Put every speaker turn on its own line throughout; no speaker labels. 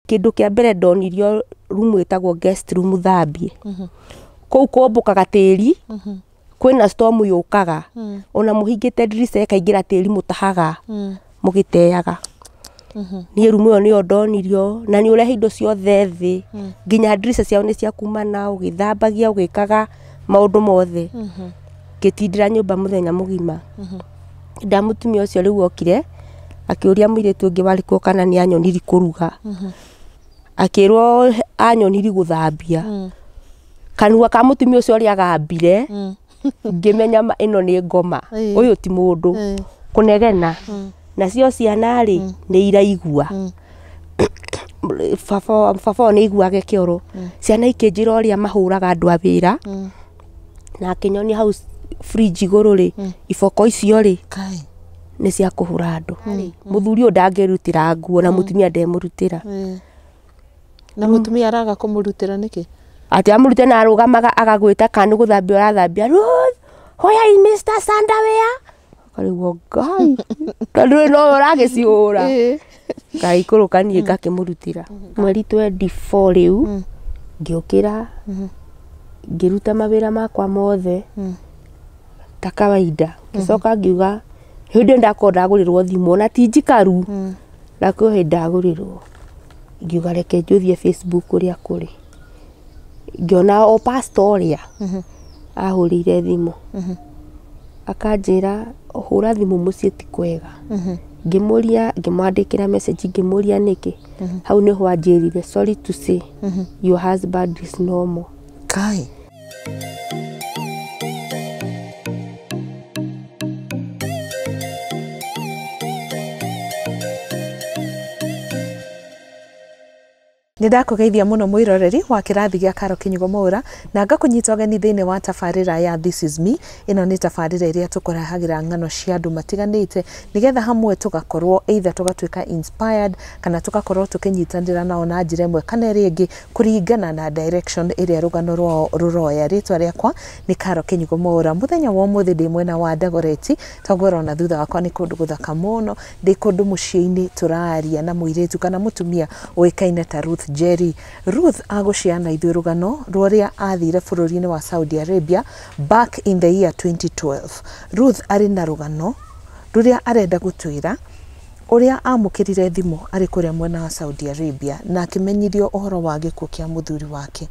Kĩndũ kĩa mbere ndonirio rumu ĩtagwo guest room thambie. Kũu kũmbũkaga tĩri, kwĩna storm yũkaga, ona mũhingĩte ndirica ĩkaingĩra tĩri mũtahaga mũgĩteaga. Niĩ rumu ĩyo nĩyo ndonirio na nĩ ũrehe indo ciothe thĩ, nginya ndirica ciao nĩ cia kumana, ũgĩthambagia ũgĩkaga maũndũ mothe. Ngĩtindĩra nyũmba mũthenya mũgima. Nda mũtumia ũcio rĩu okire akĩũria mũirĩtu ũngĩ warĩ kuo kana nĩ anyoniri kũruga. Akĩrwo anyoniri gũthambia. Kanua ka mũtumia ũcio ũrĩa agambire, ngĩmenya ĩno nĩ ngoma, ũyũ ti mũndũ. Kũnegena. Nacio ciana rĩ nĩ iraigua. Baba wao nĩ aiguaga kĩoro. Ciana ikĩnjĩra ũrĩa mahũraga andũ a wĩra, na akĩnyonia hau fridge igũrũ rĩ, iboko icio rĩ nĩ cia kũhũra andũ. Mũthuri ũyũ ndangĩrutĩra nguo na mũtumia ndemũrutĩra.
Na mũtumia araga kũmũrutĩra nĩkĩ?
Atĩ amũrute na arũgamaga agagwĩta kana nĩ gũthambia ũrathambia, Ruth, where is Mr. Sandawea? Akarigwo Ngai, tondũ no ũragĩcihũra. Ngaikũrũka niĩ ngakĩmũrutĩra. Mweri 24 rĩu ngĩũkĩra ngĩruta mawĩra makwa mothe ta kawaida. Ngĩcoka ngiuga hĩndĩ ĩyo ndakorwo ndagũrĩrwo thimũ ona ti njikaru, na kwĩ hĩndĩ ndagũrĩrwo. Ngiuga reke njũthiĩ Facebook ũrĩa kũrĩ. Ngĩona o pastor ũrĩa ahũrĩire thimũ. Akanjĩra hũra thimũ mũciĩ ti kwega. Ngĩmũria, ngĩmwandĩkĩra message ngĩmũria nĩkĩ. Hau nĩho anjĩrire sorry to say your husband is no more.
Kai. Nĩ ndakũgeithia mũno mwĩroreri wa kĩrathi gĩa Karo Kinyugo Mwaura na ngakũnyita ũgeni thĩinĩ wa tabarĩra ya This is Me. Ĩno nĩ tabarĩra ĩrĩa tũkũrehagĩra ng'ano cia andũ matiganĩte nĩgetha hamwe tũgakorwo either tũgatuĩka inspired kana tũgakorwo tũkĩnyitanĩra nao na njĩra ĩmwe kana ĩrĩa ĩngĩ kũringana na direction ĩrĩa rũgano rwao rũroya. Rĩtwa rĩakwa nĩ Karo Kinyugo Mwaura. Mũthenya wa ũmũthĩ ndĩ mwena wa Dagoretti, toguo ũrona thutha wakwa nĩ kũndũ gũthaka mũno. Ndĩ kũndũ mũciĩ-inĩ tũraria na mũirĩtu kana mũtumia ũĩkaine ta Ruth Njeri. Ruth agũciana ithuĩ rũgano rwa ũrĩa athire bũrũri-inĩ wa Saudi Arabia back in the year 2012. Ruth arĩ na rũgano rũrĩa arenda gũtwĩra ũrĩa amũkĩrire thimũ arĩ kũrĩa mwena wa Saudi Arabia na akĩmenyithio ũhoro wa gĩkuũ kĩa mũthuri wake.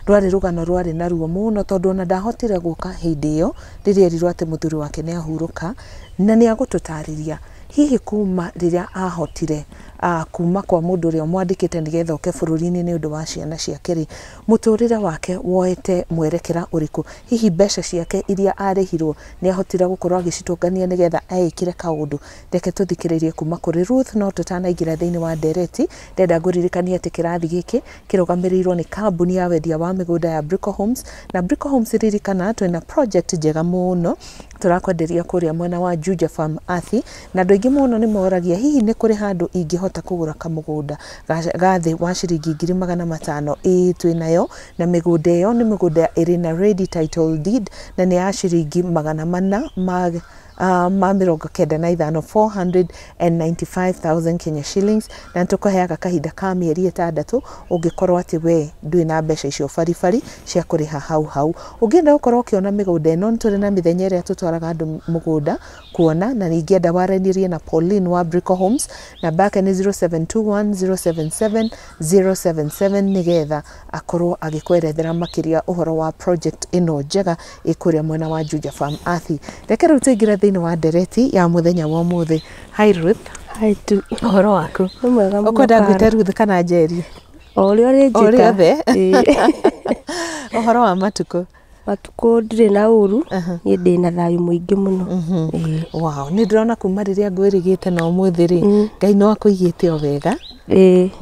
Rwarĩ rũgano rwarĩ na ruo mũno tondũ ona ndahotire gũka hĩndĩ ĩyo rĩrĩa erirwo atĩ mũthuri wake nĩ ahurũka, na nĩ agũtũtarĩria hihi kuma rĩrĩa ahotire kuma kwa mũndũ ũrĩa ũmwandĩkĩte nĩgetha oke bũrũri-inĩ nĩ ũndũ wa ciana ciake rĩ, mũtũrĩre wake woete mwerekera ũrĩkũ? Hihi mbeca ciake iria arĩhirwo nĩ ahotire gũkorwo agĩcitũngania nĩgetha eĩkĩre kaũndũ? Reke tũthikĩrĩrie kuma kũrĩ Ruth, no tũtanaingĩra thĩinĩ wa ndereti ndenda ngũririkanie atĩ kĩrathi gĩkĩ kĩrũgamĩrĩirwo nĩ kambuni ya wendia wa mĩgũnda ya Brico Homes, na Brico Homes ririkana twĩna project njega mũno tũrakwenderia kũrĩa mwena wa Juja Farm Athi, na andũ aingĩ mũno nĩ moragia hihi nĩ kũrĩ handũ ingĩhota kũgũra kamũgũnda ga thĩ wa ciringi 500,000. Ĩĩ twĩnayo, na mĩgũnda ĩyo nĩ mĩgũnda ĩrĩ na ready title deed na nĩ ya ciringi 495, 495,000 Kenya shillings, na nĩtũkũheaga kahinda ka mĩeri 6 ũngĩkorwo atĩ we ndwĩ na mbeca icio baribari cia kũrĩha hau hau. Ũngĩenda gũkorwo ũkĩona mĩgũnda ĩno, nĩ tũrĩ na mĩthenya ĩrĩa tũtwaraga andũ mũgũnda kuona, na ningĩenda waranĩrie na Pauline wa Brico Homes, namba yake nĩ 0721 077 077 nĩgetha akorwo agĩkwerethera makĩria ũhoro wa project ĩno njega ĩkũrĩa mwena wa Juja Farm Athi. Reke rĩu tũingĩre thĩinĩ wa ndereti ya mũthenya wa ũmũthĩ. Hi Ruth.
Hi tu.
Ũhoro waku?
Nĩ mwega mũno.
Ũkwenda ngwĩte Ruth kana Njeri?
O ũrĩa ũrĩnjĩta.
O ũrĩa othe. Ũhoro wa matukũ?
Matukũ ndirĩ na ũru, niĩ ndĩ na thayũ mũingĩ mũno.
Wow, nĩ ndĩrona kuma rĩrĩa ngwĩrĩgĩte na ũmũthĩ rĩ, Ngai no akũigĩte o wega.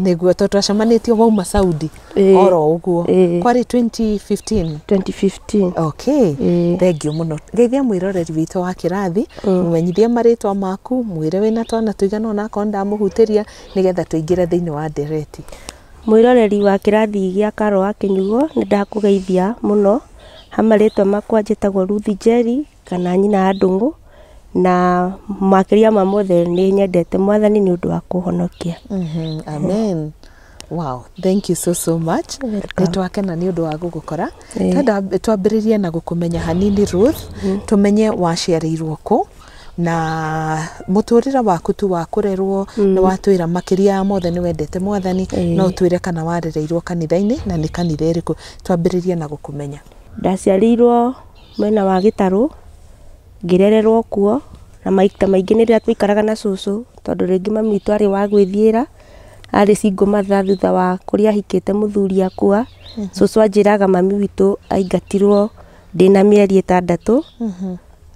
Nĩguo tondũ twacemanĩtio wauma Saudi oro ũguo. Kwarĩ 2015.
2015.
Okay. Thank you mũno. Geithia mwĩroreri witũ wa kĩrathi, mũmenyithie marĩtwa maku, mwĩre wĩna twana tũigana ona akorwo ndamũhutĩria nĩgetha tũingĩre thĩinĩ wa ndereti.
Mwĩroreri wa kĩrathi gĩa Karo wa Kinyugo, nĩ ndakũgeithia mũno. Ha marĩtwa makwa njĩtagwo Ruth Njeri kana nyina wa Ndũng'ũ, na makĩria ma mothe nĩ nyendete Mwathani nĩ ũndũ wa kũhonokia.
Amen. Wow, thank you so so much.
Welcome.
Nĩ twakena nĩ ũndũ wa gũgũkora.
Ĩĩ.
Twenda twambĩrĩrie na gũkũmenya hanini Ruth, tũmenye waciarĩirwo kũ na mũtũrĩre waku tu wa kũrerwo nĩ watwĩra makĩria ya mothe nĩ wendete mwathani.
Ĩĩ.
No ũtwĩre kana warereirwo kanitha-inĩ na nĩ kanitha ĩrĩkũ. Twambĩrĩrie na gũkũmenya.
Ndaciarĩirwo mwena wa Gĩtarũ, ngĩrererwo kuo, na maita maingĩ nĩ rĩrĩa twaikaraga na cũcũ, tondũ rĩngĩ mami witũ arĩ wa gwĩthiĩra, arĩ single mother thutha wa kũrĩa ahikĩte mũthuri akua. Cũcũ anjĩraga mami witũ aingatirwo ndĩna mĩeri 6.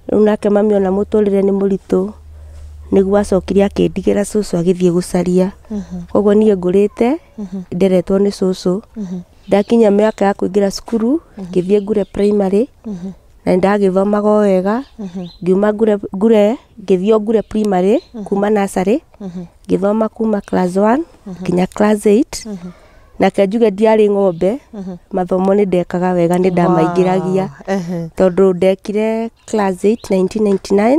Rĩu nake mami ona mũtũrĩre nĩ mũritũ, nĩguo acokire akĩndigĩra cũcũ agĩthiĩ gũcaria. Koguo niĩ ngũrĩte nderetwo nĩ cũcũ. Ndakinya mĩaka ya kũingĩra cukuru, ngĩthiĩ Ngure primary, na nĩndagĩthomaga o wega. Ngiuma Ngure, ngĩthiĩ o Ngure primary kuma nursery, ngĩthoma kuma class 1 nginya class 8. Nake njuge ndiarĩ ng'ombe, mathomo nĩ ndekaga wega, nĩ ndamaingĩragia.
Wow. Ehe.
Tondũ ndekire class 8 1999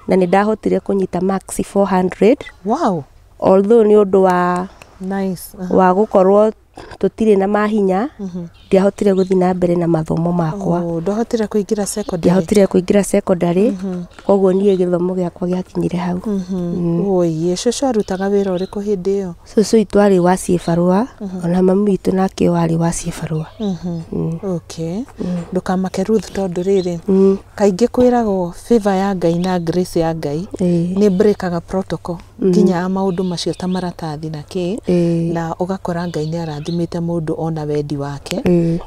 na nĩ ndahotire kũnyita marks 400.
Wow.
Although nĩ ũndũ wa
Nice.
wa gũkorwo tũtirĩ na mahinya, ndiahotire gũthiĩ na mbere na mathomo makwa.
Oh, ndwahotire kũingĩra secondary?
Ndiahotire kũingĩra secondary, koguo niĩ gĩthomo gĩakwa gĩakinyire hau.
Oiye, cũcũ arutaga wĩra ũrĩkũ hĩndĩ ĩyo?
Cũcũ witũ arĩ wa ciĩbarũa, ona mami witũ nake arĩ wa ciĩbarũa.
Okay. Ndũkamake Ruth, tondũ rĩrĩ kaingĩ kwĩragwo favor ya Ngai na grace ya Ngai nĩ breakaga protocol nginya ya maũndũ macio ta maratathi na kĩ, na ũgakora Ngai nĩ arathimĩte mũndũ ona wendi wake.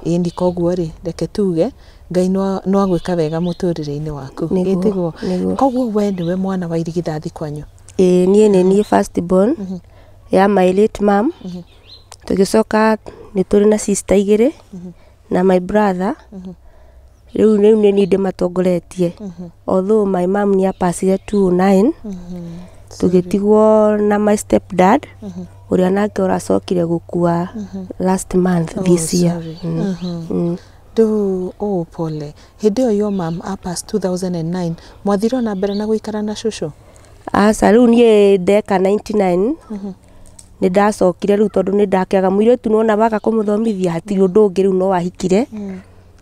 Ĩni koguo rĩ, reke tuge Ngai no agwĩka wega mũtũrĩre-inĩ waku.
Nĩguo,
Ĩtiguo?
Nĩguo.
Koguo we nĩwe mwana wa irigithathi kwanyu?
Ĩĩ, niĩ nĩ niĩ first born ya my late mom. Tũgĩcoka nĩ tũrĩ na sister igĩrĩ na my brother. Rĩu nĩ niĩ ndĩmatongoretie. Although my mom nĩ apacire 2009, tũgĩtigwo na my step dad, ũrĩa nake ũracokire gũkua last month this year.
Sorry. Rĩu oh, pole. Hĩndĩ ĩyo your mom apass 2009, mwathire ona mbere na gũikara na cũcũ?
Aca, rĩu niĩ ndeka 99 nĩ ndacokire rĩu, tondũ nĩ ndakĩaga mũirĩtu, nĩwona waga kũmũthomithia hatirĩ ũndũ ũngĩ, rĩu no ahikire.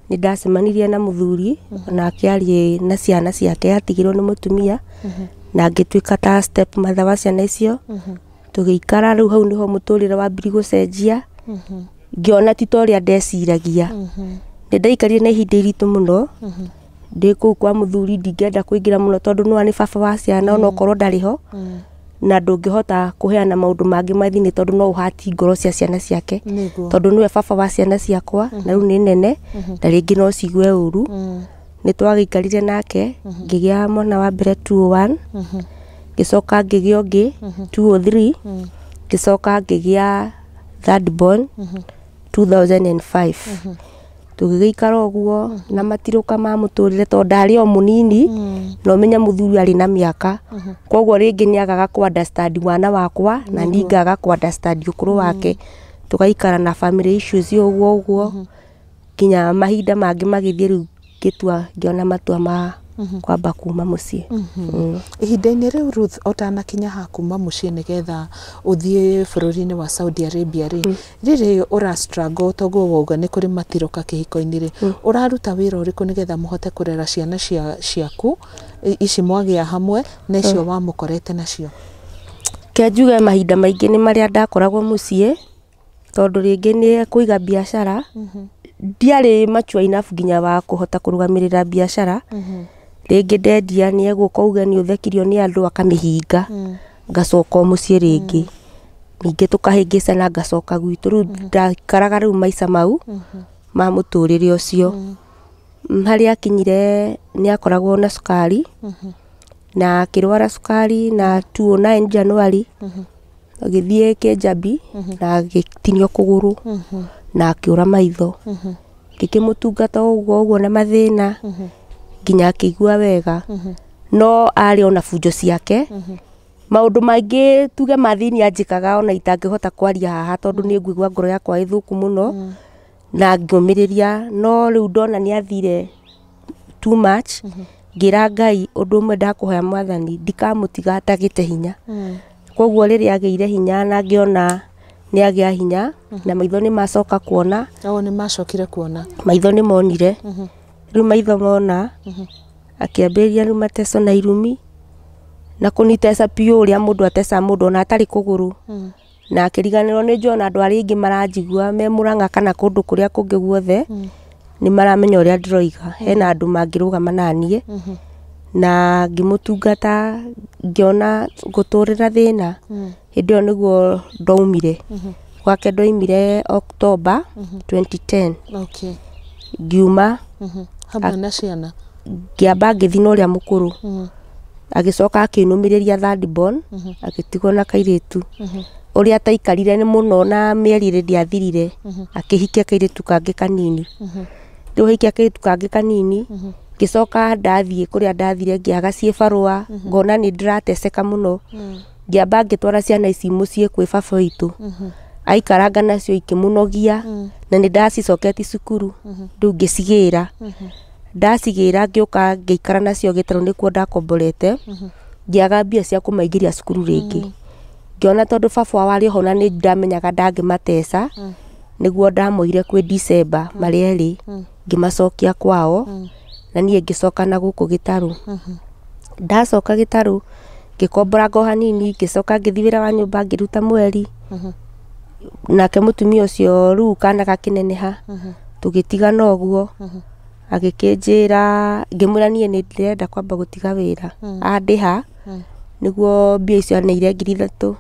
Nĩ ndacemanirie na mũthuri, onake arĩ na ciana ciake, atigirwo nĩ mũtumia, na ngĩtuĩka ta step mother wa ciana icio. Tũgĩikara rĩu hau nĩho mũtũrĩre wambirie gũcenjia, ngĩona ti ta ũrĩa ndeciragia. Nĩ ndaikarire na ihinda iritũ mũno ndĩ kũu kwa mũthuri, ndingĩenda kũingĩra mũno tondũ nĩwona nĩ baba wa ciana onokorwo ndarĩ ho, na ndũngĩhota kũheana maũndũ mangĩ ma thĩinĩ tondũ no ũhati ngoro cia ciana ciake. Tondũ nĩwe baba wa ciana ciakwa na rĩu nĩ nene na rĩngĩ no cigue ũru. Nĩ twagĩikarire nake, ngĩgĩa mwana wa mbere 201, ngĩcoka ngĩgĩa ũngĩ 203, ngĩcoka ngĩgĩa third born 2005. Tũgĩgĩikara ũguo na matirũka ma mũtũrĩre, tondũ ndarĩ o mũnini na ũmenye mũthuri arĩ na mĩaka, koguo rĩngĩ nĩ agaga kũ understand mwana wakwa na niĩ ngaga kũ understand ũkũrũ wake. Tũgaikara na family issues ũguo ũguo nginya mahinda mangĩ magĩthiĩ, rĩu ngĩtua, ngĩona matua ma kwamba kuma mũciĩ.
Ihinda-inĩ rĩu Ruth, ũtanakinya ha kuma mũciĩ nĩgetha ũthiĩ bũrũri-inĩ wa Saudi Arabia rĩ, rĩrĩ ũra struggle, toguo wauga nĩ kũrĩ matirũka kĩhiko-inĩ rĩ, ũraruta wĩra ũrĩkũ nĩgetha mũhote kũrera ciana ciaku ici mwagĩa hamwe na icio wamũkorete nacio?
Ke njuge mahinda maingĩ nĩ marĩa ndakoragwo mũciĩ, tondũ rĩngĩ nĩ kũiga biacara, ndiarĩ mature enough nginya wa kũhota kũrũgamĩrĩra biacara. Rĩngĩ ndendia nĩ egũka auge nĩ ũthekirio nĩ andũ, akamĩhinga, ngacoka o mũciĩ rĩngĩ, ningĩ tũkahĩngĩcana, ngacoka gwitũ. Rĩu ndaikaraga rĩu maica mau ma mũtũrĩre ũcio. Harĩa akinyire nĩ akoragwo na cukari na akĩrwara cukari, na 2009 January agĩthiĩ Kĩnjambi na agĩtinio kũgũrũ na akĩũra maitho. Ngĩkĩmũtungata ũguo ũguo na mathĩna nginya akĩigua wega, no arĩ ona bunjo ciake, maũndũ maingĩ tuge ma thĩinĩ anjĩkaga ona itangĩhota kwaria haha, tondũ nĩ ngũigua ngoro yakwa ĩ thũku mũno na ngĩũmĩrĩria. No rĩu ndona nĩ athire too much, ngĩra Ngai ũndũ ũmwe ndakũhoya mwathani, ndikamũtiga atagĩte hinya. Koguo rĩrĩa agĩire hinya na ngĩona Nĩ agĩa hinya na maitho nĩ macoka kuona.
O nĩ macokire kuona.
Maitho nĩ monire. Rĩu maitho mona akĩambĩrĩria rĩu mateco na irumi na kũniteca piũ ũrĩa mũndũ atecaga mũndũ ona atarĩ kũgũrũ. Na akĩriganĩrwo nĩ njũĩ ona andũ arĩa aingĩ maranjigua me Mũrang'a kana kũndũ kũrĩa kũngĩ guothe nĩ maramenya ũrĩa ndĩroiga. Hena andũ mangĩrũgama naniĩ. Na ngĩmũtungata ngĩona ngũtũrĩra thĩna. Hĩndĩ ĩyo nĩguo ndaumire. Gwake ndoimire October 2010.
Okay.
Ngiuma.
Hamwe na ciana.
Ngĩamba ngĩthiĩ na ũrĩa mũkũrũ. Agĩcoka akĩnũmĩrĩria third born, agĩtigwo na kairĩtu. Ũrĩa ataikarire nĩ mũno na mĩeri ĩrĩ ndĩathirire, akĩhikia kairĩtu kangĩ kanini. Rĩu ahikia kairĩtu kangĩ kanini, ngĩcoka ndathiĩ kũrĩa ndathire ngĩaga ciĩbarũa, ngona nĩ ndĩrateceka mũno. Ngĩamba ngĩtwara ciana ici mũciĩ kwĩ baba witũ. Aikaranga nacio ikĩmũnogia, na nĩ ndacicoketie cukuru, rĩu ngĩcigĩra. Ndacigĩra ngĩũka ngĩikara nacio gĩtarũ nĩkuo ndakomborete, ngĩaga mbia cia kũmaingĩria cukuru rĩngĩ. Ngĩona tondũ baba wao arĩ ho na nĩ ndamenyaga ndangĩmateca, nĩguo ndamoire kwĩ December marĩ erĩ, ngĩmacokia kwao, na niĩ ngĩcoka na gũkũ gĩtarũ. Ndacoka gĩtarũ, ngĩkomboranga o hanini, ngĩcoka ngĩthiĩ wĩra wa nyũmba ngĩruta mweri. Nake mũtumia ũcio rĩu kana gakĩneneha, tũgĩtigana ũguo. Agĩkĩnjĩra, ngĩmwĩra niĩ nĩ ndĩrenda kwamba gũtiga wĩra. Andĩha, nĩguo mbia icio aneire 3,000.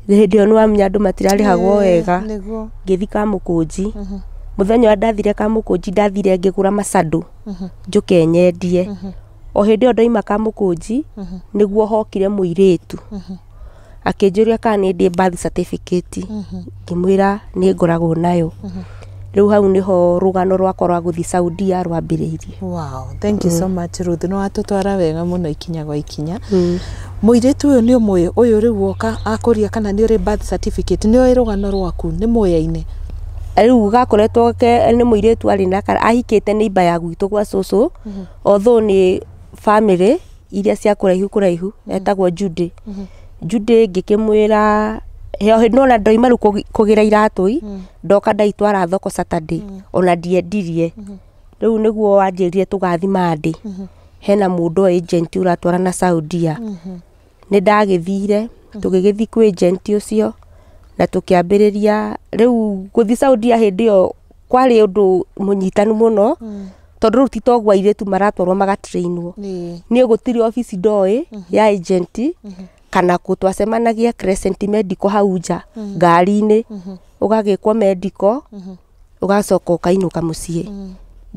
Hĩndĩ ĩyo nĩ wamenya andũ matirarĩhagwo wega.
Nĩguo.
Ngĩthiĩ Kamũkũnji. Mũthenya ũrĩa ndathire Kamũkũnji ndathire ngĩgũra macandũ njũke nyendie. O hĩndĩ ĩyo ndoima Kamũkũnji nĩguo hokire mũirĩtu. Akĩnjũria kana nĩ ndĩ birth certificate. Ngĩmwĩra nĩ ngoragwo nayo. Rĩu hau nĩho rũgano rwakwa rwa gũthiĩ Saudia rwambĩrĩirie.
Wow, thank you so much Ruth. Nĩ watũtwara wega mũno ikinya gwa ikinya. Mũirĩtu ũyũ nĩ ũmũĩ, ũyũ rĩu woka akũria kana nĩ ũrĩ birth certificate, nĩ oĩ rũgano rwaku, nĩ mũyaine.
Rĩu gakoretwo ke nĩ mũirĩtu arĩ na ahikĩte neighbor ya gwitũ gwa cũcũ, although nĩ family iria cia kũraihu kũraihu, etagwo Judy. Judy ngĩkĩmwĩra nona ndoima rĩu kũgĩra iratũ ndoka ndaitwara thoko Saturday, ona ndiendirie. Rĩu nĩguo wanjĩrire tũgathiĩ Monday. Hena mũndũ agent ũratwara na Saudia. Nĩ ndagĩthire, tũgĩgĩthiĩ kwĩ agent ũcio na tũkĩambĩrĩria rĩu gũthiĩ Saudia hĩndĩ ĩyo kwarĩ ũndũ mũnyitanu mũno, tondũ rĩu ti toguo airĩtu maratwarwo magatrainwo. Niĩ gũtirĩ obici ndoĩ ya agent kana kũ, twacemanagia Crescent Medical hau nja ngari-inĩ, ũgagĩkwo medical, ũgacoka ũkainũka mũciĩ.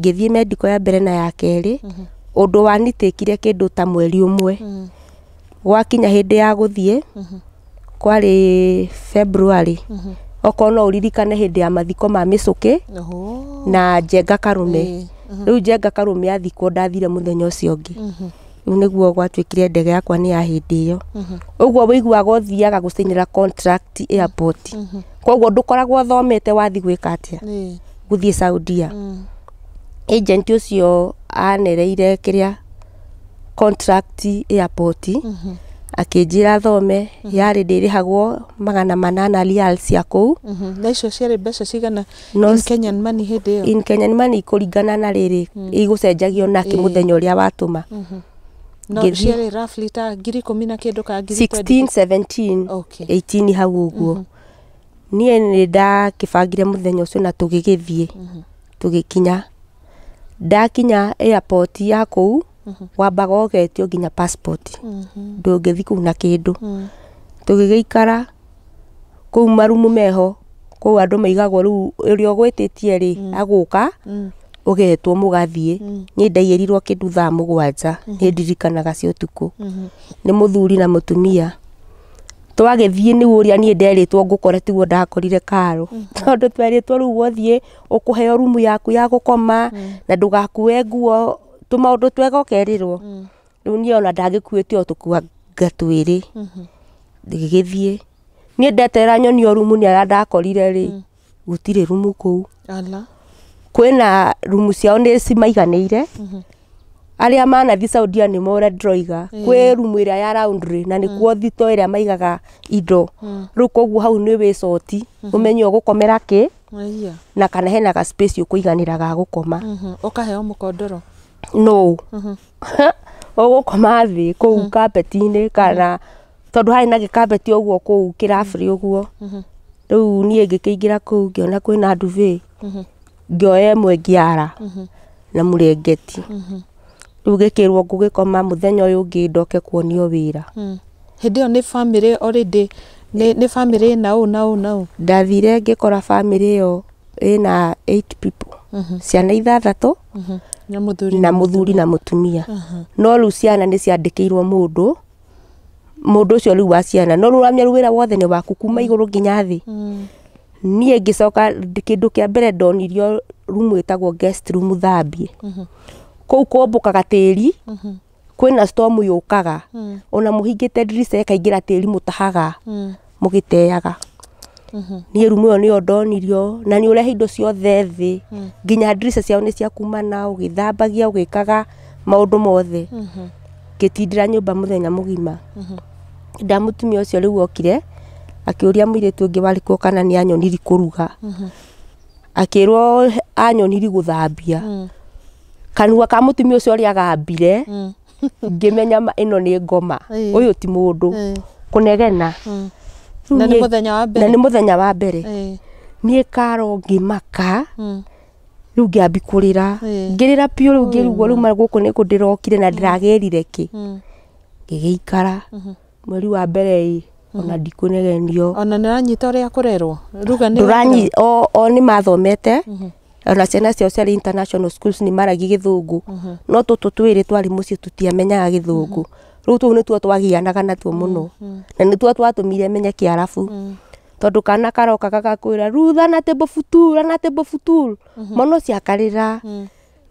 Ngĩthiĩ medical ya mbere na ya kerĩ, ũndũ wanitĩkire kĩndũ ta mweri ũmwe. Gwakinya hĩndĩ ya gũthiĩ, kwarĩ February. Okorwo no ũririkane hĩndĩ ya mathiko ma Mĩcũkĩ na Njenga Karũme. Rĩu Njenga Karũme athikwo ndathire mũthenya ũcio ũngĩ. Rĩu nĩguo gwatuĩkire ndege yakwa nĩ ya hĩndĩ ĩyo. Ũguo wĩiguaga ũthiaga gũcainĩra contract airport. Koguo ndũkoragwo ũthomete wathiĩ gwĩka atĩa, gũthiĩ Saudia. Agent ũcio anereire kĩrĩa contract airport, akĩnjĩra thome, yarĩ ndĩrĩhagwo 800 riyals cia kũu.
Na icio ciarĩ mbeca cigana
No
in Kenyan money hĩndĩ ĩyo?
In Kenyan money kũringana na rĩrĩ igũcenjagio nakĩ mũthenya ũrĩa watũma.
No
ngĩthiĩ-
ciarĩ roughly ta 10,000 na kĩndũ ka ngiri
16 17
Okay.
18 hau ũguo. Niĩ nĩ ndakĩbangire mũthenya ũcio na tũgĩgĩthiĩ tũgĩkinya. Ndakinya airport ya kũu wambaga ũgetio nginya passport, ndũngĩthiĩ kũu na kĩndũ. Tũgĩgĩikara kũu marumu meho kũu andũ maigagwo rĩu ũrĩa ũgwĩtĩtie rĩ agũka ũgetwo mũgathiĩ. Niĩ ndaiyĩrirwo kĩndũ thaa 7 nĩ ndirikanaga cia ũtukũ, nĩ mũthuri na mũtumia. Twagĩthiĩ nĩ ũrĩa niĩ nderĩtwo ngũkora tiguo ndakorire karo, tondũ twerĩtwo rĩu wothiĩ ũkũheo rumu yaku ya gũkoma na ndũgakue nguo, tũmaũndũ twega ũkerĩrwo. Rĩu niĩ ona ndagĩkuĩte o tũkuanga twĩrĩ ngĩgĩthiĩ. Niĩ ndeterera nyonio rumu nĩ arĩa ndakorire rĩ, gũtirĩ rumu kũu.
Ala.
Kwĩna rumu ciao nĩ cimaiganĩire. Arĩa manathi Saudia nĩ more ndĩroiga kwĩ rumu ĩrĩa ya laundry na nĩkuo thito ĩrĩa maigaga indo. Rĩu koguo hau nĩ wĩcoti ũmenye ũgũkomera kĩ na kana hena ga space ũkũiganĩra ga gũkoma.
Ũkaheo mũkondoro?
No, ũgũkoma thĩ kũu kabeti-inĩ, kana tondũ harĩ na gĩkabeti ũguo kũu kĩrabri ũguo. Rĩu niĩ ngĩkĩingĩra kũu ngĩona kwĩna duvet, ngĩoya ĩmwe ngĩara na mũrengeti. Rĩu ngĩkĩrwo ngũgĩkoma mũthenya ũyũ ũngĩ ndoke kuonio wĩra.
Hĩndĩ ĩyo nĩ bamĩrĩ already, nĩ bamĩrĩ ĩna ũũ na ũũ na ũũ?
Ndathire ngĩkora bamĩrĩ ĩyo ĩna 8 people, ciana 6
na mũthuri
na mũthuri na mũtumia. No rĩu ciana nĩ ciandĩkĩirwo mũndũ ũcio rĩu wa ciana, no rĩu ũramenya wĩra wothe nĩ waku kuma igũrũ nginya thĩ. Niĩ ngĩcoka kĩndũ kĩa mbere ndonirio rumu ĩtagwo guest room thambie. Kũu kũmbũkaga tĩri, kwĩna storm yũkaga, ona mũhingĩte ndirica ĩkaingĩra tĩri mũtahaga mũgĩteaga. Niĩ rumu ĩyo nĩyo ndonirio, na nĩ ũrehe indo ciothe thĩ, nginya ndirica ciao nĩ cia kumana, ũgĩthambagia ũgĩkaga maũndũ mothe. Ngĩtindĩra nyũmba mũthenya mũgima. Nda mũtumia ũcio rĩu okire akĩũria mũirĩtu ũngĩ warĩ kuo kana nĩ anyoniri kũruga. Akĩrwo anyoniri gũthambia. Kanua ka mũtumia ũcio ũrĩa agambire, ngĩmenya ĩno nĩ ngoma, ũyũ ti mũndũ kũnegena.
Na nĩ mũthenya wa mbere?
Na nĩ mũthenya wa mbere. Niĩ Karo ngĩmaka, rĩu ngĩambi kũrĩra, ngĩrĩra biũ rĩu ngĩrigwo rĩu gũkũ nĩkũ ndĩrokire na ndĩragĩrire kĩ. Ngĩgĩikara mweri wa mbere ĩ ona ndikũnegenio.
Ona nĩ ũranyita ũrĩa kũrerwo? Ruga nĩ
o nĩ mathomete, ona ciana ciao ciarĩ international schools nĩ maragia gĩthũngũ, no tũtũ twĩrĩ twarĩ mũciĩ tũtiamenyaga gĩthũngũ. Rĩu tũu nĩtuo twagianaga natuo mũno, na nĩtuo twatũmire menye kĩarabu, tondũ kana karoka gagakwĩra rutha na table futur na table futur, mwana ũcio akarĩra.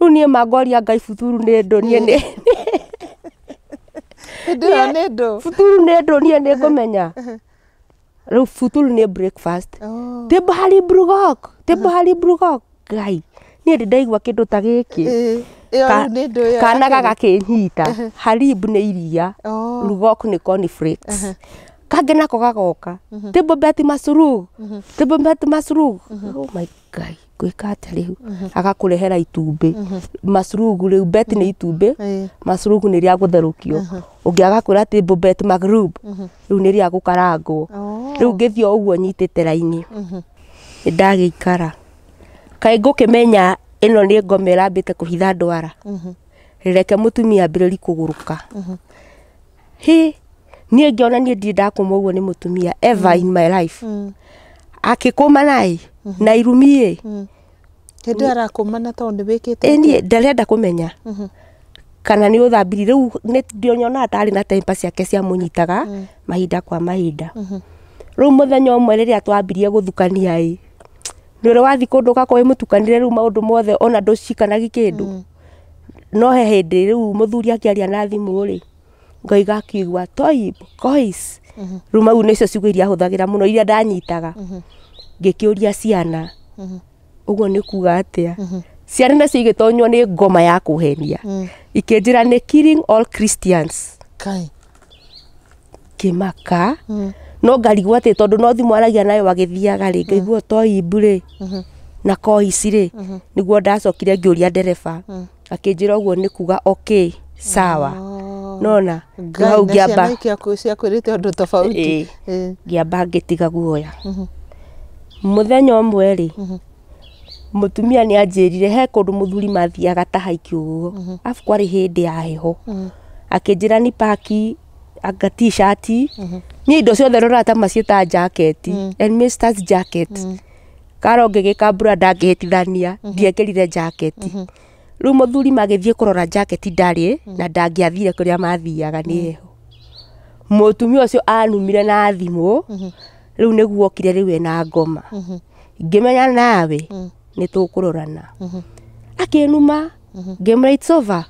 Rĩu niĩ mangoria Ngai futuru nĩ ndũ, niĩ nĩ
hĩndĩ ĩyo nĩ ndũ,
futuru nĩ ndũ, niĩ nĩ ngũmenya. Rĩu futuru nĩ breakfast. Table hari brugok, table hari brugok. Ngai, niĩ ndĩ ndaigua kĩndũ ta gĩkĩ. Kana gagakĩnyita. Harib nĩ iria, rugok nĩ cornflakes. Kangĩ nako gagoka table bet masurug, table bet masurug. Oh my Ngai, ngwĩka atĩa rĩu? Agakũrehera itumbĩ masurug, rĩu bet nĩ itumbĩ, masurug nĩ rĩa gũtherũkio. Ũngĩ agakwĩra table bet magrub, rĩu nĩ rĩa gũkarangwo. Rĩu ngĩthiĩ o ũguo nyitĩte raini, nĩ ndagĩikara. Kaĩ ngũkĩmenya ĩno nĩ ngoma ĩrambĩte kũhitha ndwara, reke mũtumia ambĩrĩrie kũgũrũka. Hĩ, niĩ ngĩona niĩ ndirĩ ndakũma ũguo nĩ mũtumia ever in my life. Akĩkũma naĩ na irumi ĩ.
Hĩndĩ ĩyo arakũmana tondũ nĩ wĩkĩte?
Niĩ ndarenda kũmenya kana nĩ ũthambiri. Rĩu ndionyonaga tarĩ na temper ciake ciamũnyitaga mahinda kwa mahinda. Rĩu mũthenya ũmwe rĩrĩa twambirie gũthukania ĩ, nĩ ũrĩ wathiĩ kũndũ ũgakorwo wĩ mũtukanĩre rĩu maũndũ mothe ona ndũcikanagi kĩndũ. No he hĩndĩ rĩu mũthuri akĩaria na thimũ rĩ, ngoiga akiigua toib kois. Rĩu mau nĩcio ciugo iria ahũthagĩra mũno iria ndanyitaga. Ngĩkĩũria ciana ũguo nĩ kuga atĩa. Ciana nacio igĩtonywo nĩ ngoma ya kũhenia, ikĩnjĩra nĩ killing all Christians.
Kai.
Ngĩmaka, no ngarigwo atĩ tondũ no thimũ aragia nayo agĩthiaga rĩ, ngaigua toib rĩ na kois rĩ, nĩguo ndacokire ngĩũria ndereba, akĩnjĩra ũguo nĩ kuga okay sawa. Nona
hau ngĩamba ciakwĩrĩte ũndũ tofauti,
ngĩamba ngĩtiga guoya. Mũthenya ũmwe rĩ, mũtumia nĩ anjĩrire he kũndũ mũthuri mathiaga ta haiki ũguo, arabu kwarĩ hĩndĩ ya heho. Akĩnjĩra ni paki anga t-shirt, niĩ indo ciothe roraga ta maciĩtaga jacket, and Mr. jacket. Karo ngĩgĩka mbura ndangĩhĩtithania, ndiekĩrire jacket. Rĩu mũthuri magĩthiĩ kũrora jacket ndarĩ, na ndangĩathire kũrĩa mathiaga nĩ heho. Mũtumia ũcio anumire na thimũ, rĩu nĩguo okire rĩu ena ngoma. Ngĩmenya nawe nĩ tũkũrorana. Akĩnuma, ngĩmwĩra it's over.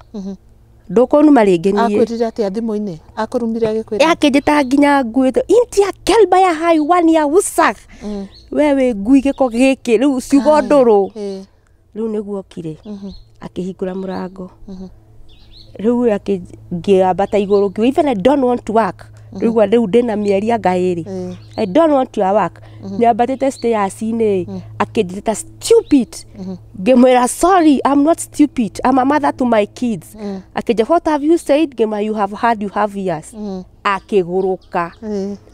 Ndũkũnuma rĩngĩ niĩ.
Akwĩrire atĩa thimũ-inĩ? Akũrumire agĩkwĩra?
Akĩnjĩta nginya nguĩte, intia kelba ya haiwani ya usak. We wĩ ngui gĩko gĩkĩ, rĩu ciugo ndũrũ. Rĩu nĩguo okire, akĩhingũra mũrango. Rĩu ngĩambata igũrũ ngiuga even I don't want to work. Rĩu rĩu ndĩna mĩeri anga ĩrĩ. I don't want to work. Nyambatĩte stairs-inĩ akĩnjĩta stupid. Ngĩmwĩra sorry, I'm not stupid. I'm a mother to my kids. Akĩnjĩra what have you said? Ngĩmwĩra you have heard, you have ears. Akĩgũrũka.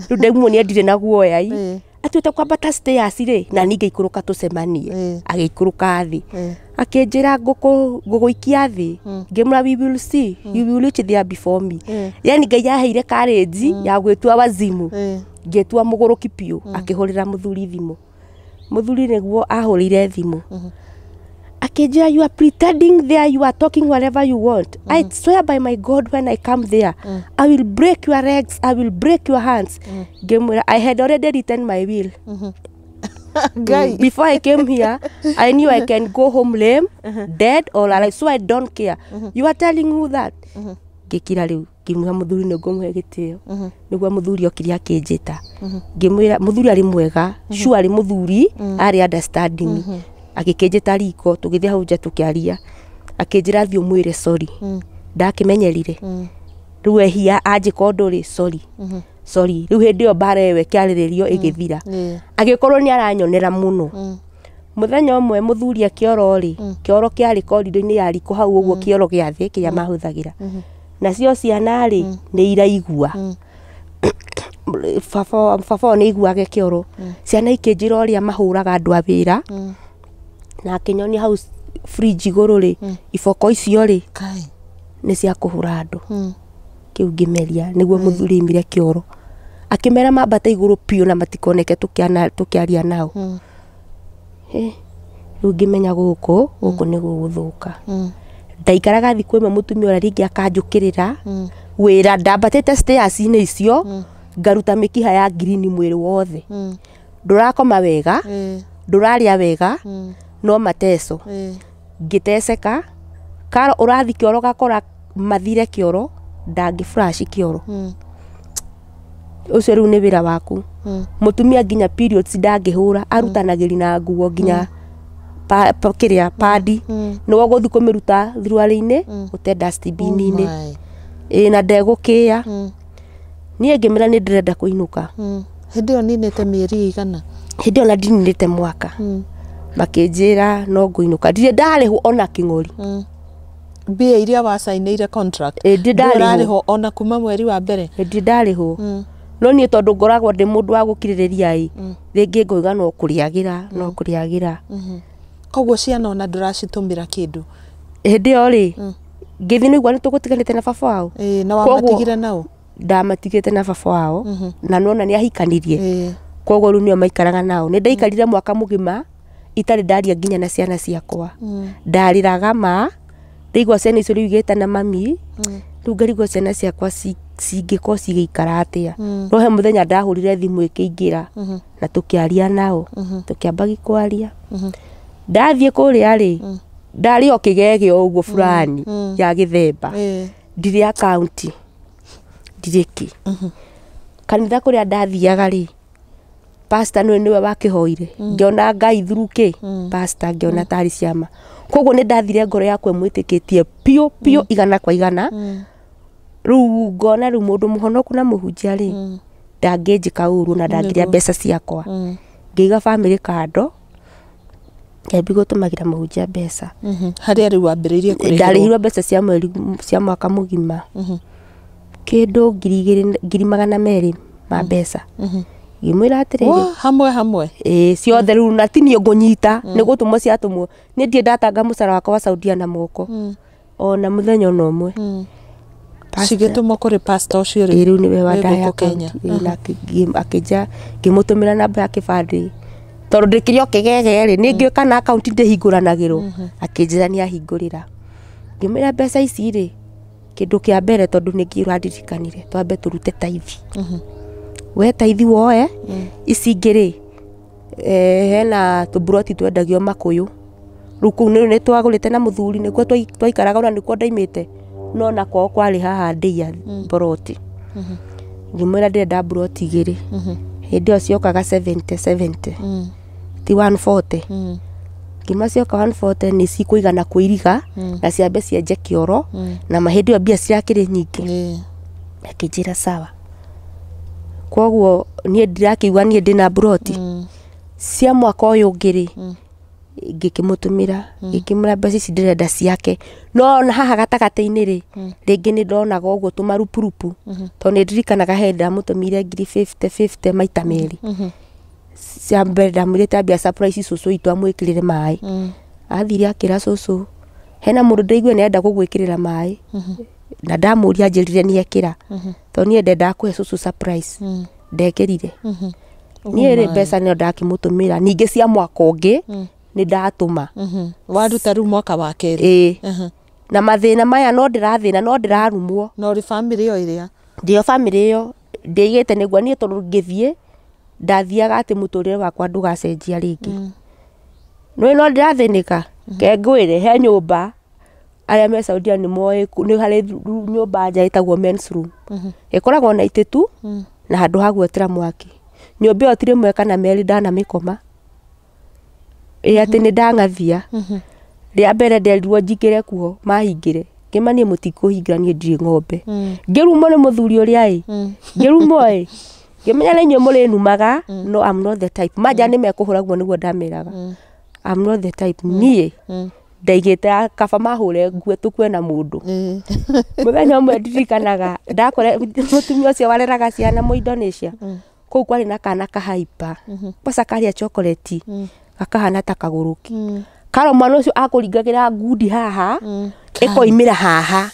Rĩu ndaimwo nĩ endire na guoya i. Atuĩte kwambata stairs rĩ na niĩ ngĩikũrũka tũcemanie. Agĩikũrũka thĩ. Akĩnjĩra ngũgũikia thĩ. Ngĩmwĩra we will see, you will reach there before me. Yani Ngai aheire courage ya gwĩtua wazimu. Ngĩtua mũgũrũki biũ. Akĩhũrĩra mũthuri thimũ. Mũthuri nĩguo ahũrĩire thimũ. Akĩnjĩra you are pretending there, you are talking whatever you want. I swear by my God when I come there, I will break your legs, I will break your hands. Ngĩmwĩra I had already written my will. Before I came here, I knew I can go home lame, dead or alive, so I don't care. You are telling who that? Ngĩkira rĩu ngĩmwĩra mũthuri nĩ ngũmũhe gĩtĩo. Nĩguo mũthuri okire akĩnjĩta. Ngĩmwĩra mũthuri arĩ mwega, sure arĩ mũthuri, arĩ understanding. Agĩkĩnjĩta riko tũgĩthiĩ hau nja tũkĩaria. Akĩnjĩra thiĩ ũmwĩre sorry. Ndakĩmenyerire. Rĩu ehia anjĩka ũndũ rĩ sorry. Sorry. Rĩu hĩndĩ ĩyo mbara ĩyo ĩkĩarĩrĩrio ĩgĩthira. Agĩkorwo nĩ aranyonera mũno. Mũthenya ũmwe mũthuri akĩoro rĩ, kĩoro kĩarĩ korido-inĩ ya riko hau ũguo kĩoro gĩa thĩ kĩrĩa mahũthagĩra. Nacio ciana rĩ nĩ iraigua. Baba nĩ aiguaga kĩoro. Ciana ikĩnjĩra ũrĩa mahũraga andũ a wĩra. Na akĩnyonia hau fridge igũrũ rĩ, iboko icio rĩ nĩ cia kũhũra andũ. Kĩu ngĩmeria nĩguo mũthuri aimire kĩoro. Akĩmera mambate igũrũ biũ na matikoneke tũkĩaria nao. Rĩu ngĩmenya gũkũ nĩ gũgũthũka. Ndaikaraga thikũ ĩmwe mũtumia ũrĩa rĩngĩ akanjũkĩrĩra wĩra ndambatĩte stairs-inĩ icio ngaruta mĩkiha ya ngirini mwĩrĩ wothe. Ndũrakoma wega, ndũrarĩa wega, no mateco. Ngĩteceka karo ũrathi kĩoro gakora mathire kĩoro ndangĩ flash kĩoro. Ũcio rĩu nĩ wĩra waku. Mũtumia nginya periods ndangĩhũra arutanagĩri na nguo nginya kĩrĩa padi nĩwe ũgũthiĩ kũmĩruta thuruarĩ-inĩ ũte dustbin-inĩ. Ĩĩ na ndegũkĩĩa. Niĩ ngĩmĩra nĩ ndĩrenda kũinũka.
Hĩndĩ ĩyo ninĩte mĩeri ĩigana?
Hĩndĩ ĩyo na ndininĩte mwaka. Makĩnjĩra no ngũinũka. Ndirĩ ndarĩhwo ona kĩng'ori.
Mbia iria wacainĩire contract ndũrarĩhwo ona kuma mweri wa mbere?
Ndirĩ ndarĩhwo. No niĩ tondũ ngoragwo ndĩ mũndũ wa gũkirĩrĩria ĩ, rĩngĩ ngoiga no kũrĩagĩra, no kũrĩagĩra.
Koguo ciana ona ndũracitũmĩra kĩndũ?
Hĩndĩ ĩyo rĩ, ngĩthiĩ nĩguo nĩ tũgũtiganĩte na baba wao.
Na wamatigire nao?
Ndamatigĩte na baba wao, na nona nĩ ahikanirie. Koguo rĩu nĩo maikaraga nao. Nĩ ndaikarire mwaka mũgima itarĩ ndaria nginya na ciana ciakwa. Ndarĩraga ma, ndaigua ciana icio rĩu igĩtana mami, rĩu ngarigwo ciana ciakwa cingĩkorwo cigĩikara atĩa. No he mũthenya ndahũrire thimũ ĩkĩingĩra na tũkĩaria nao, tũkĩamba kwaria. Ndathiĩ kũrĩa rĩ, ndarĩ o kĩgege o ũguo fulani ya gĩthemba. Ndirĩ akaunti, ndirĩ kĩ. Kanitha kũrĩa ndathiaga rĩ, pastor nĩwe wakĩhoire. Ngĩona Ngai through kĩ, pastor ngĩona tarĩ ciama. Koguo nĩ ndathire ngoro yakwa ĩmwĩtĩkĩtie biũ biũ igana kwa igana. Rĩu ngona rĩu mũndũ mũhonoku na mũhunjia rĩ, ndangĩnjĩka ũru na ndangĩrĩa mbeca ciakwa. Ngĩiga bamĩrĩ kando, ngĩambia gũtũmagĩra mũhunjia mbeca.
Harĩa rĩu wambĩrĩirie kũrĩhĩrwo?
Ndarĩhirwo mbeca cia mweri cia mwaka mũgima. Kĩndũ 2,200 ma mbeca. Ngĩmwĩra atĩrĩrĩ,
hamwe hamwe?
Ĩĩ ciothe rĩu na ti niĩ ngũnyita, nĩ gũtũmwo ciatũmwo. Niĩ ndirĩ ndatanga mũcara wakwa wa Saudia na moko. Ona mũthenya ona ũmwe.
Cigĩtũmwo kũrĩ pastor ũcio rĩu?
Ĩĩ rĩu nĩwe wandahe Kenya. Akĩnja ngĩmũtũmĩra namba ya kĩbandĩ. Tondũ ndĩkĩrĩ o kĩgege rĩ, nĩ ngĩũĩ kana akaunti ndĩhingũranagĩrwo. Akĩnjĩra nĩ ahingũrĩra. Ngĩmwĩra mbeca ici rĩ, kĩndũ kĩa mbere tondũ nĩ ngĩ ũrandirikanire, twambe tũrute taithi. We taithi woe, ici ingĩ rĩ, hena tũburoti twendagio makũyũ. Rĩu kũu nĩ twagũrĩte na mũthuri nĩkuo twaikaraga ona nĩkuo ndaimĩte. No na kwao kwarĩ haha ndĩia mburoti. Ngĩmwĩra ndĩrenda mburoti igĩrĩ. Hĩndĩ ĩyo ciokaga 70 70. Ti 140. Ngĩma cioka 140 nĩ cikũigana kũiriga na ciambe cienje kĩoro na mahĩndĩ ĩyo mbia cirakĩrĩ nyingĩ. Akĩnjĩra sawa. Koguo niĩ ndirakĩigua niĩ ndĩna mburoti cia mwaka ũyũ ũngĩ rĩ, ngĩkĩmũtũmĩra, ngĩkĩmũra mbeca ici ndĩrenda ciake. No ona haha gatagatĩ-inĩ rĩ, rĩngĩ nĩ ndonaga ũguo tũmarupurupu, tondũ nĩ ndirikanaga he ndamũtũmĩire ngiri 50 50 maita merĩ. Cia mbere ndamwĩrĩte ambia surprise cũcũ witũ amwĩkĩrĩre maĩ. Athire akĩra cũcũ hena mũndũ ndĩraigua nĩarenda gũgwĩkĩrĩra maĩ, na ndamũria anjĩrire nĩekĩra, tondũ niĩ ndendaga kũhe cũcũ surprise. Ndekĩrire. Niĩ rĩ, mbeca nĩo ndakĩmũtũmĩra. Ningĩ cia mwaka ũngĩ nĩ ndatũma.
Waruta rĩu mwaka wa kerĩ.
Ĩĩ. Na mathĩna maya no ndĩrathĩna, no ndĩrarumwo.
Na ũrĩ bamĩrĩ ĩyo ĩrĩa
Ndĩo bamĩrĩ ĩyo ndĩigĩte nĩguo niĩ, tondũ ngĩthiĩ ndathiaga atĩ mũtũrĩre wakwa ndũgacenjia rĩngĩ. Nĩ no ndĩrathĩnĩka. Ke ngwĩre he nyũmba arĩa me Saudia nĩ moĩ, nĩ harĩ nyũmba nja ĩtagwo men's room. Ĩkoragwo na itĩ tu na handũ ha gwotera mwaki. Nyũmba ĩyo ti rĩmwe kana merĩ ndanamĩkoma. Ĩ atĩ nĩ ndang'athia. Rĩa mbere nderirwo njingĩre kuo mahingĩre. Ngĩma niĩ mũtikũhingĩra, niĩ ndirĩ ng'ombe. Ngĩrumwo nĩ mũthuri ũrĩa ĩ. Ngĩrumwo ĩ. Ngĩmenya nĩ inyuĩ mũrĩnumaga, no I'm not the type. Manja nĩ mekũhũra guo nĩguo ndameraga. I'm not the type. Niĩ ndaigĩte kaba mahũre ngue tũkue na mũndũ. Mũthenya ũmwe ndirikanaga ndakore mũtumia ũcio wareraga ciana mũ Indonesia. Kũu kwarĩ na kana kahaipa. Kwanza karĩa chocolate gakahana ta kagũrũki. Karo mwana ũcio akũringagĩra ngundi haha, ĩkoimĩra haha.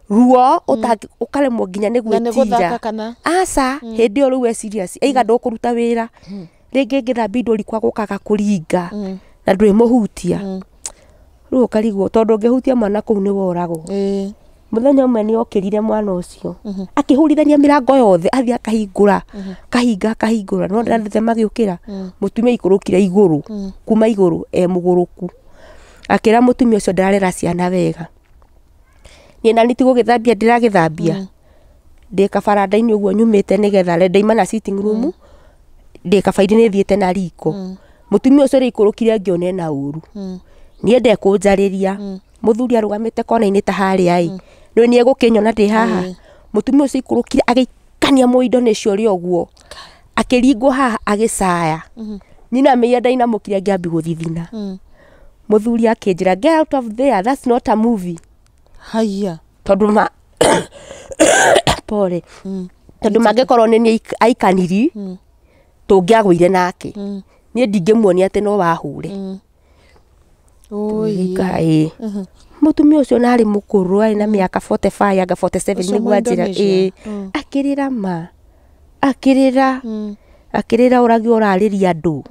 Ruo ũkaremwo nginya nĩ
Na nĩ gũthaka
gwĩtira.
kana?
Aca, hĩndĩ ĩyo rĩu e serious. Aiga ndũkũruta wĩra. Rĩngĩ ngĩthambia indo riko agũkaga kũringa na ndwĩmũhutia. Rĩu ũkarigwo tondũ ũngĩhutia mwana kũu nĩ woragwo. Mũthenya ũmwe nĩ okĩrire mwana ũcio akĩhũrithania mĩrango yothe, athiĩ akahingũra, kahinga akahingũra, no ndĩrandĩte magĩũkĩra. Mũtumia aikũrũkire igũrũ, kuma igũrũ e mũgũrũku. Akĩra mũtumia ũcio ndarera ciana wega. Niĩ na nĩ tigũgĩthambia ndĩragĩthambia. Ndĩ kabaranda-inĩ ũguo nyumĩte nĩgetha ndaima na sitting room, ndĩ kabairi nĩ thiĩte na riko. Mũtumia ũcio rĩikũrũkire ngĩona ena ũru. Niĩ ndekũnjarĩria. Mũthuri arũgamĩte kona-inĩ ta harĩa ĩ. Nĩ nĩ egũkĩnyona ndĩ haha. Mũtumia ũcio aikũrũkire agĩikania mũ Indonesia ũrĩa ũguo. Akĩringwo haha agĩcaya. Nyinamĩire ndainamũkire ngĩambia gũthithina. Mũthuri akĩnjĩra get out of there, that's not a movie.
Haiya.
Tondũ ma pole. Tondũ mangĩkorwo nĩ niĩ aikaniri, tũngĩagũire nake. Niĩ ndingĩmuonia atĩ no wahũre. Ĩĩ. Mũtumia ũcio narĩ mũkũrũ, arĩ na mĩaka 45 anga 47
Ũcio
nĩguo anjĩra.
Mũindonesia?
Ĩĩ. Akĩrĩra ma. Akĩrĩra. Akĩrĩra ũragio ũrarĩria andũ.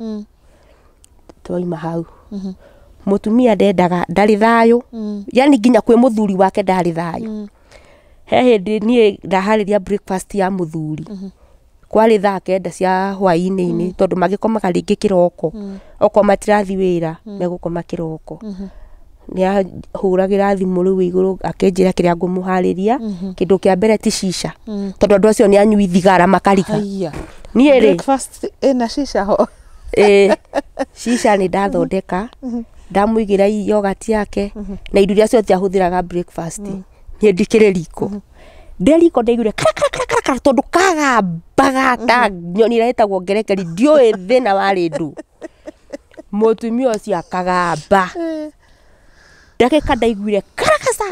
Twauma hau. Mũtumia ndendaga, ndarĩ thayũ. Yani nginya kwĩ mũthuri wake ndarĩ thayũ. He hĩndĩ niĩ ndaharĩria breakfast ya mũthuri. Kwarĩ thaa 9 cia hwaĩ-inĩ, tondũ magĩkomaga rĩngĩ kĩroko. Okorwo matirathi wĩra, megũkoma kĩroko. Nĩ ahũragĩra thimũ rĩu igũrũ akĩnjĩra kĩrĩa ngũmũharĩria. Kĩndũ kĩa mbere ti shisha. Tondũ andũ acio nĩ anyui thigara makariga.
Haiya.
Niĩ rĩ,
Breakfast ĩna shisha ho.
Ĩĩ, shisha nĩ ndathondeka, ndamũigĩra yogurt yake na indo iria ciothe ahũthĩraga breakfast. Niĩ ndikĩrĩ riko. Ndĩ riko ndaiguire kara kara kara kara kara, tondũ kagambaga ta nyoni ĩrĩa ĩtagwo ngerekeri, ndiũĩ thĩna warĩ ndũ. Mũtumia ũcio akagamba. Ndagĩka ndaiguire karakasa.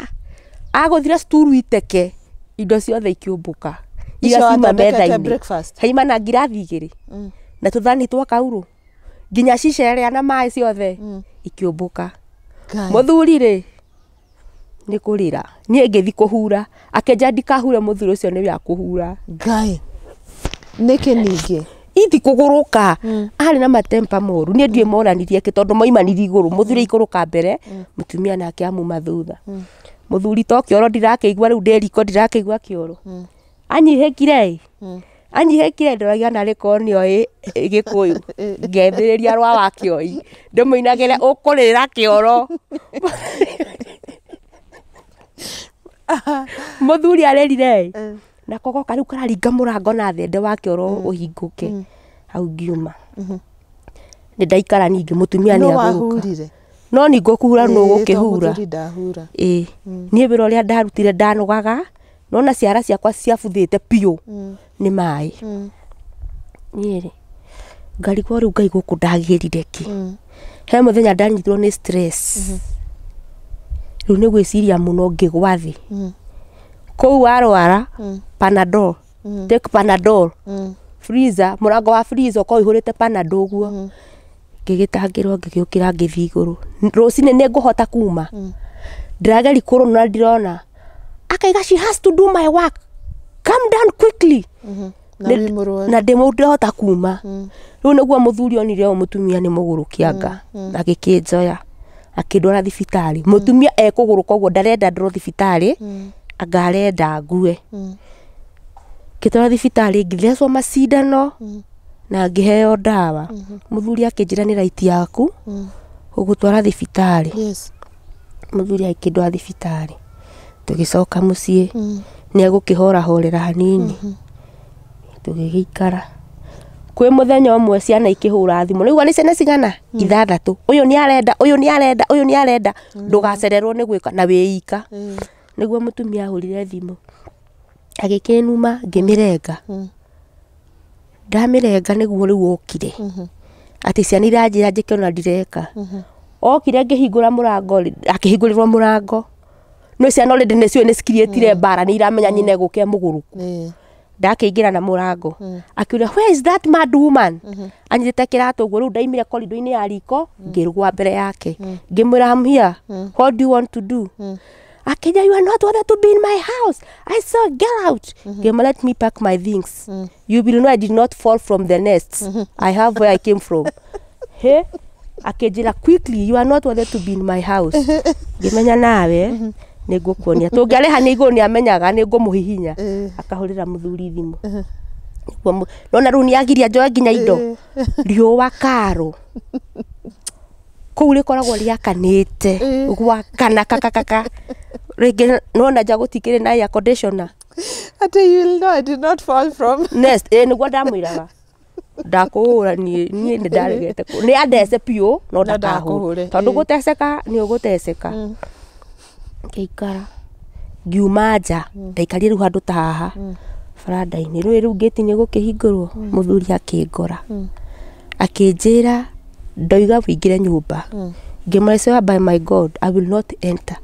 Agũthire sturu iteke, indo ciothe ikĩũmbũka.
Icio
Iria ciuma
wathondekete
metha-inĩ.
breakfast?
Haima na ngirathi igĩrĩ. Na tũthani twa kaurũ. Nginya shisha ĩrĩa na maĩ ciothe ikĩũmbũka.
Ngai.
Mũthuri rĩ, nĩ kũrĩra. Niĩ ngĩthi kũhura. Akĩnjĩra ndikahure, mũthuri ũcio nĩwe akũhura.
Ngai. Nĩkĩ ningĩ?
Ithi kũgũrũka. Arĩ na matempa moru. Niĩ ndiũĩ moranirie kĩ, tondũ moimanirie igũrũ. Mũthuri aikũrũka mbere, mũtumia nake amuma thutha. Mũthuri to kĩoro ndirakĩigua rĩu ndĩ riko ndirakĩigua kĩoro. Anyihĩkire ĩ. Anyihĩkire ndoragia narĩ korwo nĩoĩ Gĩkũyũ. Ngethĩrĩria rwa wa kĩoi. Ndĩmũinagĩre ũkũrĩra kĩoro. Mũthuri arĩrire ĩ. Nako goka rĩu kararinga mũrango na thende wa kĩoro ũhingũke. Hau ngiuma. Nĩ ndaikara ningĩ mũtumia
No
nĩ agũrũka.
Wahurire?
No nĩ ngũkũhura, no
Ĩĩ, to
gũkĩhura.
Mũthuri ndahura.
Ĩĩ, niĩ wĩra ũrĩa ndarutire, ndanogaga, nona ciara ciakwa ciabuthĩte biũ nĩ maĩ. Niĩ rĩ, ngarigwo rĩu Ngai gũkũ ndagĩrire kĩ. He mũthenya ndanyitirwo nĩ stress, rĩu nĩ gwĩciria mũno, ngĩgwa thĩ kũu. Warwara, Panadol, take Panadol. Freezer, mũrango wa freezer ũkorwo ũihũrĩte Panadol ũguo. Ngĩgĩtangĩrwo, ngĩgĩũkĩra, ngĩthiĩ igũrũ. Rũcinĩ nĩ ngũhota kuma, ndĩrageri kũrũnũ na ndirona akaiga, "She has to do my work, come down quickly."
Na wĩ mũrwaru.
Na ndĩ ndĩrahota kuma. Rĩu nĩguo mũthuri onire ũyũ mũtumia nĩ mũgũrũki, agĩkĩnjoya akĩndwara thibitarĩ. Mũtumia ekũgũrũka ũguo, ndarenda ndorwo thibitarĩ, anga arenda ngue. Ngĩtwarwo thibitarĩ, ngĩthecwo macindano na ngĩheo ndawa. Mũthuri akĩnjĩra nĩ right yaku gũgũtwara thibitarĩ. Mũthuri akĩndwara thibitarĩ, tũgĩcoka mũciĩ. Nĩ egũkĩhorahorera hanini, tũgĩgĩikara. Kwĩ mũthenya ũmwe ciana ikĩhũra thimũ, rĩu nĩ ciana cigana? Ithathatũ. Ũyũ nĩ arenda, ũyũ nĩ arenda, ũyũ nĩ arenda. Ndũgacererwo nĩ gwĩka na wĩika. Nĩguo mũtumia ahũrire thimũ agĩkĩnuma, ngĩmĩrenga. Ndamĩrenga, nĩguo rĩu okire atĩ ciana iranjĩra njĩke ona ndireka. Okire ngĩhingũra mũrango rĩ, akĩhingũrĩrwo mũrango no ciana already nĩ ciũĩ nĩ cikiriĩtire mbara, nĩ iramenya nyina egũka mũgũrũku. Ndakĩingĩra na mũrango, akiuga, "Where is that mad woman?" Anyitĩte kĩratũ ũguo. Rĩu ndaimire korido-inĩ ya riko, ngĩrũa mbere yake, ngĩmwĩra, "I'm here, what do you want to do?" Akĩnja, "You are not wanted to be in my house." I saw, "Get out." Ngĩmwĩra, "Let me pack my things. You will know I did not fall from the nest. I have where I came from." He akĩnjĩra, "Quickly, you are not wanted to be in my house." Ngĩmenya nawe nĩ ngũkuonia tũngĩarĩha nĩ igũrũ, nĩ amenyaga nĩ ngũmũhihinya. Akahũrĩra mũthuri thimũ. Nĩguo nona rĩu nĩ agiria njoe nginya indo. Riũa karo kũu rĩkoragwo rĩakanĩte gwakana kakakaka rĩngĩ, nona nja gũtikĩrĩ na air conditioner.
Ati you will know I did not fall from
nest. Ĩ nĩguo ndamwĩraga ndakũhũra niĩ, niĩ nĩ ndaregete nĩ andece biũ no
No
ndakahũre
ndakũhũre,
tondũ
ĩ.
Gũteceka nĩ ũgũteceka. Ngĩikara, ngiuma nja, ndaikarire rĩu handũ ta haha baranda-inĩ. Rĩu rĩu ngĩti nĩ gũkĩhingũrwo, mũthuri akĩngora, akĩnjĩra ndoiga wĩingĩre nyũmba. Ngĩmwĩra, "Swear by my God I will not enter.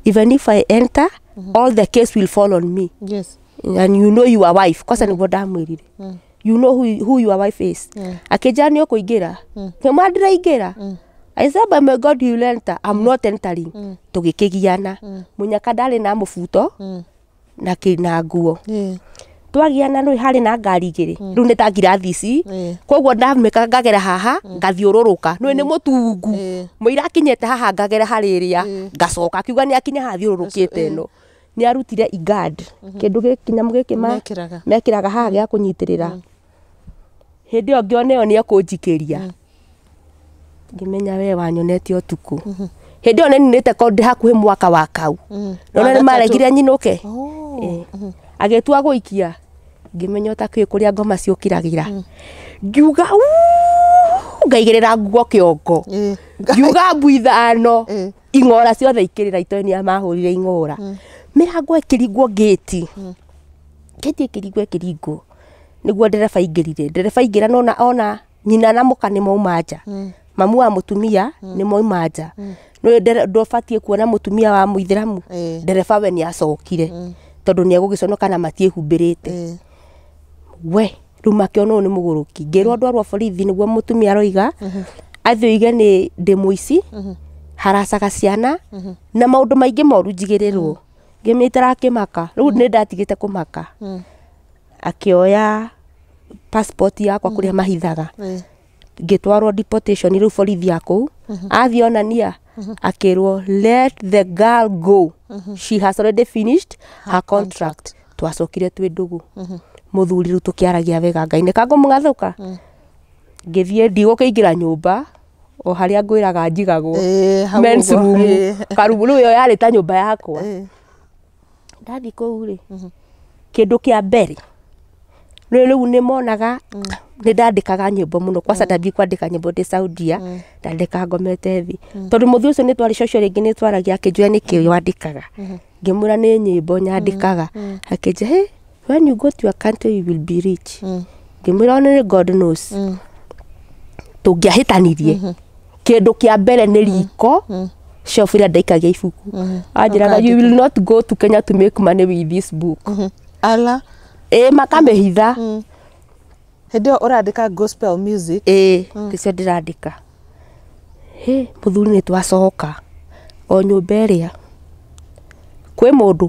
Even if I enter, all the case will fall on me and you know your wife." Kwanza nĩguo ndamwĩrire, "You know who your wife is." Akĩnjĩra nĩ ũkũingĩra. Ngĩmwĩra ndĩraingĩra. I said, "By my God you will enter. I'm not entering." Tũgĩkĩgiana mũnyaka, ndarĩ na mũbuto na na nguo. Twagiana, rĩu harĩ na ngari igĩrĩ, rĩu nĩ ta ngirathi ici. Koguo ndamĩka ngagera haha, ngathiũrũrũka, nĩ nĩ mũtungu. Mũira akinyĩte haha, ngagera harĩrĩa, ngacoka. Akiuga nĩ akinya haha thiũrũrũkĩte ĩno, nĩ arutire igad, kĩndũ gĩkĩ, nyamũ gĩkĩ
Mekĩraga.
Mekĩraga haha gĩa kũnyitĩrĩra. Hĩndĩ ĩyo ngĩona ĩyo nĩ ekũnjikĩria, ngĩmenya we wanyonete ũtukũ. Hĩndĩ ĩyo nĩninĩte ko ndĩ hakuhĩ mwaka wa kau, nona
Wa
nĩ
gatatũ.
maregire nyinũke.
Oh.
Agĩtua gũikia, ngĩmenya ũtakĩũĩ kũrĩa ngoma ciũkĩragĩra. Ngiuga "Uuu", ngaigĩrĩra nguo kĩongo. Ngiuga mbu ithano. Ing'ora ciothe ikĩrĩra, itoĩ nĩ mahũrire ing'ora. Mĩrango ĩkĩringwo, ngĩti ngĩti ĩkĩringwo, ĩkĩringwo nĩguo ndereba aingĩrire. Ndereba aingĩra, nona ona nyina na mũka nĩ mauma nja, mamu wa mũtumia nĩ mauma nja. Nĩ ndũbatiĩ kuona mũtumia wa mũithĩramu. Ndereba we nĩ acokire tondũ nĩ egũgĩconoka na matiĩhumbĩrĩte. We rĩu makĩona ũyũ nĩ mũgũrũki, ngĩrwo ndwarwo borithi. Nĩguo mũtumia aroiga athiĩ oige nĩ ndĩ mũici, haracaga ciana na maũndũ maingĩ moru njigĩrĩrwo. Ngĩmĩtara akĩmaka, rĩu nĩ ndatigĩte kũmaka. Akĩoya passport yakwa kũrĩa mahithaga, ngĩtwarwo deportation. Rĩu borithi ya kũu athiĩ onania, akĩrwo, "Let the girl go, she has already finished her contract." Twacokire twĩ ndũgũ mũthuri, rĩu tũkĩaragia wega. Ngai nĩ kangũmũgathũka, ngĩthiĩ, ndigũkĩingĩra nyũmba o harĩa ngwĩraga njigagwo.
Ĩĩ, hau
Men's
ũguo.
room. Karumu rĩu ĩyo yarĩ ta nyũmba yakwa. Ndathiĩ kũu rĩ, kĩndũ kĩa mbere rĩu nĩ monaga Nĩ ndandĩkaga nyĩmbo mũno kwaca, ndambie kwandĩka nyĩmbo ndĩ Saudia, ndandĩkaga ngomete thĩ, tondũ mũthĩ ũcio nĩ twarĩ cũcũ rĩngĩ, nĩ twaragia, akĩnjũria nĩkĩ wandĩkaga, ngĩmwĩra nĩ nyĩmbo nyandĩkaga, akĩnjĩra, "Hey, when you go to your country you will be rich." Ngĩmwĩra, "Only God knows." Tũngĩahĩtanirie kĩndũ kĩa mbere nĩ riko, shelf ĩrĩa ndaikagia ibuku. Anjĩraga, "You will not go to Kenya to make money with this book."
Ala.
Ĩ, makamĩhitha.
Hĩndĩ ĩyo ũrandĩka gospel music?
Ĩ, nĩcio ndĩrandĩka. Hĩ, mũthuri, nĩ twacoka o nyũmba ĩrĩa kwĩ mũndũ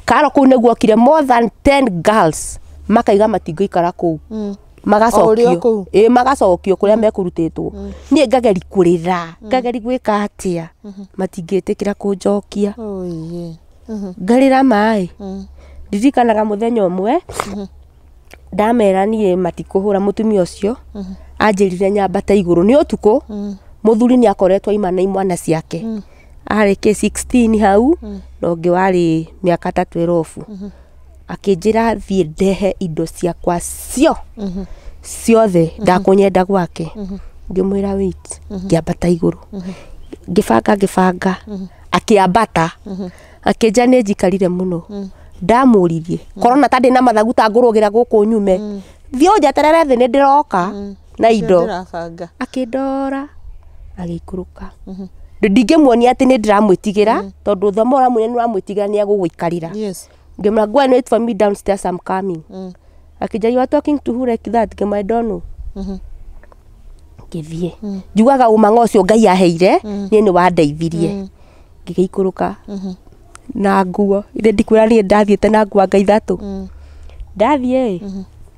karo kũu, nĩguo okire more than 10 girls, makaiga matingĩikara kũu.
O ũrĩa
Magacokio.
Kũu?
Ĩ, magacokio kũrĩa mekũrutĩtwo. Niĩ ngageri kũrĩra, ngageri gwĩka atĩa, matingĩtĩkĩra kũnjokia.
Oiye.
Ngarĩra maĩ. Ndirikanaga mũthenya ũmwe ndamera niĩ matikũhũra, mũtumia ũcio anjĩrire nyambate igũrũ nĩ ũtukũ. Mũthuri nĩ akoretwo aima na imwana ciake, arĩ kĩ 16 hau na ũngĩ warĩ mĩaka ta 12. Akĩnjĩra thiĩ ndehe indo ciakwa cio ciothe, ndakũnyenda gwake. Ngĩmwĩra wait. Ngĩambata igũrũ, ngĩbanga, ngĩbanga, akĩambata, akĩnja nĩ njikarire mũno. Ndamũririe korona ta ndĩ na mathagu ta ngũrũgĩra gũkũ nyume, thiĩ ũnjeterere thĩ, nĩ ndĩroka na indo.
Ndĩrabanga.
Akĩndora, agĩikũrũka. Ndingĩmuonia atĩ nĩ ndĩramwĩtigĩra, tondũ thoma ũramuonia nĩ ũramwĩtigĩra, nĩ agũgũikarĩra. Ngĩmwĩra, "Go and wait for me downstairs, I'm coming." Akĩnja, "You are talking to who like that?" Ngĩmwĩra, "I don't know." Ngĩthiĩ njugaga ũmang'a ũcio Ngai aheire niĩ nĩ wandeithirie. Ngĩgĩikũrũka na nguo ithe, ndikwĩra niĩ ndathiĩte na nguo anga ithatũ. Ndathiĩ,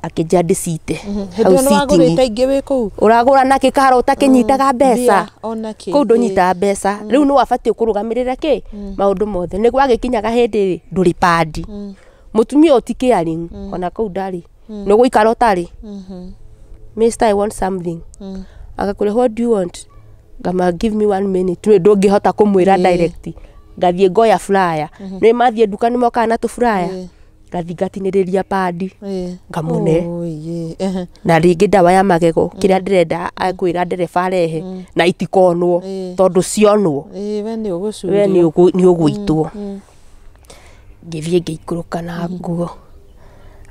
akĩnjĩra ndĩcite
Hĩndĩ
hau
ĩyo nĩ
sitting.
wagũrĩte ingĩ wĩ kũu?
Ũragũra nakĩ karo ũtakĩnyitaga mbeca?
Mbia ona kĩ.
Kũu ndũnyitaga mbeca, rĩu nĩ wabatiĩ kũrũgamĩrĩra kĩ maũndũ mothe. Nĩ gwagĩkinyaga hĩndĩ rĩ ndũrĩ pandi, mũtumia ũti caring, ona kũu ndarĩ nĩ gũikara ũtarĩ. "Mister, I want something." Agakwĩra, "What do you want?" Ngama, "Give me one minute." Rĩ ndũngĩhota kũmwĩra direct. Ngathiĩ ngoya flyer, nĩ mathiĩ nduka nĩ mokaga na tũflyer. Ngathiĩ ngatinĩrĩria pandi, ngamũne.
Oiye. Ehe.
Na rĩngĩ ndawa ya magego, kĩrĩa ndĩrenda akwĩra ndereba arehe, na itikonwo, tondũ cionwo
Ĩ, we nĩ
we
ũgũcurio.
Nĩ ũgũitwo. Ngĩthiĩ ngĩikũrũka na nguo,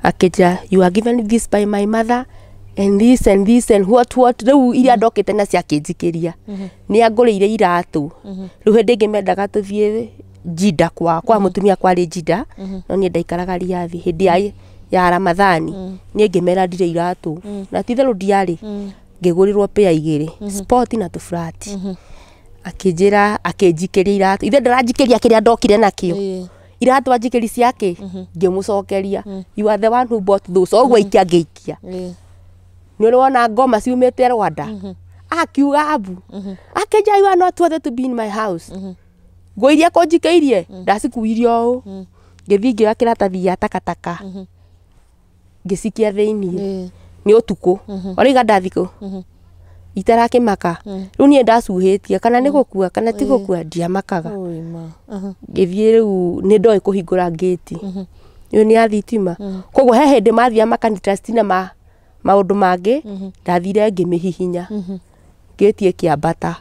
akĩnjĩra, "You are given this by my mother and this and this and what what." Rĩu iria ndokĩte nacio akĩnjikĩria, nĩ angũrĩire iratũ. Rĩu hĩndĩ ĩngĩ mendaga tũthiĩ Jinda kwa mũtumia kwarĩ Jinda, no niĩ ndaikaraga Riathi. Hĩndĩ ya Ramathani niĩ ngĩmera ndirĩ iratũ, na ti itherũ ndiarĩ. Ngĩgũrĩrwo pĩa igĩrĩ, sport na tũflati. Akĩnjĩra, akĩnjikĩria iratũ. Ithe ndaranjikĩria kĩrĩa ndokire nakĩo. Iratũ anjikĩri ciake, ngĩmũcokeria, "You are the one who bought those." Ũguo aikia, ngĩikia. Nĩ ũrĩ wona ngoma ciumĩte Rwanda, akiuga abu, akĩnjĩra, "You are not worthy to be in my house." Nguo iria kũnjikĩirie ndacikuirie ũũ, ngĩthiĩ ngĩoya kĩratathi gĩa takataka, ngĩcikia thĩiniĩ. Nĩ ũtukũ ũraiga ndathikũ itarakĩmaka. Rĩu niĩ ndacuhĩtie kana nĩ gũkua kana ti gũkua, ndiamakaga.
Oi ma.
Ngĩthiĩ, rĩu nĩ ndoĩ kũhingũra ngĩti ĩyo nĩ ya thitima, koguo he hĩndĩ mathiaga makanitrust na maũndũ mangĩ. Ndathire ngĩmĩhihinya ngĩti ĩkĩambata,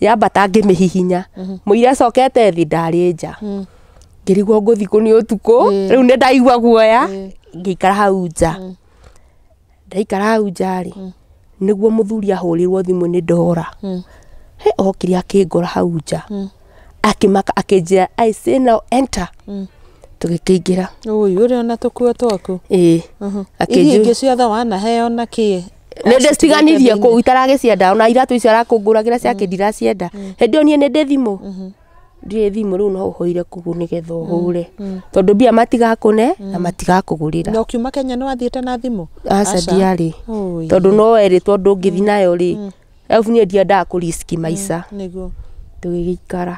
yambata ngĩmĩhihinya, mũira acokete thĩ, ndarĩ nja. Ngĩrigwo ngũthiĩ kũ nĩ ũtukũ. Rĩu nĩ ndaigua guoya. Ngĩikara hau nja. Ndaikara hau nja rĩ, nĩguo mũthuri ahũrĩrwo thimũ nĩ ndora. He okire akĩngora hau nja, akĩmaka, akĩnjĩra, "I say now enter." Tũgĩkĩingĩra.
Oi, ũrĩ ona tũkuo twaku.
Ĩĩ.
Iria
Akĩnjũ
ingĩ ciothe wanaheo na kĩ?
Nĩ ndĩciganirie kũu, itaragĩcienda. Ona iratũ icio arakũngũragĩra ciake ndiracienda. Hĩndĩ ĩyo niĩ nĩ ndĩ thimũ, ndirĩ thimũ. Rĩu no ũhũire kũu nĩgetha ũhũre, tondũ mbia matigakũne na matigakũgũrĩra.
Na ũkiuma Kenya nĩ wathiĩte na thimũ?
Aca, ndiarĩ.
Oi.
Tondũ no werĩtwo ndũngĩthiĩ nayo rĩ, arabu niĩ ndiendaga kũriski maica.
Nĩguo.
Tũgĩgĩikara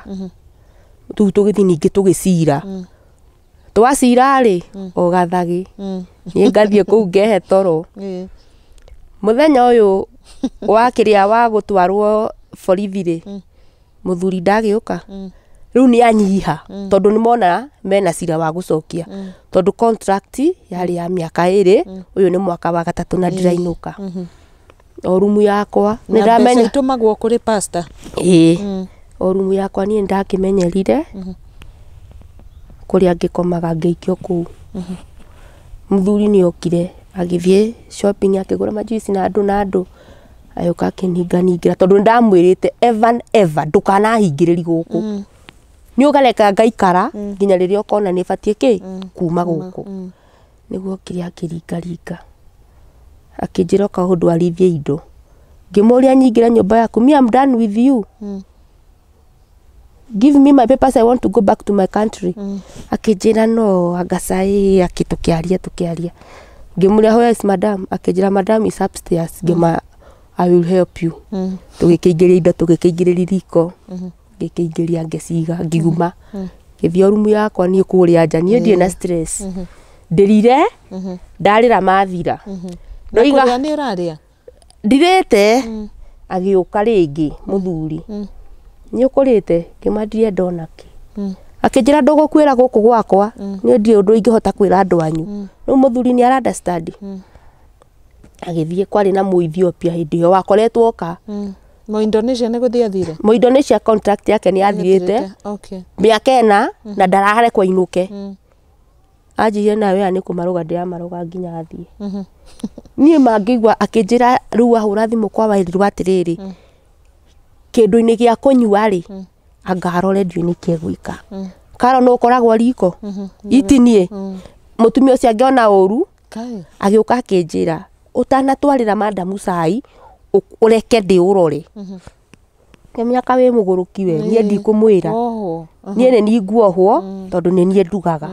rĩu, tũgĩthiĩ ningĩ tũgĩcira. Twacira rĩ, o gathagĩ niĩ ngathiĩ kũu ngehe toro. Mũthenya ũyũ wa kĩrĩa wa gũtwarwo borithi rĩ, mũthuri ndagĩũka. Rĩu nĩ anyiha tondũ nĩ mona mena cira wa gũcokia, tondũ contract yarĩ ya mĩaka 2, ũyũ nĩ mwaka wa gatatũ na ndirainũka. O rumu yakwa nĩ
Na mbeca
ndamenya
itũmagwo kũrĩ pastor.
Ĩĩ, o rumu yakwa niĩ ndakĩmenyerire kũrĩa ngĩkomaga, ngĩikio kũu. Mũthuri nĩ okire, agĩthiĩ shopping, akĩgũra majuici na andũ na andũ, agĩũka akĩninganingĩra, tondũ nĩ ndamwĩrĩte ever ever ndũkanahingĩrĩri gũkũ, nĩ ũgareka ngaikara nginya rĩrĩa ũkona nĩ batiĩ kĩ kuma gũkũ. Nĩguo okire akĩringaringa, akĩnjĩra oka ũndwarithie indo. Ngĩmũria nyingĩre nyũmba yaku? Me, I'm done with you. Give me my papers, I want to go back to my country. Akĩnjĩra no angacaĩ, akĩ tũkĩaria. Ngĩmũria, "Where is madam?" Akĩnjĩra, "Madam is upstairs." Ngĩma, "I will help you." Tũgĩkĩingĩria indo, tũgĩkĩingĩrĩria riko, ngĩkĩingĩria, ngĩciga, ngiuma, ngĩthiĩ o rumu yakwa. Niĩ kũrĩa nja niĩ ndirĩ na stress, ndĩrire ndarĩra mathira.
Na
Ndoiga
kũrĩa nĩ ũrarĩa?
Ndirĩte. Agĩũka rĩngĩ mũthuri, "Nĩ ũkũrĩte?" Ngĩma, "Ndirenda onakĩ." Akĩnjĩra, "Ndũgũkuĩra gũkũ gwakwa, niĩ ndirĩ ũndũ ingĩhota kwĩra andũ anyu." Rĩu mũthuri nĩ ara understand. Agĩthiĩ, kwarĩ na Mũethiopia hĩndĩ ĩyo wakoretwo oka.
Mo Indonesia nĩ gũthiĩ athire?
Mũindonesia contract yake nĩ yathirĩte mĩaka 4 na ndararekwo ainũke. Anjĩrire nawe aya nĩ kũmarũga ndĩramarũga nginya athiĩ. Niĩ mangĩigua akĩnjĩra rĩu ahũra thimũ kwa Wairimũ atĩrĩrĩ, kĩndũ-inĩ gĩa kũnyua rĩ, anga arore ndiũĩ nĩkĩ egwĩka. Karo no ũkoragwo riko itinie mũtumia ũcio angĩona ũru.
Kai.
Agĩũka akĩnjĩra, "Ũtanatwarĩra madamu cai, ũreke ndĩũrore." Ngĩmenya wĩ mũgũrũki we, niĩ ndikũmwĩra.
Oho.
Niĩ nĩ niĩ nguohwo tondũ nĩ niĩ ndugaga.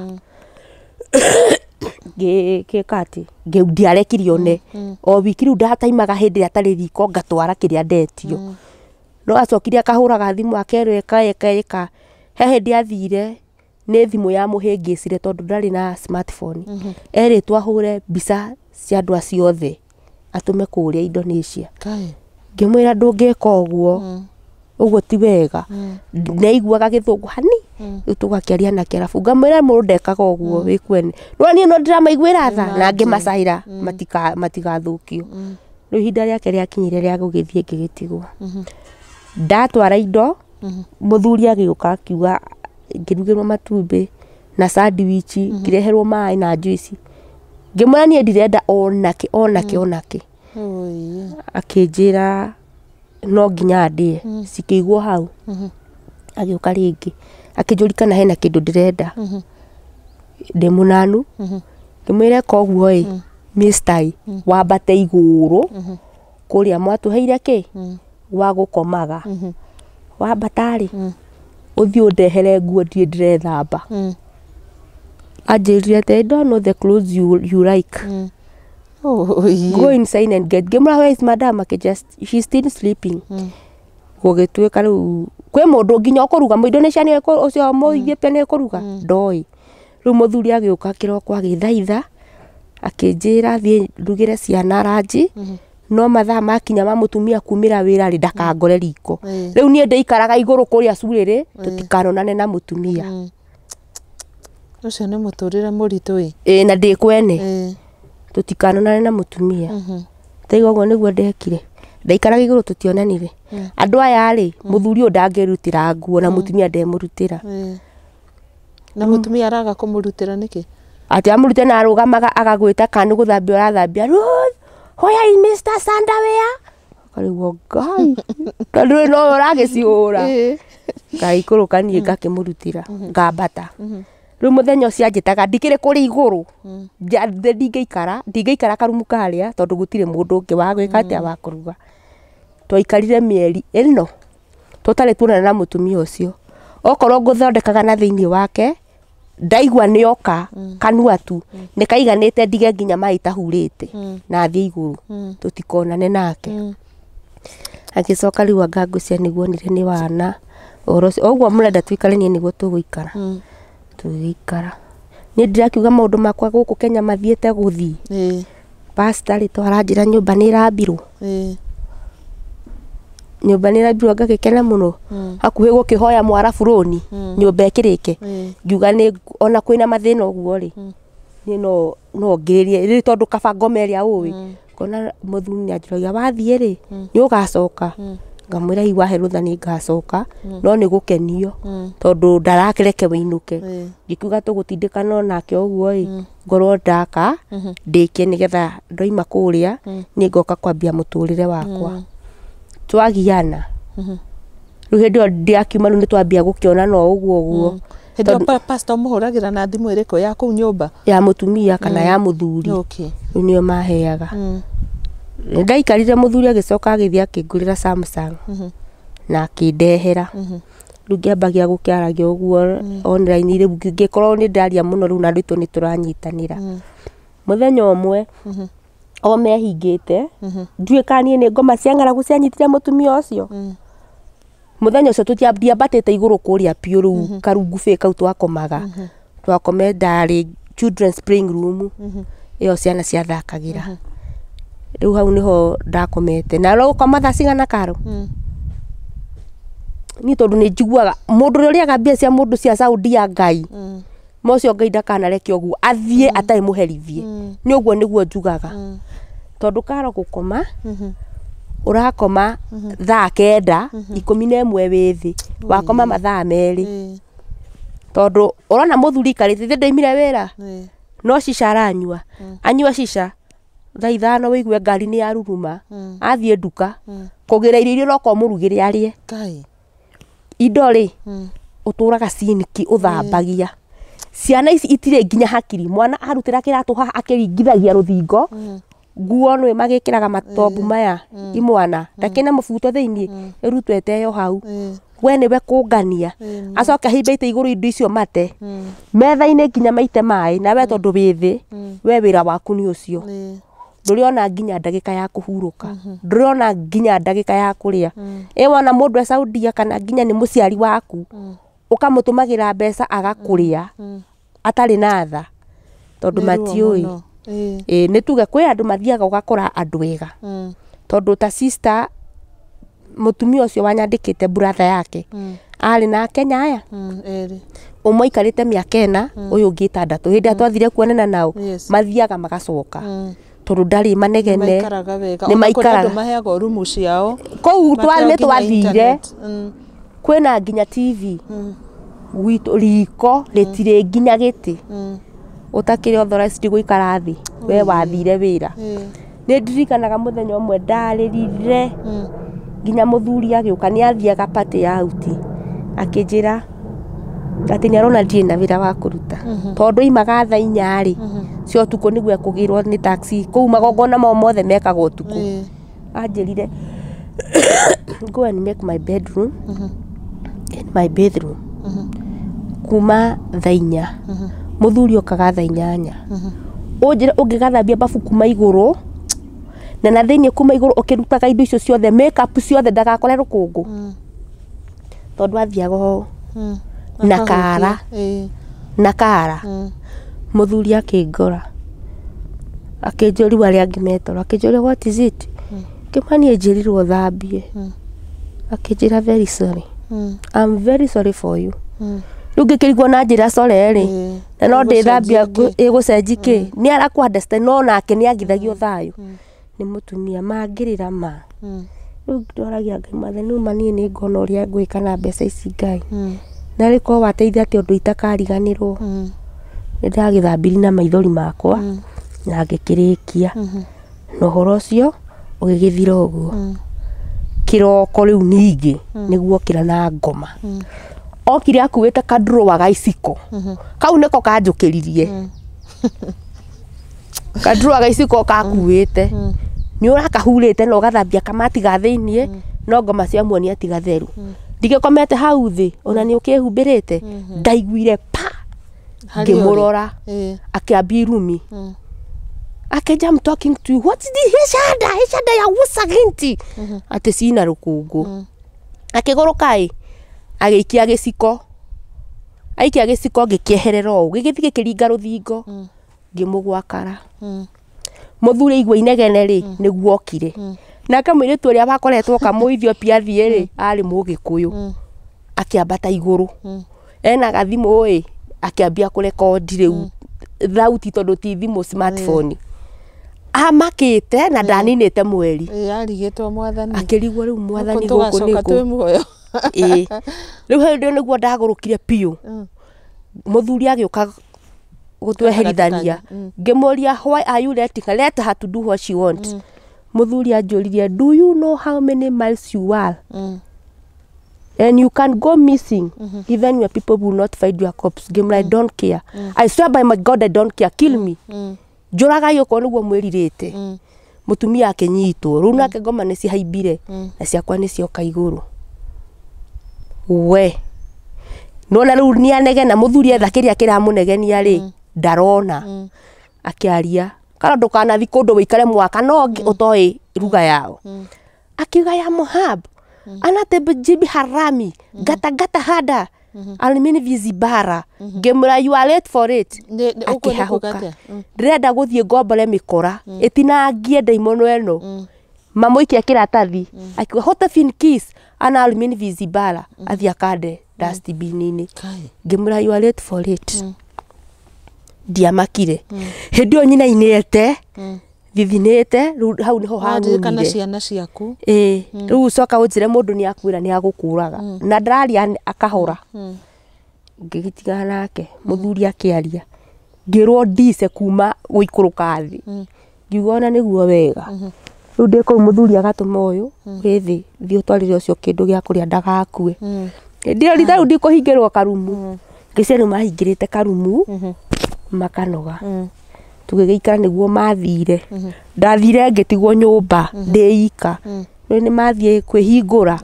Ngĩka atĩ ndiarekire one o wiki. Rĩu ndataimaga hĩndĩ ĩrĩa atarĩ riko, ngatwara kĩrĩa ndetio. No acokire akahũraga thimũ, akerwo ĩka ĩka ĩka. He hĩndĩ athire nĩ thimũ ya mũhĩngĩcire tondũ ndarĩ na smartphone, erĩtwo ahũre mbica cia andũ acio othe atũme kũrĩa Indonesia.
Kai.
Ngĩmwĩra, "Ndũngĩka ũguo, ũguo ti wega." Nĩaiguaga gĩthũngũ hani, rĩu tũgakĩaria nake, arabu ngamwĩra mũndũ ndekaga ũguo wĩ kwene. No niĩ no ndĩramaiguĩra tha na ngĩmacaĩra matigathũkio. Rĩu ihinda rĩake rĩakinyire rĩa gũgĩthiĩ, ngĩgĩtigwo ndatwara indo. Mũthuri agĩũka akiuga, ngĩrugĩrwo matumbĩ na sandwich, ngĩreherwo maĩ na juice. Ngĩmwĩra niĩ ndirenda onakĩ onakĩ onakĩ.
Oi.
Akĩnjĩra no nginya ndĩe, cikĩigwo hau. Agĩũka rĩngĩ akĩnjũria kana hena kĩndũ ndĩrenda ndĩ mũnanu. Ngĩmwĩra eka ũguo ĩ Mr. ĩ wambate igũrũ kũrĩa mwatũheire kĩ gwa gũkomaga, wambata rĩ, ũthiĩ ũndehere nguo, ndirĩ ndĩrethamba. Anjĩrire atĩ, "I don't know the clothes you like."
Oi.
"Go inside and get." Ngĩmwĩra, "Where is madam?" Akĩ just, "She's still sleeping." Gũgĩtuĩka rĩu kwĩ mũndũ nginya ũkũruga, Mũindonesia nĩ ũcio, Mũethiopia nĩ kũruga ndoĩ. Rĩu mũthuri agĩũka kĩroko agĩthaitha, akĩnjĩra thiĩ ndugĩre ciana ranji, no mathaa makinya ma mũtumia kumĩra wĩra rĩ, ndakangore riko. Rĩu niĩ ndĩikaraga igũrũ kũrĩa curĩrĩ tũtikanonane na mũtumia.
Ũcio nĩ mũtũrĩre mũritũ ĩ.
Ĩ, na ndĩ kwene. Tũtikanonane na mũtumia. Taigua ũguo nĩguo ndekire, ndaikaraga igũrũ tũtionanire. Andũ aya rĩ, mũthuri ũyũ ndangĩrutĩra nguo na mũtumia ndemũrutĩra.
Na mũtumia araga kũmũrutĩra nĩkĩ?
Atĩ amũrute na arũgamaga agagwĩta kana nĩ gũthambia ũrathambia, "Ruth, where is Mr. Sandawea?" Akarigwo Ngai, tondũ rĩu nowe ũragĩcihũra. Ngaikũrũka niĩ ngakĩmũrutĩra, ngambata. Rĩu mũthenya ũcio anjĩtaga ndikĩrĩ kũrĩ igũrũ. Ndingĩikara, ndingĩikara karumu karĩa tondũ gũtirĩ mũndũ ũngĩ wa gwĩka atĩa, wa kũruga. Twaikarire mĩeri 4 tũtarĩ tuonana na mũtumia ũcio. Okorwo ngũthondekaga na thĩinĩ wake, ndaigua nĩ oka kanua tu nĩ kaiganĩte, ndige nginya maĩ tahurĩte na thiĩ igũrũ tũtikonane nake. Agĩcoka rĩu anga ngũcia nĩguo onire nĩ wana ũhoro ũcio ũguo mũrenda tuikare, niĩ nĩguo tũgũikara. Tũgĩikara, niĩ ndirakiuga maũndũ makwa gũkũ Kenya mathiĩte gũthiĩ. Pastor rĩ, twaranjĩra nyũmba nĩ ĩrambirwo. Nyũmba nĩ ĩrambirwo ngagĩkena mũno. Hakuhĩ gũkĩhoya mwarabu rũni nyũmba ĩkĩrĩke. Ngiuga nĩ ona kwĩna mathĩna ũguo rĩ, niĩ no ngĩrĩrie rĩu tondũ kaba ngoma ĩrĩa ũĩ. Ngona mũthuri nĩ anjũragia wathiĩ rĩ nĩ ũgacoka. Ngamwĩra hihi wahe rũtha nĩ ngacoka no nĩ gũkenio tondũ ndarakĩreke wĩinũke. Ngĩkiuga tũgũtindĩkana onake ũguo ĩ ngorwo ndaka ndĩkie nĩgetha ndoima kũrĩa nĩ ngoka kwambia mũtũrĩre wakwa. Twagiana rĩu hĩndĩ ĩyo ndiakiuma rĩu nĩ twambia gũkĩonana o ũguo ũguo.
Hĩndĩ ĩyo pastor mũhũragĩra na thimũ ĩrĩkũ ya kũu nyũmba?
Ya mũtumia kana ya mũthuri. Rĩu nĩo maheaga. Ndaikarire mũthuri agĩcoka agĩthiĩ akĩngũrĩra Samsung na akĩndehera. Rĩu ngĩambagia gũkĩaragia ũguo online rĩu ngĩkorwo nĩ ndaria mũno rĩu na andũ aitũ nĩ tũranyitanĩra. Mũthenya ũmwe o mehingĩte ndiũĩ kana niĩ nĩ ngoma cia ng'aragu cianyitire mũtumia ũcio. Mũthenya ũcio ndiambatĩte igũrũ kũrĩa biũ rĩu karungu bĩ kau twakomaga. Twakome ndarĩ children's playing room ĩyo ciana ciathakagĩra. Rĩu hau nĩho ndakomete na no gũkoma thaa cigana karo. Niĩ tondũ nĩ njiguaga mũndũ ũrĩa ũrĩaga mbia cia mũndũ cia Saudi ya Ngai mocio Ngai ndakanareke ũguo athiĩ atarĩ mũherithie. Nĩ ũguo nĩguo njugaga. Tondũ karo gũkoma ũrakoma thaa 9 11 wĩ thĩ wakoma mathaa 2 tondũ ũrona mũthuri aikarĩte thĩ ndoimire wĩra no cica aranyua anyua cica thaa 5 wĩigue ngari nĩ yaruruma athiĩ nduka kũgĩra irio iria ũroka ũmũrugĩre arĩe. Indo rĩ ũtũraga sinki ũthambagia. Ciana ici itirĩ nginya hakiri mwana arutĩra kĩratũ haha akĩringithagia rũthingo nguo nĩ magĩkĩraga matombu maya imwana ndakĩna mũbuto thĩinĩ ĩrutwo ĩteo hau we nĩwe kũngania acoke ahimbĩte igũrũ indo icio mate metha-inĩ nginya maite maĩ na we tondũ wĩ thĩ we wĩra waku nĩ ũcio. Ndũrĩona nginya ndagĩka ya kũhurũka ndũrĩona nginya ndagĩka ya kũrĩa. Ĩ wona mũndũ e Saudia kana nginya nĩ mũciari waku ũkamũtũmagĩra mbeca agakũrĩa atarĩ na tha tondũ matiũĩ. Ĩ nĩ tuge kwĩ andũ mathiaga ũgakora andũ ega tondũ ta sister mũtumia ũcio wanyandĩkĩte brother yake arĩ na Kenya aya ũmwe aikarĩte mĩaka 4 ũyũ ũngĩ 6 hĩndĩ ĩrĩa twathire kuonana nao mathiaga magacoka tondũ ndarĩ manegene
nĩ maikaraga maheagwo rumu ciao
kũu nĩ twathire kwĩna nginya TV gwitũ riko rĩtirĩ nginya gĩtĩ ũtakĩrĩ authorized gũikara thĩ we wathire wĩra. Nĩ ndirikanaga mũthenya ũmwe ndarĩrire nginya mũthuri agĩũka nĩ athiaga party ya auti akĩnjĩra atĩ nĩ arona ndirĩ na wĩra wa kũruta tondũ oimaga thaa 4 rĩ cia ũtukũ nĩguo ekũgĩrwo nĩ taxi kũu magongona mao mothe mekagwo ũtukũ. Anjĩrire go and make my bedroom and my bathroom kuma thaa 4 mũthuri okaga thaa 8 ũnjĩre ũngĩgathambia bafu kuma igũrũ na thĩinĩ kuma igũrũ ũkĩrutaga indo icio ciothe makeup ciothe ndagakore rũkũngũ tondũ athiaga ũũ na kara na kara. Mũthuri akĩngora akĩnjũria arĩa angĩ metoro akĩnjũria what is it ngĩmwĩra niĩ njĩrirwo thambie akĩnjĩra very sorry I'm very sorry for you. Rĩu ngĩkĩrigwo na njĩra sorry rĩ na no ndĩthambia ĩgũcenji kĩ nĩ arakũ understand no nake nĩ agithagio thayũ nĩ mũtumia mangĩrĩra ma. Rĩu ndoragia Ngai mwathani nĩma niĩ nĩ ngona ũrĩa ngwĩka na mbeca ici Ngai na rĩ korwo wateithia atĩ ũndũ itakariganĩrwo. Nĩ ndagĩthambirie na maithori makwa na ngĩkĩrĩkia na ũhoro ũcio ũgĩgĩthira ũguo. Kĩroko rĩu ningĩ nĩguo okĩra na ngoma okire akuĩte kadrowa ga iciko kau nĩko kanjũkĩririe kadrowa ga iciko kakuĩte nĩ ũrakahurĩte na ũgathambia kamati ga thĩiniĩ no ngoma cia muonia ti gatheru ndigĩkomete hau thĩ ona nĩ ũkĩhumbĩrĩte ndaiguire pa ngĩmũrora akĩambia irumi akĩnja I'm talking to you what is the heshada heshada ya wusaginti atĩ cina rũkũngũ akĩgũrũka ĩ agĩikia gĩciko aikia gĩciko ngĩkĩeherera ũũ gĩgĩthiĩ gĩkĩringa rũthingo ngĩmũgwakara. Mũthuri aigua inegene rĩ nĩguo okire Nake mũirĩtu ũrĩa wakoretwo kamũ Ethiopia athiĩ rĩ, arĩ mũgĩkũyũ, akĩambata igũrũ ena gathimũ ĩ, akĩambia kũrekondi rĩu thauti tondũ ti thimũ, smartphone. Amakĩte na ndaninĩte mweri.
Ĩĩ, arigĩtwo mwathani.
Akĩrigwo rĩu mwathani gũkũ
tũgacoka
nĩkũ.
Twĩ muoyo.
Ĩĩ, rĩu hĩndĩ ĩyo nĩguo ndagũrũkire biũ. Mũthuri agĩũka gũtweherithania. Ngĩmũria, "Why are you letting her? Let her to do what she want." Mũthuri anjũririe, "Do you know how many miles you are and you can go missing? Even your people will not find your corpse." Ngĩmwĩra, "I don't care. I swear by my God, I don't care. Kill me, njũragai okorwo nĩguo mwĩrirĩte." Mũtumia akĩnyitwo rĩu nake, ngoma nĩ cihaimbire na ciakwa nĩ cioka igũrũ. We nona rĩu nĩ anegena, mũthuri etha kĩrĩa kĩramũnegenia rĩ, ndarona akĩaria kana ndũkanathi kũndũ wĩikare mwaka no ũtoĩ ruga yao. Akiuga ya mohab anate jibi harami gata gata hada almini vizibara. Ngĩmwĩra, "You are late for it."
Ũguo nĩ kuga
Akĩhahũka.
atĩa?
Ndĩrenda gũthiĩ ngombore mĩkora ĩtinangie ndaimono ĩno mamũikia kĩratathi. Akiuga hotefin kiss ana almini vizibara, athiĩ akande dustbin-inĩ.
Kai.
Ngĩmwĩra, "You are late for it." Ndiamakire hĩndĩ ĩyo nyinainĩte thithinĩte rĩu hau nĩho
Waririkana
hangunire.
Ciana ciaku.
Ĩĩ, rĩu coka ũnjĩre mũndũ nĩ akwĩra nĩ agũkũraga na ndĩraria akahora. Ngĩgĩtigana nake. Mũthuri akĩaria, ngĩrwo ndice kuma gũikũrũka thĩ. Ngiuga ona nĩguo wega. Rĩu ndĩ kũu, mũthuri agatũma ũyũ wĩ thĩ, thiĩ ũtwarĩre ũcio kĩndũ gĩa kũrĩa ndagakue. Hĩndĩ ĩyo rita rĩu ndikũhingĩrwo karumu, ngĩciria rĩu mahingĩrĩte karumu makanoga. Tũgĩgĩikara nĩguo mathire. Ndathire ngĩtigwo nyũmba ndĩ ika. Rĩu nĩ mathiĩ kwĩhingũra.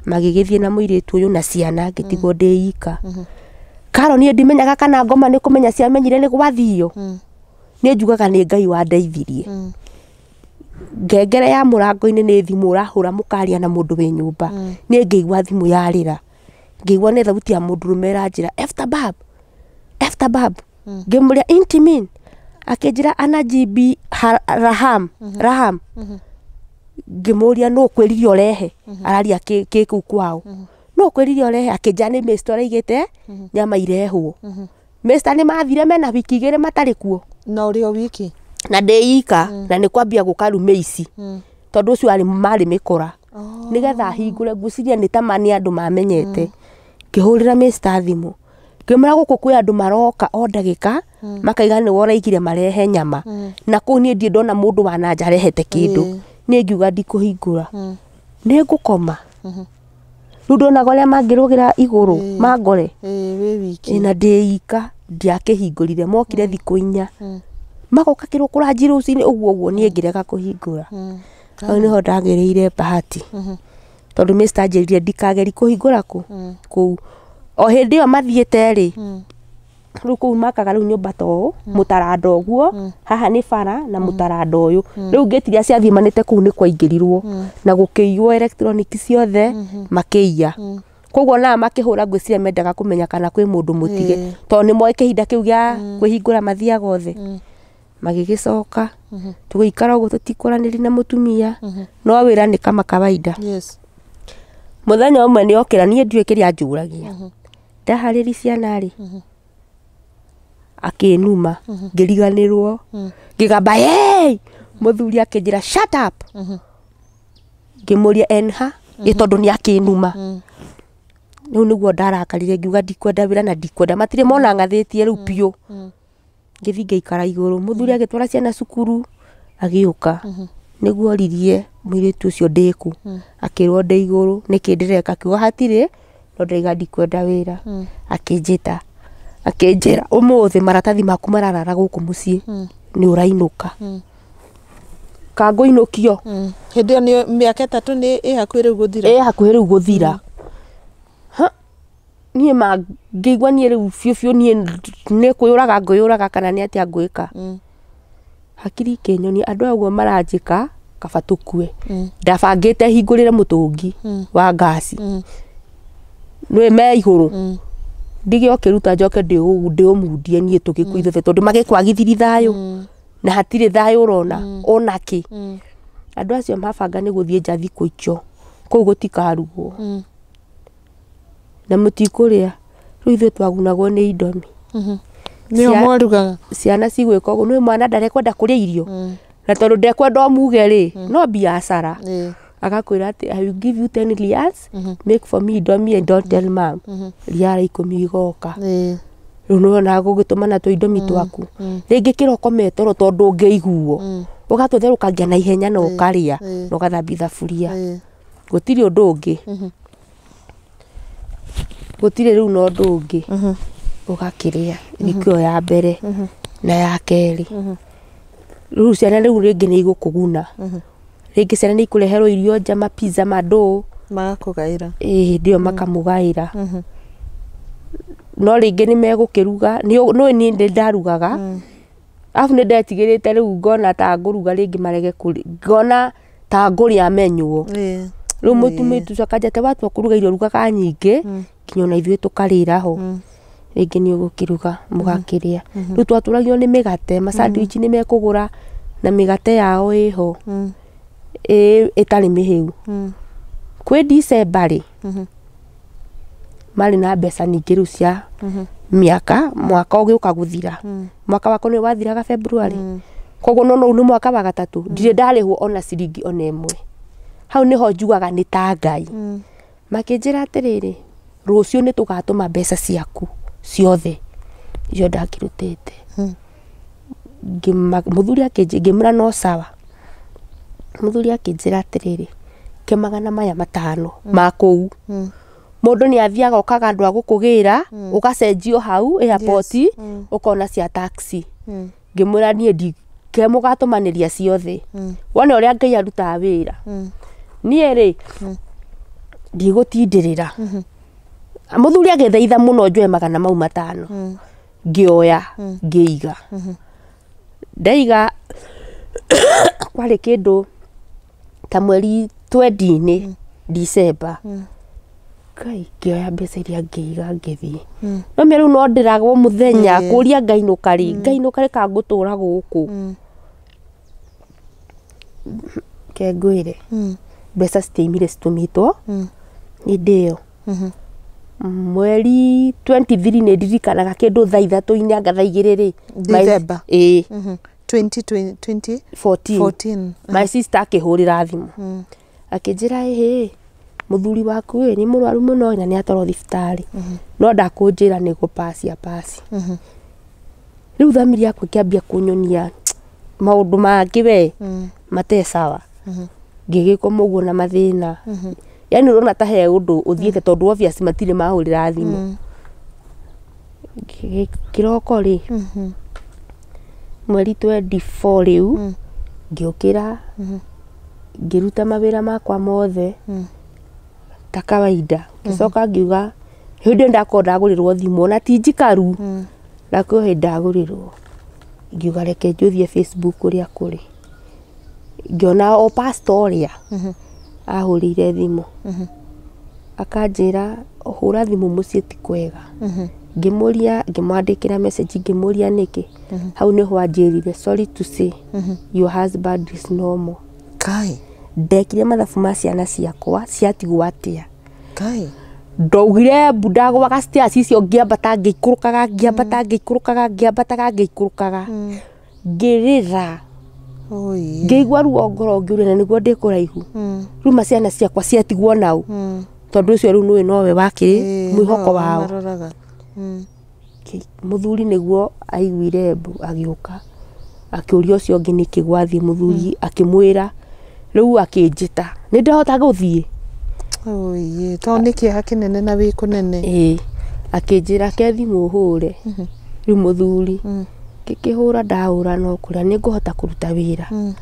Magĩgĩthiĩ na mũirĩtu ũyũ na ciana, ngĩtigwo ndĩ ika. Karo niĩ ndimenyaga kana ngoma nĩ kũmenya ciamenyire nĩ gwathio. Niĩ njugaga nĩ Ngai wandeithirie. Ngengere ya mũrango-inĩ nĩ thimũ ũrahũra mũkaria na mũndũ wĩ nyũmba. Niĩ ngĩigua thimũ yarĩra, ngĩigua nĩ thauti ya mũndũrũme ĩranjĩra, "Eftabab, Eftabab." Ngĩmũria, "Intimin?" Akĩnjĩra, "Ana GB Raham Raham." Ngĩmũria, "Nũ ũkwĩrire ũrehe?" Araria kĩ kũu kwao, "Nũ ũkwĩrire ũrehe?" Akĩnjĩra nĩ Mr. ũraigĩte nyama irehwo. Mr. nĩ mathire mena wiki 2 matarĩ kuo.
Na ũrĩ o wiki.
Na ndĩ ika na nĩ kwambia gũka rume ici tondũ ũcio arĩ marĩ mĩkora nĩgetha hingũre. Ngwĩciria nĩ tama nĩ andũ mamenyete. Ngĩhũrĩra Mr. thimũ, ngĩmwĩra gũkũ kwĩ andũ maroka o ndagĩka makaiga nĩwe ũraigire marehe nyama na kũu niĩ ndirĩ ndona mũndũ wa nanja arehete kĩndũ. Niĩ ngiuga ndikũhingũra, nĩ ngũkoma. Rĩu ndonaga ũrĩa mangĩrũgĩra igũrũ mangore.
Ĩĩ, wĩ wiki.
Ĩ, na ndĩ ika. Ndiakĩhingũrire. Mokire thikũ 4, magoka kĩroko ranji rũcinĩ ũguo ũguo. Niĩ ngĩrega kũhingũra. Hau nĩho ndagĩrĩire bahati tondũ Mr. anjĩrire ndikageri kũhingũra kũ kũu. O hĩndĩ ĩyo mathiĩte rĩ, rĩu kũu makaga rĩu nyũmba ta ũũ, mũtaranda ũguo, haha nĩ bara na mũtaranda ũyũ. Rĩu ngĩti iria ciathimanĩte kũu nĩ kwaingĩrirwo na gũkĩiywo electronic ciothe makĩiya. Koguo nao makĩhũra, ngwĩciria mendaga kũmenya kana kwĩ mũndũ mũtige tondũ nĩ moĩ kĩhinda kĩu gĩa kwĩhingũra mathiaga othe. Magĩgĩcoka tũgĩikara ũguo tũtikwaranĩria na mũtumia, no wĩra nĩ kama kawaida. Mũthenya ũmwe nĩ okĩra, niĩ ndiũĩ kĩrĩa anjũragia. Ndaharĩri ciana rĩ, akĩnuma, ngĩriganĩrwo, ngĩgamba "Hey!" Mũthuri akĩnjĩra, "Shut up." Ngĩmũria enha ĩ tondũ nĩ akĩnuma. Rĩu nĩguo ndarakarire, ngiuga ndikwenda wĩra na ndikwenda matirĩ mona ng'athĩtie rĩu biũ. Ngĩthiĩ ngĩikara igũrũ. Mũthuri agĩtwara ciana cukuru, agĩũka nĩguo oririe mũirĩtu ũcio ndĩkũ. Akĩrwo ndĩ igũrũ. Nĩkĩ ndĩreka? Akiuga hatirĩ, no ndĩraiga ndikwenda wĩra. Akĩnjĩta, akĩnjĩra, "Ũmũthĩ maratathi maku mararara gũkũ mũciĩ, nĩ ũrainũka." Kangũinũkio.
Hĩndĩ ĩyo nĩ mĩaka 3 nĩ ĩ hakuhĩ rĩu gũthira.
Ĩ hakuhĩ rĩu gũthira. Ha, niĩ ma ngĩigua niĩ rĩu biũ biũ niĩ nĩ kwĩyũraga ngwĩyũraga kana nĩ atĩa ngwĩka. Hakiri ikĩnyonia andũ aya ũguo maranjĩka, kaba tũkue. Ndabangĩte hingũrĩre mũtũngi wa ngaci nĩ me igũrũ, ndige ũkĩruta njoke ndĩũmundie niĩ tũgĩkue ithuothe tondũ magĩkwagithiri thayũ na hatirĩ thayũ ũrona ona kĩ. Andũ acio mabanga nĩ gũthiĩ nja thikũ icio kũu gũtikarugwo na mũtikũrĩa. Rĩu ithuĩ twagunagwo nĩ indomi.
Nĩo mwarugaga?
Ciana cigwĩka ũguo nĩ mwana ndarekwenda kũrĩa irio na tondũ ndekwenda ũmuge rĩ no biacara agakwĩra atĩ I will give you 10 riyals, make for me indomie and don't tell mom. Riara 10 igoka. Rĩu nĩwonaga gũgĩtũmana tũindomi twaku rĩngĩ kĩroko metoro tondũ ũngĩiguo ũgatũtherũkangia na ihenya na ũkarĩa na ũgathambia thaburia. Gũtirĩ ũndũ ũngĩ. Gũtirĩ rĩu na ũndũ ũngĩ. Ũgakĩrĩa nĩkĩo ya mbere na ya kerĩ. Rĩu ciana rĩu rĩngĩ nĩ igũkũguna. Rĩngĩ ciana nĩ ikũreherwo irio nja mapizza mandũ
magakũgaĩra.
Ĩĩ ndio makamũgaĩra. No rĩngĩ nĩ megũkĩruga nĩ niĩ nĩ ndarugaga. Arabu nĩ ndetigĩrĩte rĩu ngona ta ngũruga rĩngĩ marege kũrĩa ngona ta ngũrĩa menywo. Rĩu mũtumia ũcio akanjĩra watua kũruga irio rugaga nyingĩ nginya ona ithuĩ tũkarĩra ho. Rĩngĩ nĩ ũgũkĩruga mũgakĩrĩa. Rĩu twatũragio nĩ mĩgate ma sandwich nĩ mekũgũra na mĩgate yao ĩho ĩtarĩ mĩhĩu. Kwĩ December rĩ marĩ na mbeca nyingĩ rĩu cia mĩaka mwaka ũgĩũka gũthira. Mwaka wakwa nĩ wathiraga February. Koguo no nĩ mwaka wa gatatũ ndirĩ ndarĩhwo ona ciringi ona ĩmwe. Hau nĩho njugaga nĩ ta Ngai. Makĩnjĩra atĩrĩrĩ rũciũ nĩ tũgatũma mbeca ciaku ciothe icio ndakĩrutĩte. Mũthuri ngĩmwĩra no sawa. Mũthuri akĩnjĩra atĩrĩrĩ ke 500 ma kũu. Mũndũ nĩ athiaga okaga andũ a gũkũgĩra ũgacenjio hau airport ũkona cia taxi. Ngĩmwĩra niĩ ndike mũgatũmanĩria ciothe. Wona ũrĩa Ngai arutaga wĩra. Niĩ rĩ ndigũtindĩrĩra. Mũthuri agĩthaitha mũno njoe 500. Ngĩoya ngĩiga. Ndaiga kwarĩ kĩndũ ta mweri 20 December. Ngai ngĩoya mbeca iria ngĩiga ngĩthiĩ. No mĩrĩu no ndĩragwo mũthenya kũria ngainũka rĩ ngainũka rĩ kana ngũtũra gũkũ. Ke ngwĩre mbeca citiaimire citũmĩtwo hĩndĩ ĩyo. Mweri 23 nĩ ndirikanaga kĩndũ thaa 3 anga thaa 2 rĩ.
December.
Ĩĩ.
2014.
My sister akĩhũrĩra thimũ. Akĩnjĩra ĩhĩ mũthuri waku ĩ nĩ mũrwaru mũno na nĩ atwarwo thibitarĩ. No ndakũnjĩra nĩ gũpacia pasi. Rĩu thamiri yakwa ĩkĩambia kũnyonia maũndũ mangĩ we mate sawa. Ngĩgĩkoma ũguo na mathĩna. Yaani ũrona ta he ũndũ ũthiĩte tondũ obvious matirĩ mahũrĩra thimũ. Kĩroko rĩ mweri 24 rĩu ngĩũkĩra ngĩruta mawĩra makwa mothe ta kawaida. Ngĩcoka ngiuga hĩndĩ ĩyo ndakorwo ndagũrĩrwo thimũ ona ti njikaru na kwĩ hĩndĩ ndagũrĩrwo. Ngiuga reke njũthiĩ Facebook ũrĩa kũrĩ. Ngĩona o pastor ũrĩa ahũrĩire thimũ. Akanjĩra hũra thimũ mũciĩ ti kwega. Ngĩmũria ngĩmwandĩkĩra message ngĩmũria nĩkĩ. Hau nĩho anjĩrire sorry to say your husband is no more.
Kai.
Ndekire mathabu ma ciana ciakwa ciatigwo atĩa.
Kai.
Ndaugire mbu ndagwaga stairs icio ngĩambata ngĩikũrũkaga ngĩambata ngĩikũrũkaga ngĩambataga ngĩikũrũkaga. Ngĩrĩra. Ngĩigua ruo ngoro ngĩũria na nĩguo ndĩ kũraihu. Rĩu ma ciana ciakwa ciatigwo nau. Tondũ ũcio rĩu nĩũĩ nowe wakĩrĩ mwĩhoko wao. Mũthuri nĩguo aiguire mbu agĩũka. Akĩũria ũcio ũngĩ nĩkĩ gwathiĩ mũthuri akĩmwĩra rĩu akĩnjĩta nĩ ndahota gũthiĩ.
Tondũ nĩ kĩeha kĩnene na wĩ kũnene.
Ĩĩ akĩnjĩra ke thimũ ũhũre. Rĩu mũthuri ngĩkĩhũra ndahũra no kũrĩa nĩ ngũhota kũruta wĩra.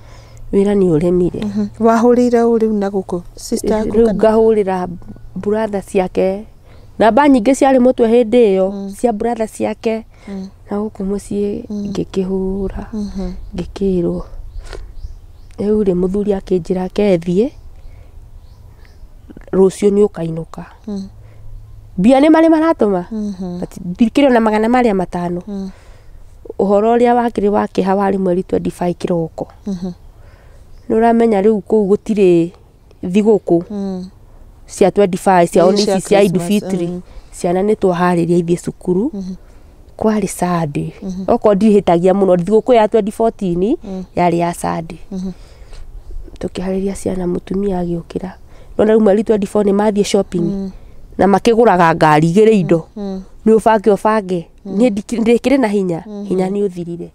Wĩra nĩ ũremire.
Wahũrĩire ũ rĩu na gũkũ sister yaku?
Rĩu ngahũrĩra brother ciake. Namba nyingĩ ciarĩ mũtwe hĩndĩ ĩyo cia brother ciake. Na gũkũ mũciĩ ngĩkĩhũra ngĩkĩrwo. Rĩu rĩ mũthuri akĩnjĩra ke thiĩ rũciũ nĩ ũkainũka. Mbia nĩ marĩ maratũma ndikĩrĩ ona 500. Ũhoro ũrĩa wakĩrĩ wa kĩeha warĩ mweri 25 kĩroko. Nĩ ũramenya rĩu kũu gũtirĩ thigũkũ cia 25 cia
Ĩĩ,
ona
cia
ici cia Idu
Christmas,
Fitri. Ciana nĩ twaharĩria ithiĩ cukuru. Kwarĩ Sunday, okorwo ndihĩtagia mũno, thigũkũ ya 2014 yarĩ ya Sunday. Tũkĩharĩria ciana, mũtumia agĩũkĩra nona rĩu mweri 24 nĩ mathiĩ shopping na makĩgũraga ngari igĩrĩ indo, nĩ ũbange ũbange. Niĩ ndĩkĩrĩ na hinya, hinya nĩ ũthirire.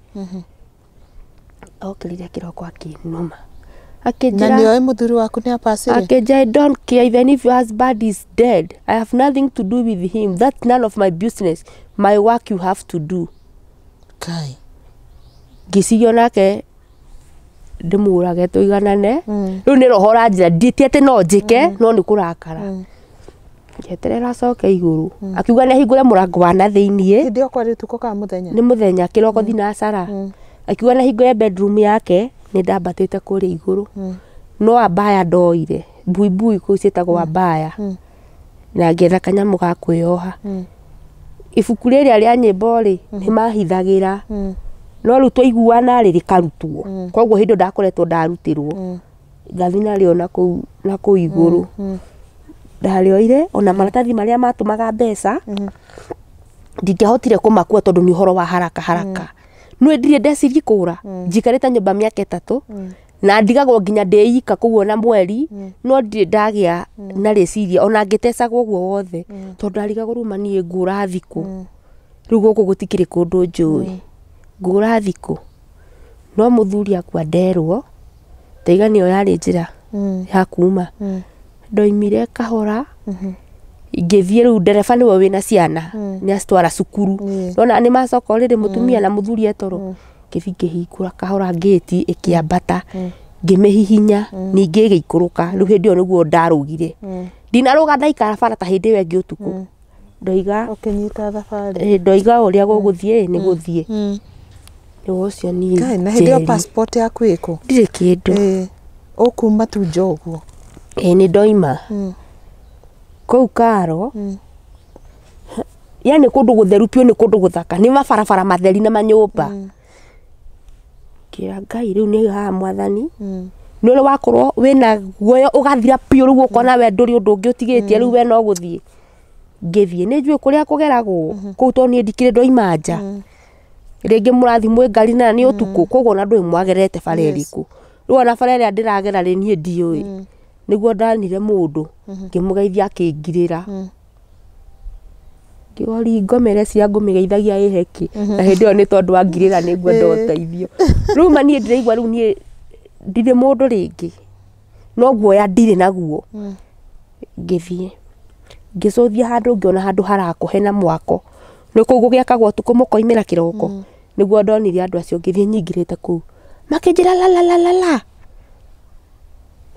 Okĩrire kĩroko akĩnuma
Na
akĩnjĩra,
nĩ oĩ mũthuri waku nĩ apacire?
Akĩnjĩra, "I don't care even if your husband is dead. I have nothing to do with him. That's none of my business. My work you have to do."
Kai.
Ngĩciria onake ndĩmũrage tũiganane. Rĩu nĩ roho ũranjĩra ndiĩtie atĩ no njĩke, no nĩ kũrakara. Ngĩeterera acoke igũrũ. Akiuga nĩ ahingũre mũrango wa na thĩiniĩ.
Hĩndĩ ĩyo kwarĩ ũtukũ kana mũthenya?
Nĩ mũthenya kĩroko thinacara. Akiuga nĩ ahingũre bedroom yake, nĩ ndambatĩte kũrĩa igũrũ. No ambaya ndoire. Buibui kũu ciĩtagwo ambaya. Na ngĩetha kanyamũ ga kwĩyoha. Ibuku rĩrĩa rĩa nyĩmbo rĩ, nĩ mahithagĩra. No rĩu twaiguana rĩ, rĩkarutwo. Koguo hĩndĩ ĩyo ndakoretwo ndarutĩrwo. Ngathi narĩo na kũu igũrũ. Ndarĩoire ona maratathi marĩa matũmaga mbeca ndingĩahotire kũmakua tondũ nĩ ũhoro wa haraka haraka. No ndirĩ ndecirie kũra. Njikarĩte nyũmba mĩaka 3 na ndigagwo nginya ndĩ ika kũu ona mweri, no ndirĩ ndagĩa na rĩciria ona ngĩtecagwo ũguo wothe, tondũ ndarigagwo rĩu ma niĩ ngũra thikũ. Rĩu gũkũ gũtikĩrĩ kũndũ njũĩ. Ngũra thikũ. No mũthuri akua nderwo, ndaiga nĩyo yarĩ njĩra ya kuma. Ndoimire kahora ngĩthiĩ. Rĩu ndereba nĩwe wĩna ciana, nĩ acitwara cukuru. Nona nĩ macoka rĩrĩ mũtumia na mũthuri etoro. Ngĩthiĩ ngĩhingũra kahora ngĩti ĩkĩambata, ngĩmĩhihinya ningĩ ĩgĩikũrũka. Rĩu hĩndĩ ĩyo nĩguo ndarũgire. Ndinarũga, ndaikara bara ta hĩndĩ ĩyo ĩngĩ ũtukũ. Ndoiga
Ũkĩnyita thabarĩ.
Ndoiga ũrĩa gũgũthiĩ nĩ gũthiĩ. Nĩ ũcio niĩ
Kai, na hĩndĩ ĩyo
Njeri.
passport yaku ĩkũ?
Ndirĩ kĩndũ.
Ĩĩ. Ũkuma tu nja ũguo?
Ĩĩ, nĩ ndoima kũu karo. Yani kũndũ gũtheru piũ, nĩ kũndũ gũthaka, nĩ mabarabara matheri na manyũmba. Ngĩra Ngai, rĩu nĩ haha mwathani, nĩ ũrĩ wakorwo wĩna guoya ũgathira piũ, rĩu ũkona we ndũrĩ ũndũ ũngĩ ũtigĩtie, rĩu we no gũthiĩ. Ngĩthiĩ nĩ njũĩ kũrĩa kũgeragwo kũu, tondũ niĩ ndikĩrĩ ndoima nja rĩngĩ. Mũrathiĩ mwĩ ngari na nĩ ũtukũ, koguo ona ndũĩ mwagerete bara ĩrĩkũ. Rĩu ona bara ĩrĩa ndĩragera rĩ, niĩ ndiũĩ. Nĩguo ndanire mũndũ, ngĩmũgeithia akĩngirĩra. Ngĩori ngomere cia ngũmĩgeithagia ĩheki, na hĩndĩ ĩyo nĩ tondũ angirĩra nĩ ngwenda ũteithio. Rĩu ma niĩ ndĩraigua rĩu niĩ ndirĩ mũndũ rĩngĩ, no guoya ndirĩ naguo. Ngĩthiĩ ngĩcũthia handũ, ngĩona handũ harakwo hena mwako, nĩ kũu gũgĩakagwo ũtukũ mũkoimĩra kĩroko. Nĩguo ndonire andũ acio, ngĩthiĩ nyingĩrĩte kũu, makĩnjĩra, "La la la la la,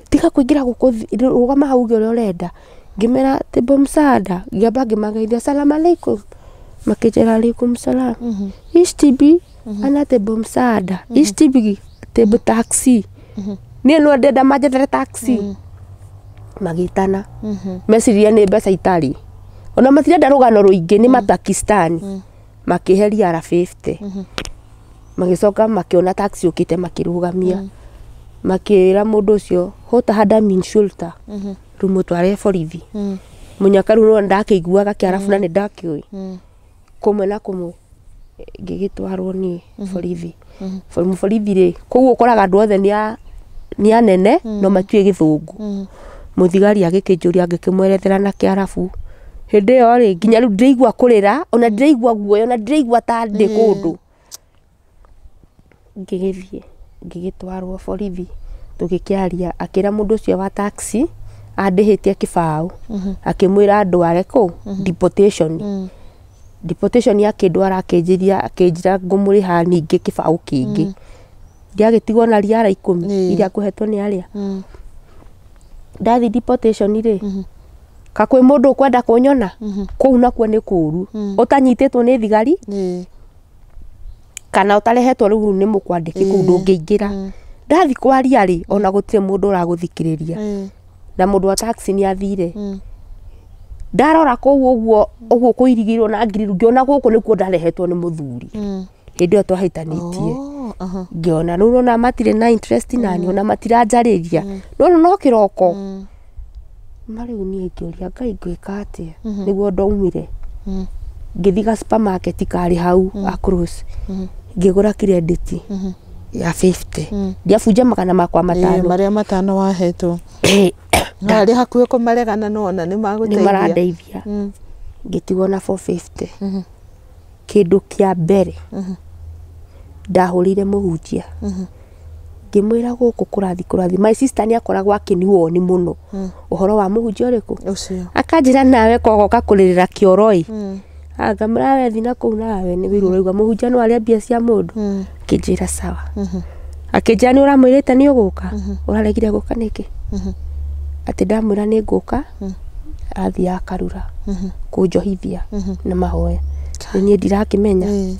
tiga kũingĩra gũkũ, rũgama hau uge ũrĩa ũrenda." Ngĩmera tĩmbo msaada, ngĩamba ngĩmageithia, "Salamu alaikum." Makĩnjĩra, "Alaikum salam." Ishtibi ana tĩmbo msaada, ishtibi tĩmbo taxi. Niĩ no ndenda manjethere taxi. Magĩtana meciria nĩ mbeca itarĩ, ona matirenda rũgano rũingĩ, nĩ Mapakistani. Makĩheria ara 50, magĩcoka makĩona taxi ũkĩte, makĩrũgamia, makĩra mũndũ ũcio hota hada min shulta, rĩu mũtware borithi mũnyaka. Rĩu no ndakĩiguaga kĩarabu na nĩ ndakĩũĩ kũmwe na kũmwe. Ngĩgĩtwarwo niĩ borithi. Borithi rĩ, kũu ũkoraga andũ othe nĩ anene no matiũĩ gĩthũngũ. Mũthigari agĩkĩnjũria, ngĩkĩmwerethera na kĩarabu. Hĩndĩ ĩyo rĩ, nginya rĩu ndĩraigua kũrĩra, ona ndĩraigua guoya, ona ndĩraigua ta ndĩ kũndũ. Ngĩgĩthiĩ ngĩgĩtwarwo borithi, tũgĩkĩaria, akĩra mũndũ ũcio wa taxi andĩhĩtie kĩbaũ, akĩmwĩra ndware kũ deportation. Deportation akĩndwara, akĩnjĩria, akĩnjĩra ngũmũrĩha ningĩ kĩbaũ kĩngĩ. Ndiagĩtigwo na riara 10 iria ngũhetwo nĩ arĩa. Ndathi deportation rĩ, kakwĩ mũndũ ũkwenda kũnyona kũu, nakuo nĩ kũũru ũtanyitĩtwo nĩ thigari kana ũtarehetwo rĩu nĩ mũkwandĩki kũu, ndũngĩingĩra. Ndathi kwaria rĩ, ona gũtirĩ mũndũ ũragũthikĩrĩria, na mũndũ wa taxi nĩ athire. Ndarora kũu ũguo ũguo kũirigĩirwo na ngiri, ngĩona gũkũ nĩkuo ndarehetwo nĩ mũthuri hĩndĩ ĩyo twahĩtanĩtie.
Oh,
Ngĩona rĩu ona matirĩ na interest nani, ona matiranjarĩria, no no kĩroko ma rĩu niĩ ngĩũria Ngai ngwĩka atĩa nĩguo ndaumire. Ngĩthiĩ ga supermarket karĩ hau across, ngĩgũra credit ya 50, ndiabunja magana makwa 5.
Marĩa 5 wahetwo arĩ hakuhĩ kũmaregana no ona nĩ magũteithia,
nĩ marandeithia. Ngĩtigwo na 450. Kĩndũ kĩa mbere ndahũrĩire mũhunjia, ngĩmwĩra gũkũ kũrathi my sister nĩ akoragwo akĩniwoni mũno ũhoro wa mũhunjia ũrĩkũ
ũcio,
akanjĩra nawe kogoka kũrĩrĩra kĩoro-ĩ, ngamwĩra we thi na kũu nawe nĩ wĩra ũraigua mũhunjia no arĩa mbia cia mũndũ. Akĩnjĩra sawa, akĩnjĩra nĩ ũramwĩrĩte nĩ ũgũka, ũraregire gũka nĩkĩ? Atĩ ndamwĩra nĩ ngũka, athiĩ akarura kũnjohithia na mahoya, niĩ ndirakĩmenya.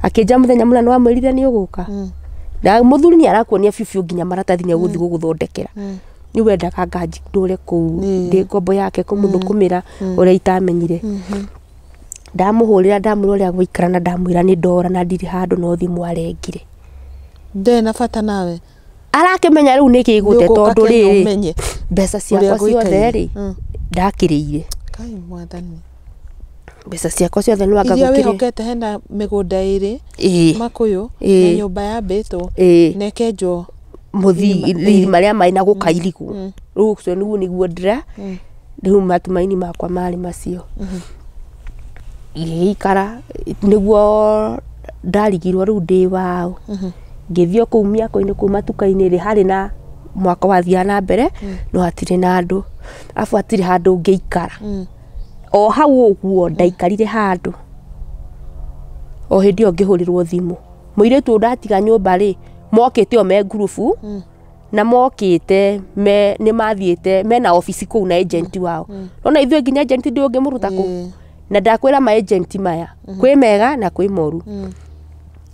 Akĩnjĩra mũthenya mũna nĩ wamwĩrire nĩ ũgũka, na mũthuri nĩ arakuonia biũ biũ nginya maratathi nĩ egũthiĩ gũgũthondekera, nĩ wendaga nganji ndũre kũu ndĩ ngombo yake kũmũthũkũmĩra ũrĩa itamenyire. Ndamũhũrĩra ndamwĩra ũrĩa gũikara na ndamwĩra nĩ ndora na ndirĩ handũ no thimũ arengire.
Ndarĩ na bata nawe,
arakĩmenya rĩu nĩ kĩgũte tondũ rĩrĩ mbeca ciakwa ciothe rĩ ndakĩrĩire.
Kai mwathani,
mbeca ciakwa ciothe nĩ wanga
iria
gũkĩrĩ
wĩhokete hena mĩgũnda ĩrĩ makũyũ na nyũmba yambĩtwo na ĩkenjwo
mũthii marĩa marĩ na gũkairigwo. Rĩu ũcio nĩguo nĩguo ndĩra rĩu matumaini makwa marĩ macio. Ngĩgĩikara nĩguo ndarigirwo rĩu ndĩ waũ. Ngĩthiĩ kũu mĩako-inĩ kũu matuka-inĩ rĩ harĩ na mwaka wathiaga na mbere no hatirĩ na andũ, arabu hatirĩ handũ ũngĩikara. O hau ũguo ndaikarire handũ, o hĩndĩ ĩyo ngĩhũrĩrwo thimũ, mũirĩtu ũyũ ndatiga nyũmba rĩ mokĩte o me ngurubu, na mokĩte me nĩ mathiĩte mena obici kũu na agent wao. Nona ithuĩ nginya agent ndĩ ũngĩmũruta kũ, na ndakwĩra ma agent maya kwĩ mega na kwĩ moru.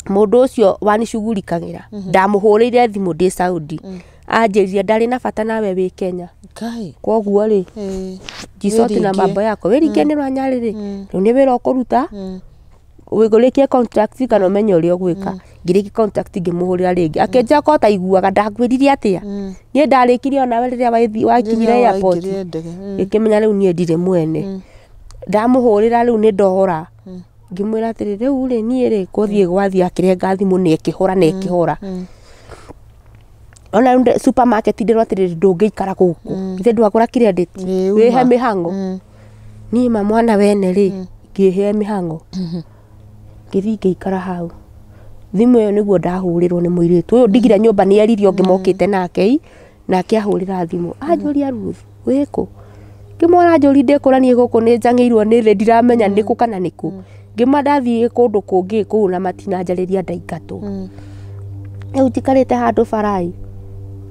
Mũndũ ũcio wanicugurikagĩra ndamũhũrĩire thimũ ndĩ Saudi, anjĩrire ndarĩ na bata nawe wĩ Kenya, koguo rĩ jisoti na mambo yako wĩringie nĩ rwanyarĩ rĩ rĩu nĩ wĩra ũkũruta wĩgũrĩkie contract kana ũmenye ũrĩa ũgwĩka. Ngĩrĩkia contract ngĩmũhũrĩra rĩngĩ, akĩnjĩra ko taiguaga ndakwĩrire atĩa, niĩ ndarĩkirie onawe rĩrĩa wakinyire airport, ngĩkĩmenya rĩu niĩ ndirĩ mwene. Ndamũhũrĩra rĩu nĩ ndora, ngĩmwĩra atĩrĩ rĩu rĩ niĩ rĩ gũthiĩ gwathiĩ akĩrenga thimũ na ĩkĩhora na ĩkĩhora. Ona rĩu supermarket ndĩrwo atĩrĩrĩ ndũngĩikara gũkũ, ithe ndwagũra credit wĩhe mĩhang'o. Niĩ ma mwana wene rĩ ngĩhe mĩhang'o, ngĩthiĩ ngĩikara hau. Thimũ ĩyo nĩguo ndahũrĩrwo nĩ mũirĩtu ũyũ ndigire nyũmba nĩ eririe ũngĩ mokĩte nake, nake ahũrĩra thimũ anjũria Ruth wĩkũ, ngĩmwĩra anjũri ndĩkũra niĩ gũkũ nĩ njang'ĩirwo nĩ thĩ ndiramenya nĩkũ kana nĩkũ. Ngĩmwĩra ndathiĩ kũndũ kũngĩ kũu na matinanjarĩria ndaingatwo. Rĩu njikarĩte handũ barai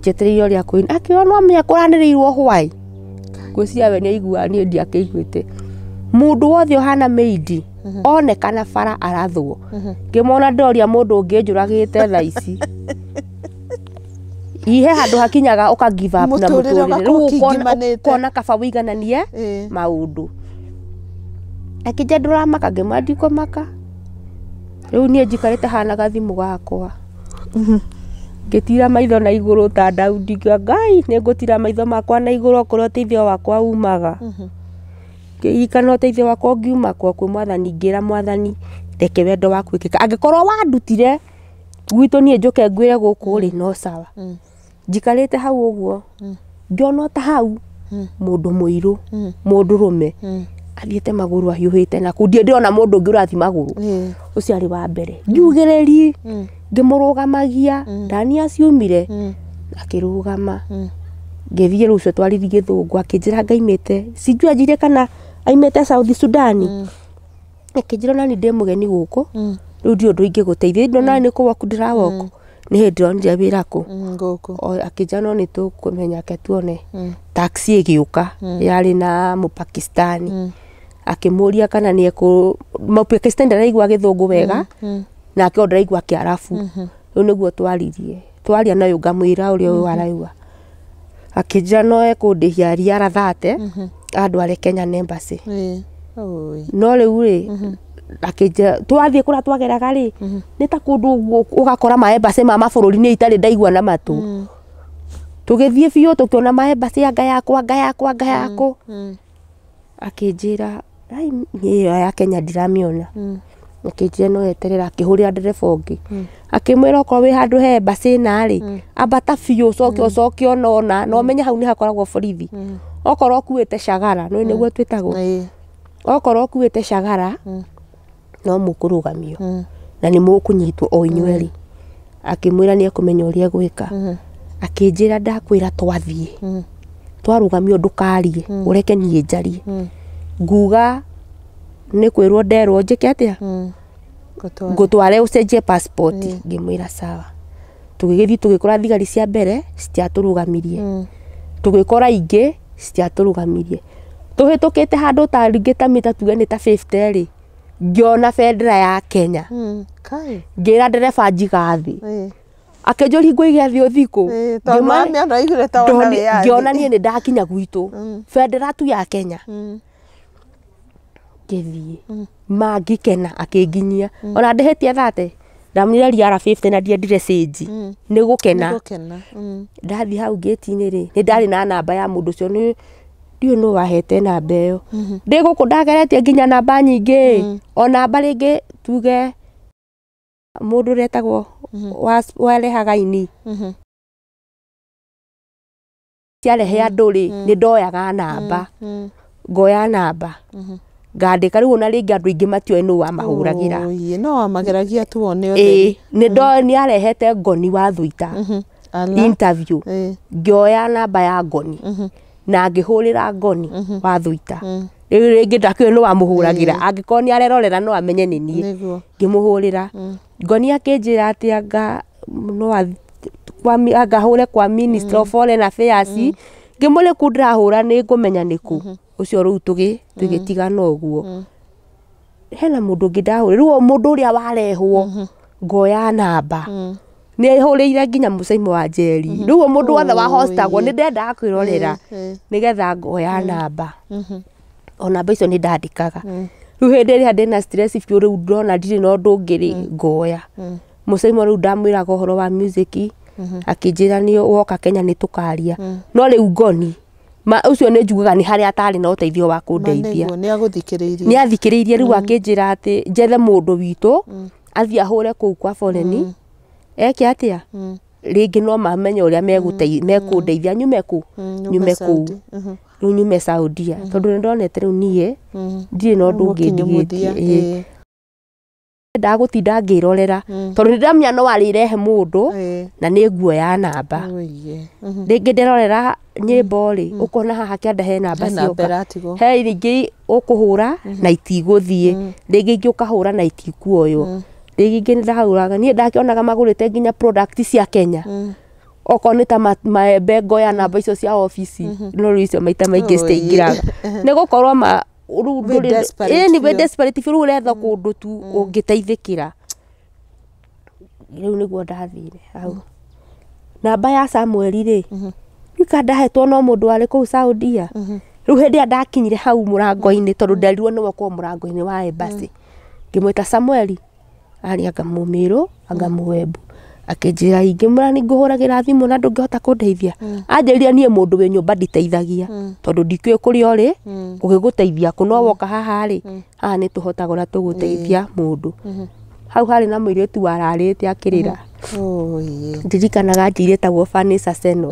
njetereire ũrĩa kwĩna, akĩona no amenya kũranĩrĩirwo hwaĩ, ngwĩciria we nĩ aiguaga niĩ ndiakĩiguĩte. Mũndũ wothe ũhana maid onekana bara arathwo, ngĩmwona ndoria mũndũ ũngĩ njũragĩte thaa ici. Ihe handũ hakinyaga ũka give up na mũtũrĩre, rĩu ũkona kaba wĩigananie maũndũ. Akĩnjĩra ndũramaka, ngĩmwĩra ndikũmaka. Rĩu niĩ njikarĩte hana gathimũ gakwa, ngĩtira maitho na igũrũ ta Daudi, ngiuga Ngai nĩ ngũtira maitho makwa na igũrũ okorwo ũteithio wakwa umaga. Ngĩririkana ũteithio wakwa ũngiuma kwa kwĩ mwathani, ngĩra mwathani reke wendo waku wĩkĩke, angĩkorwo wandutire gwitũ niĩ njũke ngwĩre gũkũ rĩ no sawa. Njikarĩte hau ũguo ngĩona ta hau mũndũ mũirũ mũndũrũme athiĩte magũrũ ahiũhĩte na kũu ndĩrona mũndũ ũngĩ ũrathiĩ magũrũ, ũcio arĩ wa mbere. Ngiugĩrĩri ngĩmũrũgamagia ndania ciumire akĩrũgama. Ngĩthiĩ rĩu ũcio twaririe gĩthũngũ akĩnjĩra ngaimĩte sijui anjĩre kana aimĩte South Sudan, akĩnjĩra ona niĩ ndĩ mũgeni gũkũ rĩu ndirĩ ũndũ ingĩgũteithia, ndona nĩ kũ walk ndĩrawalk nĩ hĩndĩ ndĩronire wĩra kũ, akĩnjĩra no nĩ tũkũmenya ke tuone. Taxi ĩgĩũka yarĩ na Mũpakistani, akĩmũria kana nĩ ekũ Mũpakistani ndaraigua gĩthũngũ wega nake o ndaraigua kĩarabu. Rĩu nĩguo twaririe, twaria nayo ngamwĩra ũrĩa ũyũ araigua, akĩnjĩra no ekũndĩhia riara 30 andware Kenya Embassy. No rĩu rĩ akĩnjĩra twathiĩ kũrĩa twageraga rĩ nĩ ta kũndũ ũguo ũgakora maembacĩ ma mabũrũri nĩ itarĩ ndaigua na matũ. Tũgĩthiĩ biũ tũkĩona maembacĩ anga yakwa anga yakwa anga yakũ. Akĩnjĩra ai niĩ ĩyo ya Kenya ndiramĩona. Akĩnjĩra no eterera akĩhũrĩra ndereba ũngĩ. Akĩmwĩra okorwo wĩ handũ he embassy ĩna rĩ ambata biũ ũcoke ũcoke ona na ũmenye hau nĩ hakoragwo borithi. Okorwo ũkuĩte cagara nĩ nĩguo twĩtagwo. Okorwo ũkuĩte cagara no mũkũrũgamio na nĩ mũkũnyitwo o inyuerĩ. Akĩmwĩra nĩ ekũmenya ũrĩa egwĩka. Akĩnjĩra ndakwĩra twathiĩ twarũgamio ndũkarie ũreke niĩ njarie. Nguga nĩ kwĩrwo nderwo njĩke atĩa ngũtware ũcenjie passport. Ngĩmwĩra sawa. Tũgĩgĩthiĩ tũgĩkora thigari cia mbere citiatũrũgamirie. Tũgĩkora ingĩ citiatũrũgamirie. Tũhĩtũkĩte handũ ta rĩngĩ ta mita tuge nĩ ta 50 rĩ ngĩona bendera ya Kenya. Ngĩra ndereba njiga thĩ. Akĩnjũria ngũige thĩ ũthikũ. Ngĩona niĩ nĩ ndakinya gwitũ. Bendera tu ya Kenya. Ngĩthiĩ mangĩkena akĩnginyia ona ndĩhĩtie thate ndamwĩra riara 50 na ndiendire cĩnji nĩ gũkena. Ndathiĩ hau ngĩti-inĩ rĩ nĩ ndarĩ na namba ya mũndũ ũcio nĩ ndiũĩ nũ wahete namba ĩyo. Ndĩ gũkũ ndageretie nginya namba nyingĩ o namba rĩngĩ tuge mũndũ ũrĩa etagwo warehaga ini ciarehe andũ rĩ nĩ ndoyaga namba ngoya namba ngandĩka rĩu ona rĩngĩ andũ aingĩ matioĩ nũ wamahũragĩra.
No wamageragia tu one ũtheri.
Nĩ arehete Ngoni wa Thuita interview ngĩoya namba ya Ngoni na ngĩhũrĩra Ngoni wa Thuita. Rĩu rĩngĩ ndakĩũĩ nũ wamũhũragĩra angĩkorwo nĩ arerorera no amenye nĩ niĩ. Ngĩmũhũrĩra Ngoni akĩnjĩra atĩ anga no angahũre kwa Minister of Foreign Affairs. Ngĩmwĩra kũ ndĩrahũra nĩ ngũmenya nĩ kũ. Ũcio rĩu tũgĩtigana ũguo. Hena mũndũ ũngĩ ndahũrĩra rĩu mũndũ ũrĩa warehwo ngoya namba nĩ hũrĩire nginya Mũcaimo wa Njeri. Rĩu mũndũ wothe wa hostagwo nĩ ndendaga kwĩrorera nĩgetha ngoya namba. O namba icio nĩ ndandĩkaga. Rĩu hĩndĩ ĩrĩa ndĩna stress biũ rĩu ndona ndirĩ na ũndũ ũngĩ rĩ ngoya. Mũcaimo rĩu ndamwĩraga ũhoro wa music akĩnjĩra nĩ woka Kenya nĩ tũkaria. No rĩu Ngoni ũcio nĩ njugaga nĩ harĩa atarĩ na ũteithio wa kũndeithia.
Nĩ agũthikĩrĩirie.
Nĩ athikĩrĩirie rĩu akĩnjĩra atĩ njethe mũndũ witũ athiĩ ahũre kũu kwa foreign eke atĩa rĩngĩ no mamenye ũrĩa mekũndeithia nyume kũ nyume kũu rĩu nyume Saudia tondũ nĩ ndonete rĩu niĩ ndirĩ na ũndũ ũngĩ ndigĩtie. Ndagũtinda ngĩrorera tondũ nĩ ndamenya no arĩrehe mũndũ na nĩ nguoya namba. Rĩngĩ ndĩrorera nyĩmbo rĩ ũkona haha kĩanda he namba cioka he rĩngĩ ũkũhũra na itigũthiĩ rĩngĩ ingĩ ũkahũra na itikuoywo rĩngĩ ingĩ nĩndahũraga niĩ ndakĩonaga magũrĩte nginya product cia Kenya okorwo nĩ ta maembe ngoya namba icio cia obici no rĩu icio maita maingĩ citiingĩraga nĩ gũkorwo ma rĩu wĩ desperate biũ rĩu ũretha kũndũ tu ũngĩteithĩkĩra. Rĩu nĩguo ndathire hau namba ya Samuel rĩ rika ndahetwo no mũndũ warĩ kũu Saudia. Rĩu hĩndĩ ĩrĩa ndakinyire hau mũrango-inĩ tondũ nderirwo nĩwe ũkorwo mũrango-inĩ wa embassy ngĩmwĩta Samuel arĩ anga Mũmĩrũ anga Mũembu akĩnjĩra ingĩmwĩra nĩ ngũhũragĩra thimũ na ndũngĩhota kũndeithia. Anjĩrire niĩ mũndũ wĩ nyũmba nditeithagia tondũ ndikĩũĩ kũrĩa ũrĩ ũgĩgũteithia kũ no woka haha rĩ haha nĩ tũhotaga ũrĩa tũgũteithia mũndũ. Hau harĩ na mũirĩtu wararĩte akĩrĩra. Ndirikanaga njĩire tagwo Vanessa Seno.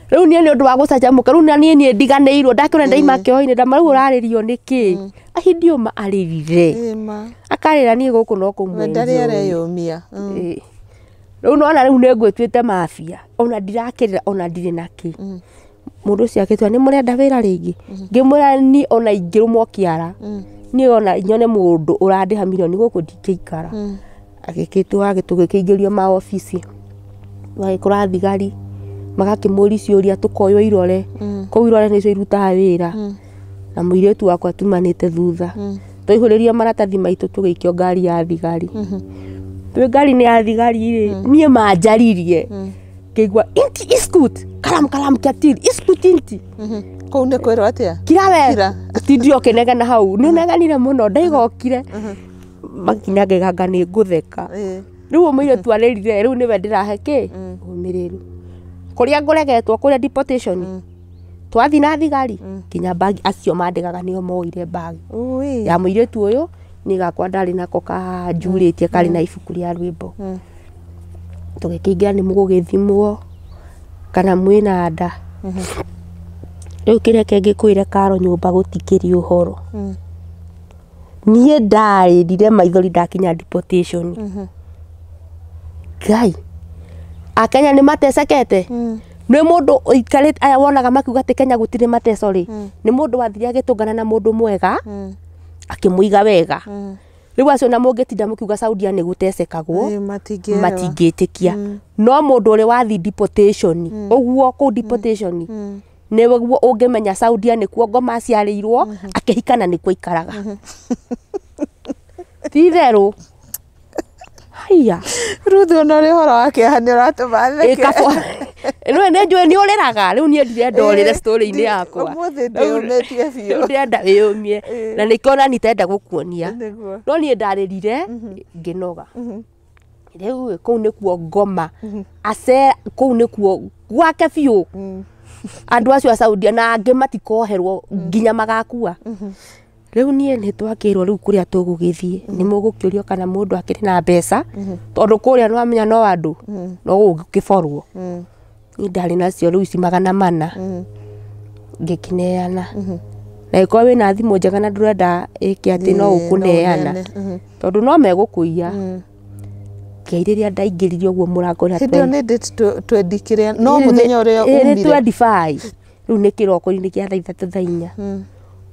Rĩu niĩ nĩ ũndũ wa gũcanjamũka rĩu na niĩ ndiganĩirwo ndakĩona ndaima kĩoho-inĩ ndama rĩu ũrarĩrio nĩkĩ ahindio ma arĩrire akarĩra niĩ gũkũ no kũmwenjwo.
Ndarĩ areyũmia.
Rĩu nona rĩu nĩ ngwĩtuĩte mafia ona ndirakĩrĩra ona ndirĩ na kĩ. Mũndũ ũcio akĩtwĩra nĩ mũrenda wĩra rĩngĩ ngĩmwĩra niĩ ona ingĩrũmwo kĩara niĩ ona nyone mũndũ ũrandĩha mirioni gũkũ ndingĩikara. Agĩkĩtwara tũgĩkĩingĩrio maobici magĩkora thigari magakĩmũria ciũria tũkoywo irore kũu irore nĩcio irutaga wĩra na mũirĩtu wakwa tumanĩte thutha twaihũrĩrio maratathi maitũ tũgĩikio ngari ya thigari. Twĩ ngari-inĩ ya thigari rĩ niĩ manjaririe ngĩigua inti iskut kalam kalam katir iskut inti
Kũu nĩ kwĩrwo atĩa?
Kira we.
Kira.
Ũtindire ũkĩnegena hau, nĩ ũnegenire mũno, ndaigokire. Makinya ngĩganga nĩ ngũtheka. Rĩu mũirĩtu arĩrire, rĩu nĩwe ndĩrahe kĩ ũmĩrĩru. Kũrĩa ngũregetwo kũrĩa deportation, twathiĩ na thigari nginya bagi acio mandĩgaga nĩo moire bagi ya mũirĩtu ũyũ. Niĩ gakwa ndarĩ nako kanjurĩtie karĩ na ibuku rĩa rwĩmbo. Tũgĩkĩingĩra, nĩ mũgũgĩthimwo kana mwĩna nda. Rĩu kĩrĩa kĩngĩkwĩre karo, nyũmba gũtikĩrĩ ũhoro. Niĩ ndarĩrire maithori ndakinya deportation. Ngai, akenya nĩ matecekete. Nĩ mũndũ ũikarĩte aya wonaga makiuga atĩ Kenya gũtirĩ mateco rĩ, nĩ mũndũ wathire agĩtũngana na mũndũ mwega akĩmũiga wega. Rĩu acio na mũngĩtinda mũkiuga Saudia nĩ gũtecekagwo, matingĩtĩkia. No mũndũ ũrĩ wathi deportation ũguo, kũu deportation nĩguo ũngĩmenya Saudia nĩkuo ngoma aciarĩirwo, akĩhikana nĩkuo aikaraga. Ti itherũ, haiya.
Ruth, ona ũrĩ ũhoro wa kĩeha nĩ ũratũma theke.
Rĩu nĩ njũĩ nĩ ũrĩraga. Rĩu niĩ ndirenda ũrĩre story-inĩ yakwa.
Ũmũthĩ ndĩũmĩtie biũ.
Rĩu ndĩrenda wĩyũmie, na nĩkĩo ona nitenda gũkuonia.
Nĩguo.
No niĩ ndarĩrire ngĩnoga. Rĩu kũu nĩkuo ngoma ace, kũu nĩkuo gwake biũ. Andũ acio a Saudia na angĩ matikoherwo nginya magakua. Rĩu niĩ nĩ twakĩrwo rĩu kũrĩa tũgũgĩthiĩ, nĩ mũgũkĩũrio kana mũndũ akĩrĩ na mbeca, tondũ kũrĩa nĩ wamenya no andũ no gũgĩborwo. Niĩ ndarĩ nacio rĩu ici 400, ngĩkĩneana. Na ĩkorwo wĩna thimũ njega na ndũrenda ĩke atĩ no ũkũneana, tondũ no megũkũiya. Ngai, rĩrĩa ndaingĩrire ũguo mũrango ũrĩa
Hĩndĩ ĩyo nĩ date twendi kĩrĩa no mũthenya ũrĩa
Ĩĩ, nĩ
umire?
25. Rĩu nĩ kĩroko-inĩ kĩa thaa 3, thaa 4.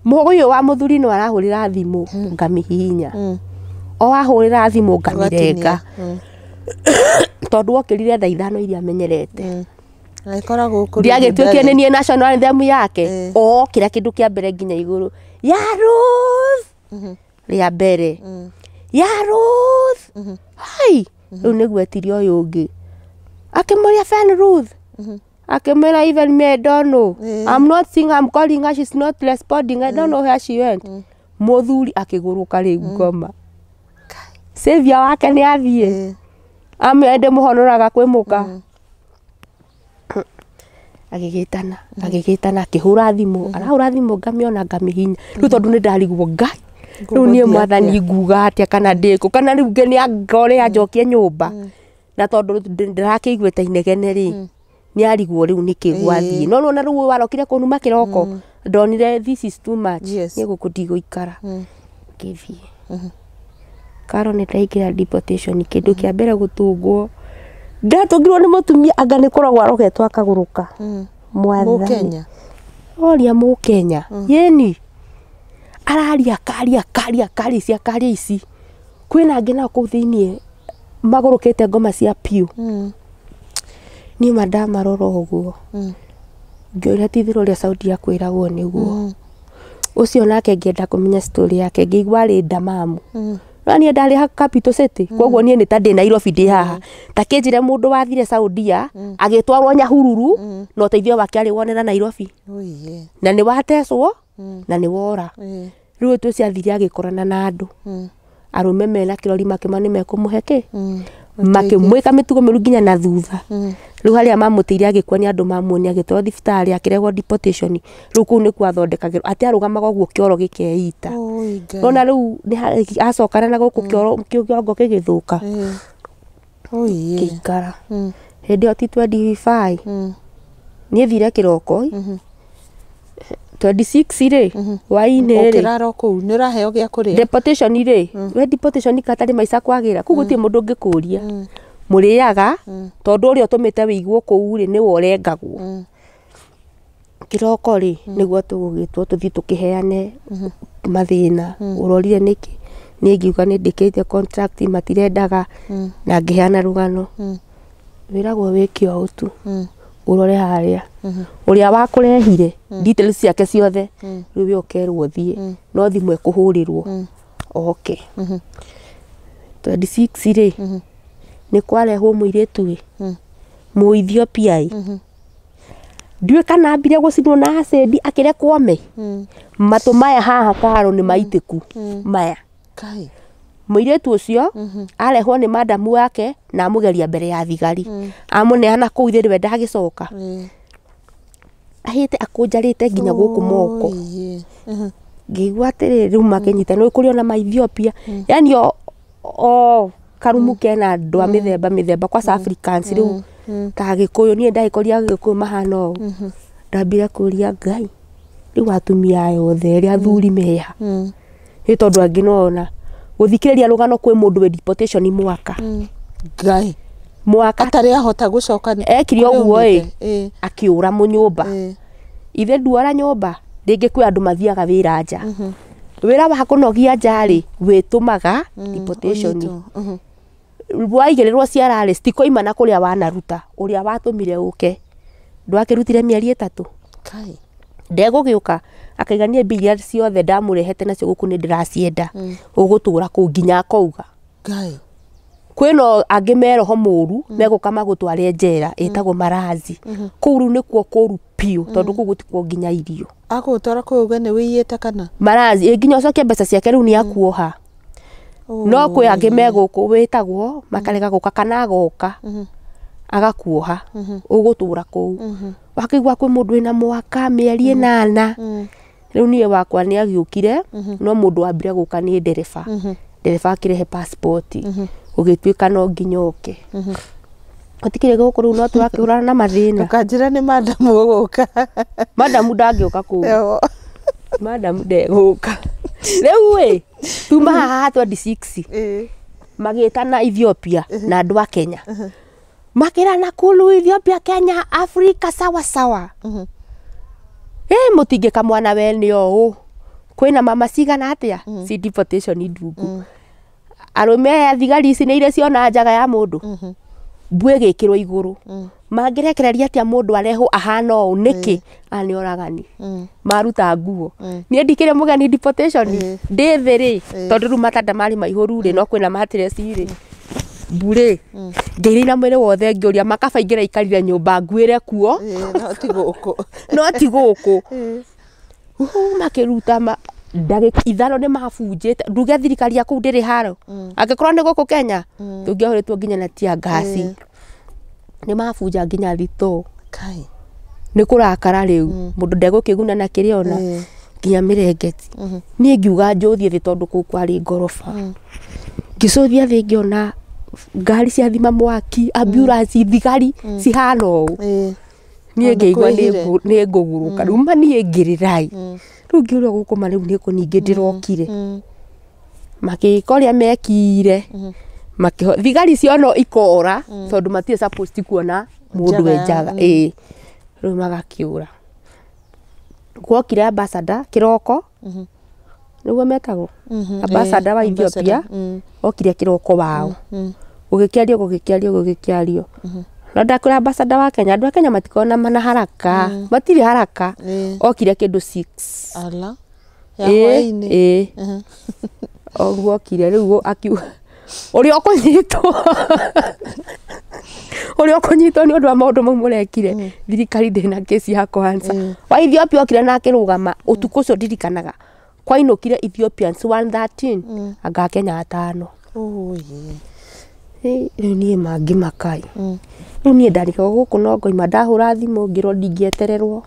Mũgũyũ wa mũthuri no arahũrĩra thimũ, ngamihihinya. O ahũrĩra thimũ ngamirenga, tondũ okĩrire thaa 5 iria amenyerete.
Agĩkoragwo kũrĩ
Ndiagĩtuĩkire nĩ niĩ national anthem yake.
Ĩĩ.
Okĩra kĩndũ kĩa mbere nginya igũrũ ya Ruth, rĩa mbere ya Ruth. Hai, rĩu nĩguo etirie ũyũ ũngĩ, akĩmũria Fen Ruth, akĩmwĩra even me I don't know. I'm not seeing, I'm calling her, she's not responding, I don't know where she went. Mũthuri akĩgũrũka rĩu ngoma saviour wake nĩ athiĩ. Amwĩra ndĩmũhonoraga kwĩ mũka. Agĩgĩtana, agĩgĩtana, akĩhũra thimũ, arahũra thimũ ngamĩona ngamĩhinya. Rĩu tondũ nĩ ndarigwo, Ngai, rĩu niĩ
Ngũgũthiĩ
mwathani
atĩa?
Nguga atĩa kana ndĩkũ kana rĩu nge nĩ angore anjokie nyũmba, na tondũ ndĩrakĩiguĩte inegene rĩ, nĩ arigwo rĩu nĩkĩ gwathiĩ. No nĩwona rĩu warokire kũnuma kĩroko, ndonire this is too much. Niĩ gũkũ ndigũikara, ngĩthiĩ. Karo, nĩ ndaingĩra deportation, kĩndũ kĩa mbere gũtungwo ndatũngirwo nĩ mũtumia anga nĩ kũrogwo arogetwo akagũrũka. Mwathani.
Mũkenya?
Oria mũkenya yeni araria karia karia karia ici akaria ici. Kwĩna angĩ nao kũu thĩiniĩ magũrũkĩte ngoma cia piũ. Niĩ ma ndamarora ũguo ngĩũria ti itherũ ũrĩa Saudia kwĩragwo nĩguo ũcio. Nake ngĩenda kũmenya story yake, ngĩigua arĩ Damamu. No niĩ ndarĩ Capital City, koguo niĩ nĩ ta ndĩ Nairobi ndĩ haha. Ta kĩnjĩre mũndũ wathire Saudia agĩtwarwo Nyahururu na ũteithio wake arĩ wonera Nairobi,
Ũiye.
na nĩ watecwo na nĩ wora. Rĩu ũcio athire agĩkorana na andũ arũme mena kĩrori, makĩma nĩ mekũmũhe kĩ, makĩmwĩka mĩtugo mĩũru nginya na thutha. Rĩu harĩa mamũteire agĩkua nĩ andũ mamuonia, agĩtwarwo thibitarĩ, akĩrehwo deportation. Rĩu kũu nĩkuo athondekagĩrwo atĩ arũgamaga ũguo kĩoro gĩkeita.
Oi Ngai.
Nona rĩu nĩ acokana na gũkũ kĩoro kĩongo gĩgĩthũka.
Ũiye.
Ngĩikara hĩndĩ ĩyo ti 25. Niĩ thire kĩroko 26 rĩ, hwaĩ-inĩ rĩ.
Ũkĩrara o kũu nĩ ũraheo gĩa kũrĩa?
Deportation rĩ, we deportation katarĩ maica kwagĩra kũu, gũtirĩ mũndũ ũngĩkũria mũrĩaga, tondũ ũrĩa ũtũmĩte wĩigwo kũu rĩ, nĩwe ũrengagwo. Kĩroko rĩ, nĩguo tũgũgĩtwo tũthiĩ tũkĩheane mathĩna. Ũrorire nĩkĩ? Niĩ ngiuga nĩ ndĩkĩte contract, matirendaga, na ngĩheana rũgano. Wĩragwo wĩke ũũ tu, ũrore harĩa ũrĩa wakũrehire, details ciake ciothe. Rĩu we ũkerwo ũthiĩ, no thimũ ĩkũhũrĩrwo oke. 26 rĩ, nĩ kwarehwo mũirĩtu ĩ, Mũethiopia ĩ. Ndiũĩ kana ambire gũcinwo na acid akĩrekwo ome. Matũ maya haha karo nĩ maitĩku maya.
Kai.
Mũirĩtu ũcio arehwo nĩ madamu wake na amũgeria mbere ya thigari. Amũneana kũu ithe nĩwe ndagĩcoka. Ahĩte akũnjarĩte nginya gũkũ moko.
Ĩĩ.
Ngĩigua atĩrĩrĩ rĩu makĩnyita nĩ kũrĩ ona ma Ethiopia. Yani o karumu kena andũ a mĩthemba mĩthemba kwanza Africans rĩu ta Gĩkũyũ niĩ ndagĩkoria Gĩkũyũ mahana ũũ. Ndambire kũria Ngai rĩu atumia aya othe rĩ athuri meha. Nĩ tondũ angĩ nona gũthikĩrĩria rũgano kwĩ mũndũ wĩ deportation mwaka.
Ngai.
Mwaka
Atarĩ ahota gũcoka
ekire ũguo ĩ
ĩ.
akĩũra mũnyũmba. Ithe nduora nyũmba rĩngĩ kwĩ andũ mathiaga wĩra nja. Wĩra wa kũnogia nja rĩ wĩtũmaga deportation. Waigĩrĩrwo ciara rĩ citikoima na kũrĩa wanaruta ũrĩa watũmire ũke. Ndwakĩrutire mĩeri 3.
Kai.
Ndegũgĩũka akaigania mbia iria ciothe ndamũrehete nacio gũkũ nĩ ndĩracienda. Ũgũtũra kũu nginya akauga.
Ngai.
Kwĩna angĩ me roho mũru megũka magũtware njera ĩtagwo marazi. Kũu rĩu nĩkuo kũru biũ tondũ kũu gũtikuo nginya irio.
Agũgũtwara kũu uge nĩ wĩiyĩte kana?
Marazi ĩ nginya ũcokie mbeca ciake rĩu nĩ akuoha. No kwĩ angĩ me gũkũ wĩtagwo makarega gũka kana agoka agakuoha ũgũtũra kũu. Wakĩigua kwĩ mũndũ wĩna mwaka mĩeri 8. Rĩu niĩ wakwa nĩ agĩũkire no mũndũ wambire gũka nĩ ndereba. Ndereba akĩrehe passport. Gũgĩtuĩka no nginya oke. Gũtikĩrĩ gũkũ rĩu no tũrakĩhũrana na mathĩna.
Ndũkanjĩre nĩ madamu ũgũka.
Madamu ndangĩũka kũu. Madamu ndegũka. Rĩu ĩ tuma haha 26 magĩtana Ethiopia na andũ a Kenya. Makĩrana kulu Ethiopia Kenya Afrika sawa sawa. Ĩ mũtingĩka mwana wene ũũ. Kwĩna mama cigana atĩa? Ci deportation ndungu. Arũme aya thigari ici nĩ irĩ ciona njaga ya mũndũ. Mbu ĩgĩkĩrwo igũrũ. Mangĩrekereria atĩa mũndũ arehwo ahana ũũ nĩkĩ? Aya nĩ oragani. Maruta nguo. Niĩ ndikĩrĩ mũgeni deportation. Ndĩ thĩ rĩ tondũ rĩu matanda marĩ maihũru rĩ no kwĩna mattress rĩ. Mbu rĩ ngĩinaina mwĩrĩ wothe ngĩũria makaba ingĩraikarire nyũmba nguĩre kuo.
No ti gũkũ.
No ti gũkũ. Makĩruta ndagĩka 5 nĩ mabunjĩte nduge thirikari ya kũu ndĩrĩ haro. Angĩkorwo nĩ gũkũ Kenya tũngĩahũrĩtwo nginya na tear gas. Nĩ mabunja nginya thitoo.
Kai.
Nĩ kũrakara rĩu mũndũ ndegũkĩguna na kĩrĩa ona nginya mĩrengeti. Niĩ ngiuga njũthiĩ thĩ tondũ kũu kwarĩ ngoroba. Ngĩcũthia thĩ ngĩona ngari cia thima mwaki ambulance thigari cihana ũũ. Niĩ ngĩigua nĩ ngũgurũka rĩu ma niĩ ngĩrĩrai. Rĩu ngĩũria gũkũ ma rĩu nĩkũ ningĩ ndĩrokire. Makĩka ũrĩa mekire. Thigari ciona ikora tondũ matirĩ supposed kuona mũndũ wĩ njaga. Ĩĩ. Rĩu magakĩũra. Gwokire ambassador kĩroko. Nĩguo metagwo? Ambassador wa Ethiopia okire kĩroko wao. Gũgĩkĩario gũgĩkĩario gũgĩkĩario. No ndakwĩra ambassador wa Kenya andũ a Kenya matikoragwo na haraka. Matirĩ haraka. Okire kĩndũ 6.
Ala. Ya hwaĩ-inĩ.
Ĩĩ. Ũguo okire rĩu akiuga ũrĩa ũkũnyitwo. Ũrĩa ũkũnyitwo nĩ ũndũ wa maũndũ mau mũrekire. Thirikari ndĩna kesi ya kwanza. Wa Ethiopia okire na akĩrũgama ũtukũ ũcio ndirikanaga. Kwainũkire Ethiopians 113 anga Kenya 5. Rĩu niĩ mangĩmakai. Rĩu niĩ ndarigagwo gũkũ no ngoima ndahũra thimũ ngĩrwo ndingĩetererwo.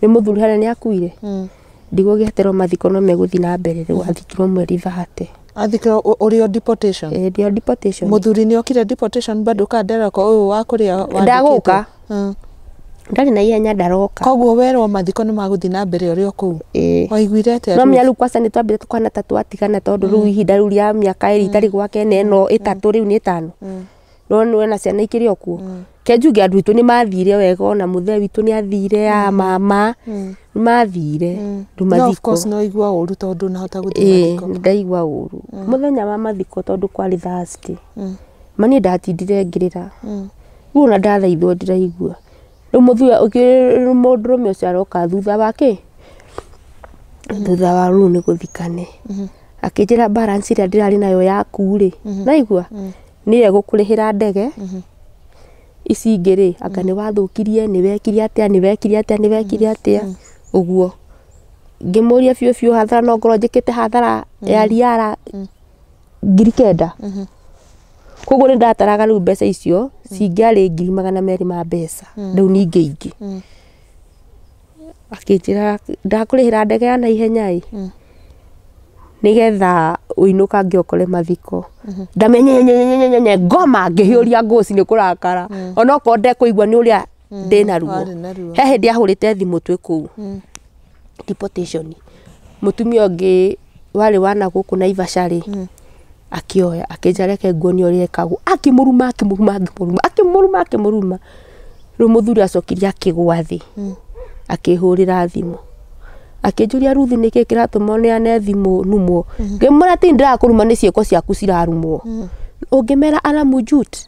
Nĩ mũthuri harĩa nĩ akuire. Ndigũgĩetererwo mathiko no megũthiĩ na mbere rĩu athikirwo mweri 30.
Athikirwo ũrĩ o deportation?
Ĩĩ ndĩ o deportation.
Mũthuri nĩ okire deportation bado ka nderoko ũyũ wa kũrĩa wandĩkĩtwo?
Ndagũka. Ndarĩ na ihenya ndaroka.
Koguo werwo mathiko nĩ magũthiĩ na mbere ũrĩ o kũu?
Ĩĩ.
Waiguire atĩa
No
rĩu?
menya rĩu kwanza nĩ twambire tũkahana ta twatigana tondũ rĩu ihinda rĩu rĩa mĩaka 2 itarĩ gwake na ĩno 3 rĩu nĩ 5. No nĩ wena ciana ikĩrĩ o kuo. Ke njuge andũ aitũ nĩ mathire wega ona mũthee witũ nĩ athire a mama nĩ mathire rĩu
No of
mathiko.
course no igua ũru tondũ ndũnahota gũthiĩ
Ĩĩ
mathiko.
nĩ ndaigua ũru. Mũthenya wa mathiko tondũ kwarĩ Thursday. Ma niĩ ndatindire ngĩrĩra. Rĩu ona ndathaithwo ndiraigua. Rĩu mũthuri mũndũrũme ũcio aroka thutha wa kĩ? Thutha wa rĩu nĩ gũthikane. Akĩnjĩra balance ĩrĩa ndĩrarĩ nayo yaku rĩ, naigua? Nĩyo ĩgũkũrĩhĩra ndege. Ici ingĩ rĩ, anga nĩ wathũkirie, nĩ wekire atĩa, nĩ wekire atĩa, nĩ wekire atĩa, ũguo. Ngĩmũria biũ biũ hathara no ngorwo njĩkĩte hathara ya riara 9,000. Koguo nĩ ndataraga rĩu mbeca icio cingĩarĩ 200,000 ma mbeca rĩu ningĩ ingĩ. Akĩnjĩra ndakũrĩhĩra ndege ya naihenya ĩ, nĩgetha ũinũkange ũkore mathiko. Ndamenyenyenyenyenyenye ngoma ngĩhiũria ngũci nĩ kũrakara, onokorwo ndekũigua nĩ ũrĩa ndĩna ruo.
Warĩ na ruo.
He hĩndĩ ahũrĩte thimũ twĩ kũu deportation, mũtumia ũngĩ warĩ wana gũkũ Naivasha rĩ, akĩoya akĩnjĩra reke nguonie ũrĩa ĩkagwo, akĩmũruma akĩmũruma akĩmũruma akĩmũruma akĩmũruma. Rĩu mũthuri acokire akĩgwa thĩ, akĩhũrĩra thimũ akĩnjũria, Ruth nĩkĩ kĩratũma ũneane thimũ numwo? Ngĩmwĩra ti ndĩrakũruma, nĩ ciĩko ciaku cirarumwo. Ũngĩmera aramujut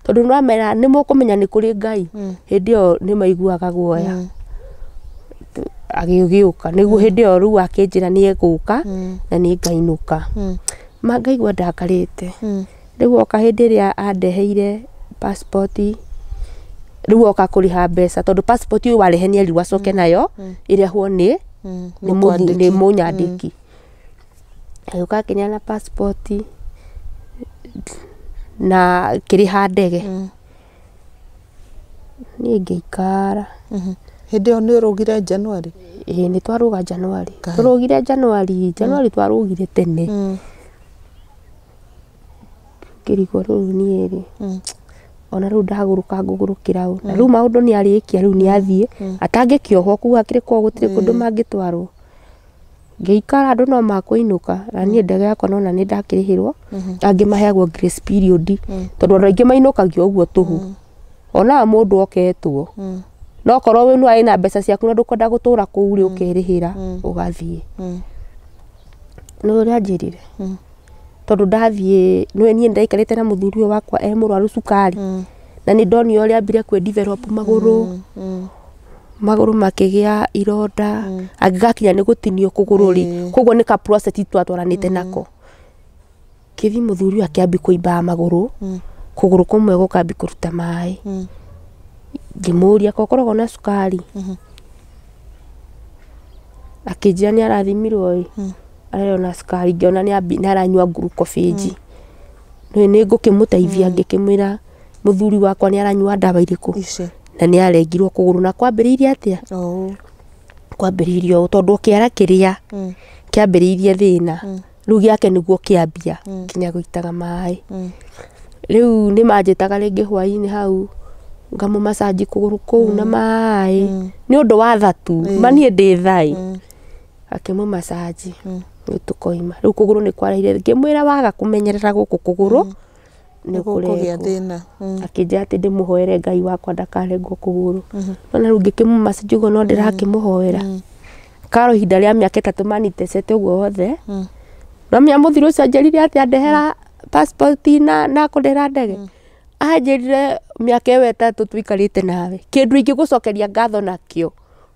tondũ nĩwamera nĩ mũkũmenya nĩ kũrĩ Ngai, hĩndĩ ĩyo nĩ maiguaga guoya. Agĩgĩũka nĩguo hĩndĩ ĩyo rĩu akĩnjĩra nĩ egũka na nĩ ngainũka, ma ngaigua ndakarĩte. Rĩu oka hĩndĩ ĩrĩa andeheire passport, rĩu oka kũrĩha mbeca, tondũ passport ũyũ warehe nĩ erirwo acoke nayo ĩrehwo nĩ nĩ mũnyandĩki. Agĩũka akĩneana passport na kĩrĩha ndege, niĩ ngĩikara.
Hĩndĩ ĩyo nĩ ũrũgire January?
Ĩĩ, nĩ twarũga January.
Ngai.
Tũrũgire January, January twarũgire tene. Ngĩrigwo rĩu niĩ rĩ, ona rĩu ndagũrũka ngũgũrũkĩra ũ? Na rĩu maũndũ nĩ arĩkia, rĩu nĩ athiĩ atangĩkĩohwo kũu akĩrĩ kwao gũtirĩ kũndũ mangĩtwarwo. Ngĩikara, andũ no makũinũka na niĩ ndege yakwa nona nĩ ndakĩrĩhĩrwo. Angĩ maheagwo grace period, tondũ andũ aingĩ mainũkagio ũguo tũhũ, onaga mũndũ oketwo, no korwo we nĩ na mbeca ciaku na ndũkwenda gũtũra kũu rĩ, ũkerĩhĩra ũgathiĩ. Nĩ ũrĩa anjĩrire, tondũ ndathiĩ nĩ niĩ ndaikarĩte na mũthuri ũyũ wakwa e mũrwaru cukari, na nĩ ndonire ũrĩa ambire kwĩ develop magũrũ, magũrũ makĩgĩa ironda, angĩgakinya nĩ gũtinio kũgũrũ rĩ, koguo nĩ ka process twatwaranĩte nako. Kĩthi mũthuri ũyũ akĩambi kũimba magũrũ, kũgũrũ kũmwe gũkambi kũruta maĩ. Ngĩmũria ko ũkoragwo na cukari, akĩnjĩra nĩ arathimirwo ĩ, ararĩ na cukari. Ngĩona nĩ aranyua glucophage, nĩ ngũkĩmũteithia. Ngĩkĩmwĩra mũthuri wakwa nĩ aranyua ndawa irĩkũ
Ici.
na nĩ arengirwo kũgũrũ na kwambĩrĩirie atĩa.
Oh.
Kwambĩrĩirie ũũ, tondũ kĩara kĩrĩa kĩambĩrĩirie thĩna rĩu gĩake nĩguo kĩambia nginya gũitaga maĩ. Rĩu nĩ manjĩtaga rĩngĩ hwaĩ-inĩ hau ngamũmacanji kũgũrũ kũu na maĩ nĩ ũndũ wa thatu ma niĩ ndĩ thai, akĩmũmacanji rĩu tũkoima. Rĩu kũgũrũ nĩ kwareire, ngĩmwĩra waga kũmenyerera gũkũ kũgũrũ nĩ
Nĩ gũkũgĩa
ũkũrengwo.
Thĩna.
Akĩnjĩra atĩ ndĩmũhoere Ngai wakwa ndakarengwo kũgũrũ. Nona rĩu ngĩkĩmũmacanji ũguo no ndĩrakĩmũhoera karo ihinda rĩa mĩaka 3 manitecete ũguo wothe. No menya mũthuri ũcio anjĩrire atĩ andehera passport na kũndĩhĩra ndege, anjĩrire mĩaka ĩyo 3 tũikarĩte nawe, kĩndũ ingĩgũcokeria ngatho nakĩo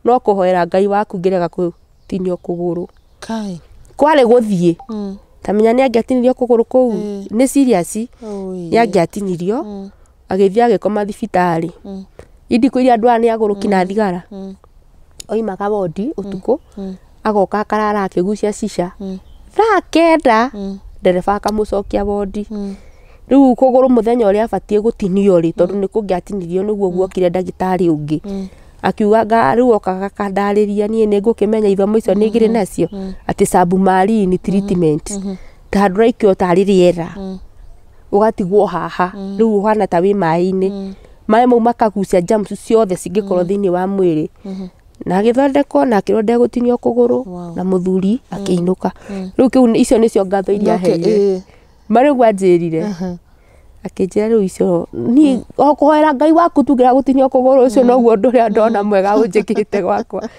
no kũhoera Ngai waku ngĩrega gũtinio kũgũrũ.
Kai.
Kwarĩ gũthiĩ ta menya nĩ angĩatinirio kũgũrũ kũu, nĩ serious,
Oi.
nĩ angĩatinirio agĩthiĩ agĩkoma thibitarĩ indikũ iria andũ aya nĩ agũrũki na thigara, oimaga wondi ũtukũ agoka akarara akĩgucia cica thaa 9, ndereba akamũcokia wondi. Rĩu kũgũrũ mũthenya ũrĩa abatiĩ gũtinio rĩ, tondũ nĩ kũngĩatinirio nĩguo guokire ndagĩtarĩ ũngĩ akiuga nga rĩu okaga akandarĩria, niĩ nĩ ngũkĩmenya ithomo icio nĩ ngĩrĩ nacio, atĩ submarine treatment, ta handũ ũraikio tarĩ rĩera ũgatigwo haha, rĩu ũhana ta wĩ maĩ-inĩ, maĩ mau makagucia germs ciothe cingĩkorwo thĩinĩ wa mwĩrĩ. Na agĩthondekwo na akĩrwo ndegũtinio kũgũrũ.
Wow.
Na mũthuri akĩinũka. Rĩu kĩu icio nĩcio ngatho iria
Okay,
aheire.
ĩĩ.
Ma rĩu anjĩrire, akĩnjĩra rĩu icio niĩ o kũhoera Ngai waku tungĩra gũtinio kũgũrũ, ũcio noguo ũndũ ũrĩa ndona mwega ũnjĩkĩte gwakwa.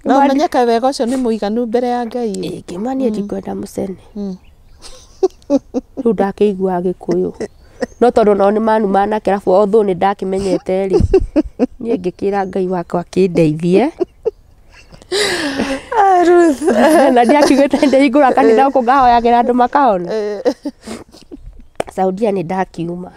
Na ũmenyeka wega ũcio nĩ mũiganu mbere ya Ngai.
Ĩ, ngĩma niĩ ndikwenda mũcene. Rĩu ndakĩigua Gĩkũyũ, no tondũ nao nĩ manuma na kĩrabu although nĩ ndakĩmenyete rĩ, niĩ ngĩkĩra Ngai wakwa akĩndeithie.
Ah, Ruth.
Na ndiakiugĩte ndĩhingũra kanitha gũkũ ngahoyagĩra andũ makahona. Saudia nĩ ndakiuma.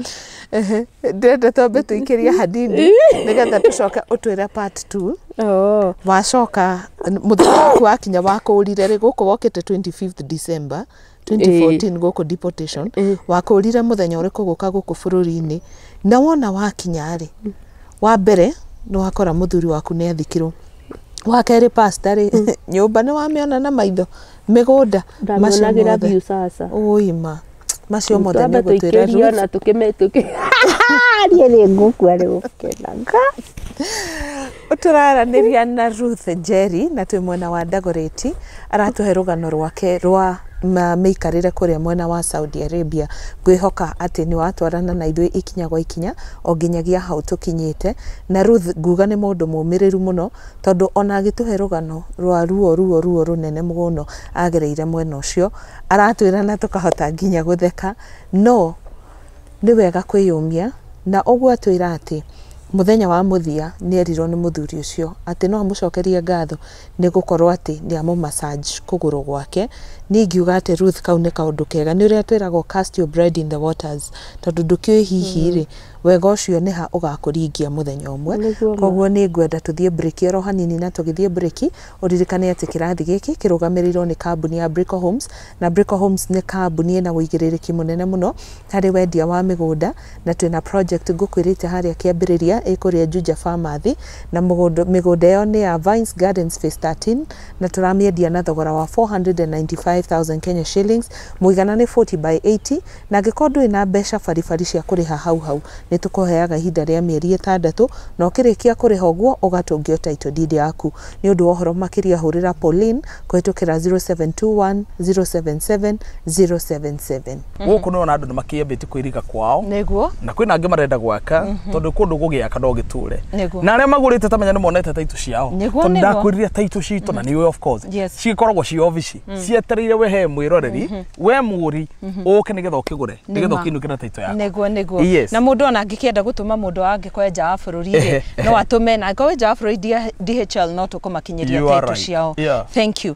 Ndĩrenda twambe tũikĩrie hanini nĩgetha tũcoke ũtwĩre part 2.
Oh.
Wacoka mũthenya waku wakinya wakũrire rĩ gũkũ wokĩte 25th December 2014 gũkũ deportation, wakũrire mũthenya ũrĩkũ gũka gũkũ bũrũri-inĩ, na wona wakinya rĩ, wa mbere nĩ wakora mũthuri waku nĩ athikirwo, wa kerĩ pastor rĩ, nyũmba nĩ wamĩona na maitho, mĩgũnda macio
Ndamĩonagĩra
mothe
view sasa.
Ũima macio mothe
Twambe
nĩ gũtwĩra
tũikĩrio
Ruth.
Na tũkĩme tũkĩ niĩ nĩ ngũkua nĩ gũkenaga.
Tũraranĩria na Ruth Njeri na twĩ mwena wa Dagoretti, aratũhe rũgano rwake rwa mĩikarĩre kũrĩa mwena wa Saudi Arabia. Ngwĩhoka atĩ nĩ watwarana na ithuĩ ikinya gwa ikinya o nginyagia hau tũkinyĩte. Na Ruth nguga nĩ mũndũ mũmĩrĩru mũno, tondũ ona agĩtũhe rũgano rwa ruo ruo ruo rũnene mũno agereire mwena ũcio, aratwĩra na tũkahota nginya gũtheka. No nĩ wega kwĩyũmia, na ũguo atwĩra atĩ mũthenya wa mũthia nĩ erirwo nĩ mũthuri ũcio atĩ no amũcokerie ngatho nĩ gũkorwo atĩ nĩ amũ massage kũgũrũ gwake. Niĩ ingiuga atĩ Ruth, kau nĩ kaũndũ kega, nĩ ũrĩa twĩragwo "cast your bread in the waters", tondũ ndũkĩũĩ hihi rĩ wega ũcio nĩ ha ũgakũringia mũthenya ũmwe.
Nĩguo ma.
Koguo nĩ ngwenda tũthiĩ break oro hanini, na tũgĩthiĩ break ũririkane atĩ kĩrathi gĩkĩ kĩrũgamĩrĩirwo nĩ kambuni ya Brico Homes, na Brico Homes nĩ kambuni ĩna ũigĩrĩrĩki mũnene mũno harĩ wendia wa mĩgũnda, na twĩna project ngũkwĩrĩte harĩa kĩambĩrĩria ĩkũrĩa Juja Pharmacy, na mĩgũnda ĩyo nĩ ya Vines Gardens Phase 13, na tũramĩendia na thogora wa 495,000 Kenya shillings, mũigana nĩ 40 by 80. Na angĩkorwo ndũrĩ na mbeca baribari cia kũrĩha hau hau, nĩ tũkũheaga ihinda rĩa mĩeri 6, na ũkĩrĩkia kũrĩha ũguo ũgatũngio title deed yaku. Nĩ ũndũ wa ũhoro makĩria hũrĩra Pauline kũhĩtũkĩra 0721 077 077.
Gũkũ nĩ andũ nĩ makĩambĩtie kwĩriga kwao
Nĩguo.
na kwĩna angĩ marenda gwaka, tondũ kũndũ gũgĩaka no gĩtũre.
Nĩguo.
Na arĩa magũrĩte ta menya nĩ monete taitũ ciao,
Nĩguo,
tondũ
nĩguo.
ndakwĩrire taitũ citũ na nĩwe of course cigĩkoragwo ci obici cietereire we he mwĩroreri, we mũgũri ũke nĩgetha ũkĩgũre, nĩgetha
Nĩma.
ũkĩinũke na taitũ yaku.
Nĩguo.
Yes.
Na mũndũ ona angĩkĩenda gũtũma, mũndũ angĩkorwo nja wa bũrũri rĩ, no atũme, na angĩkorwo wĩ nja wa bũrũri DHL no tũkũmakinyĩria
You are
taitũ
right.
ciao.
Yeah.
Thank you.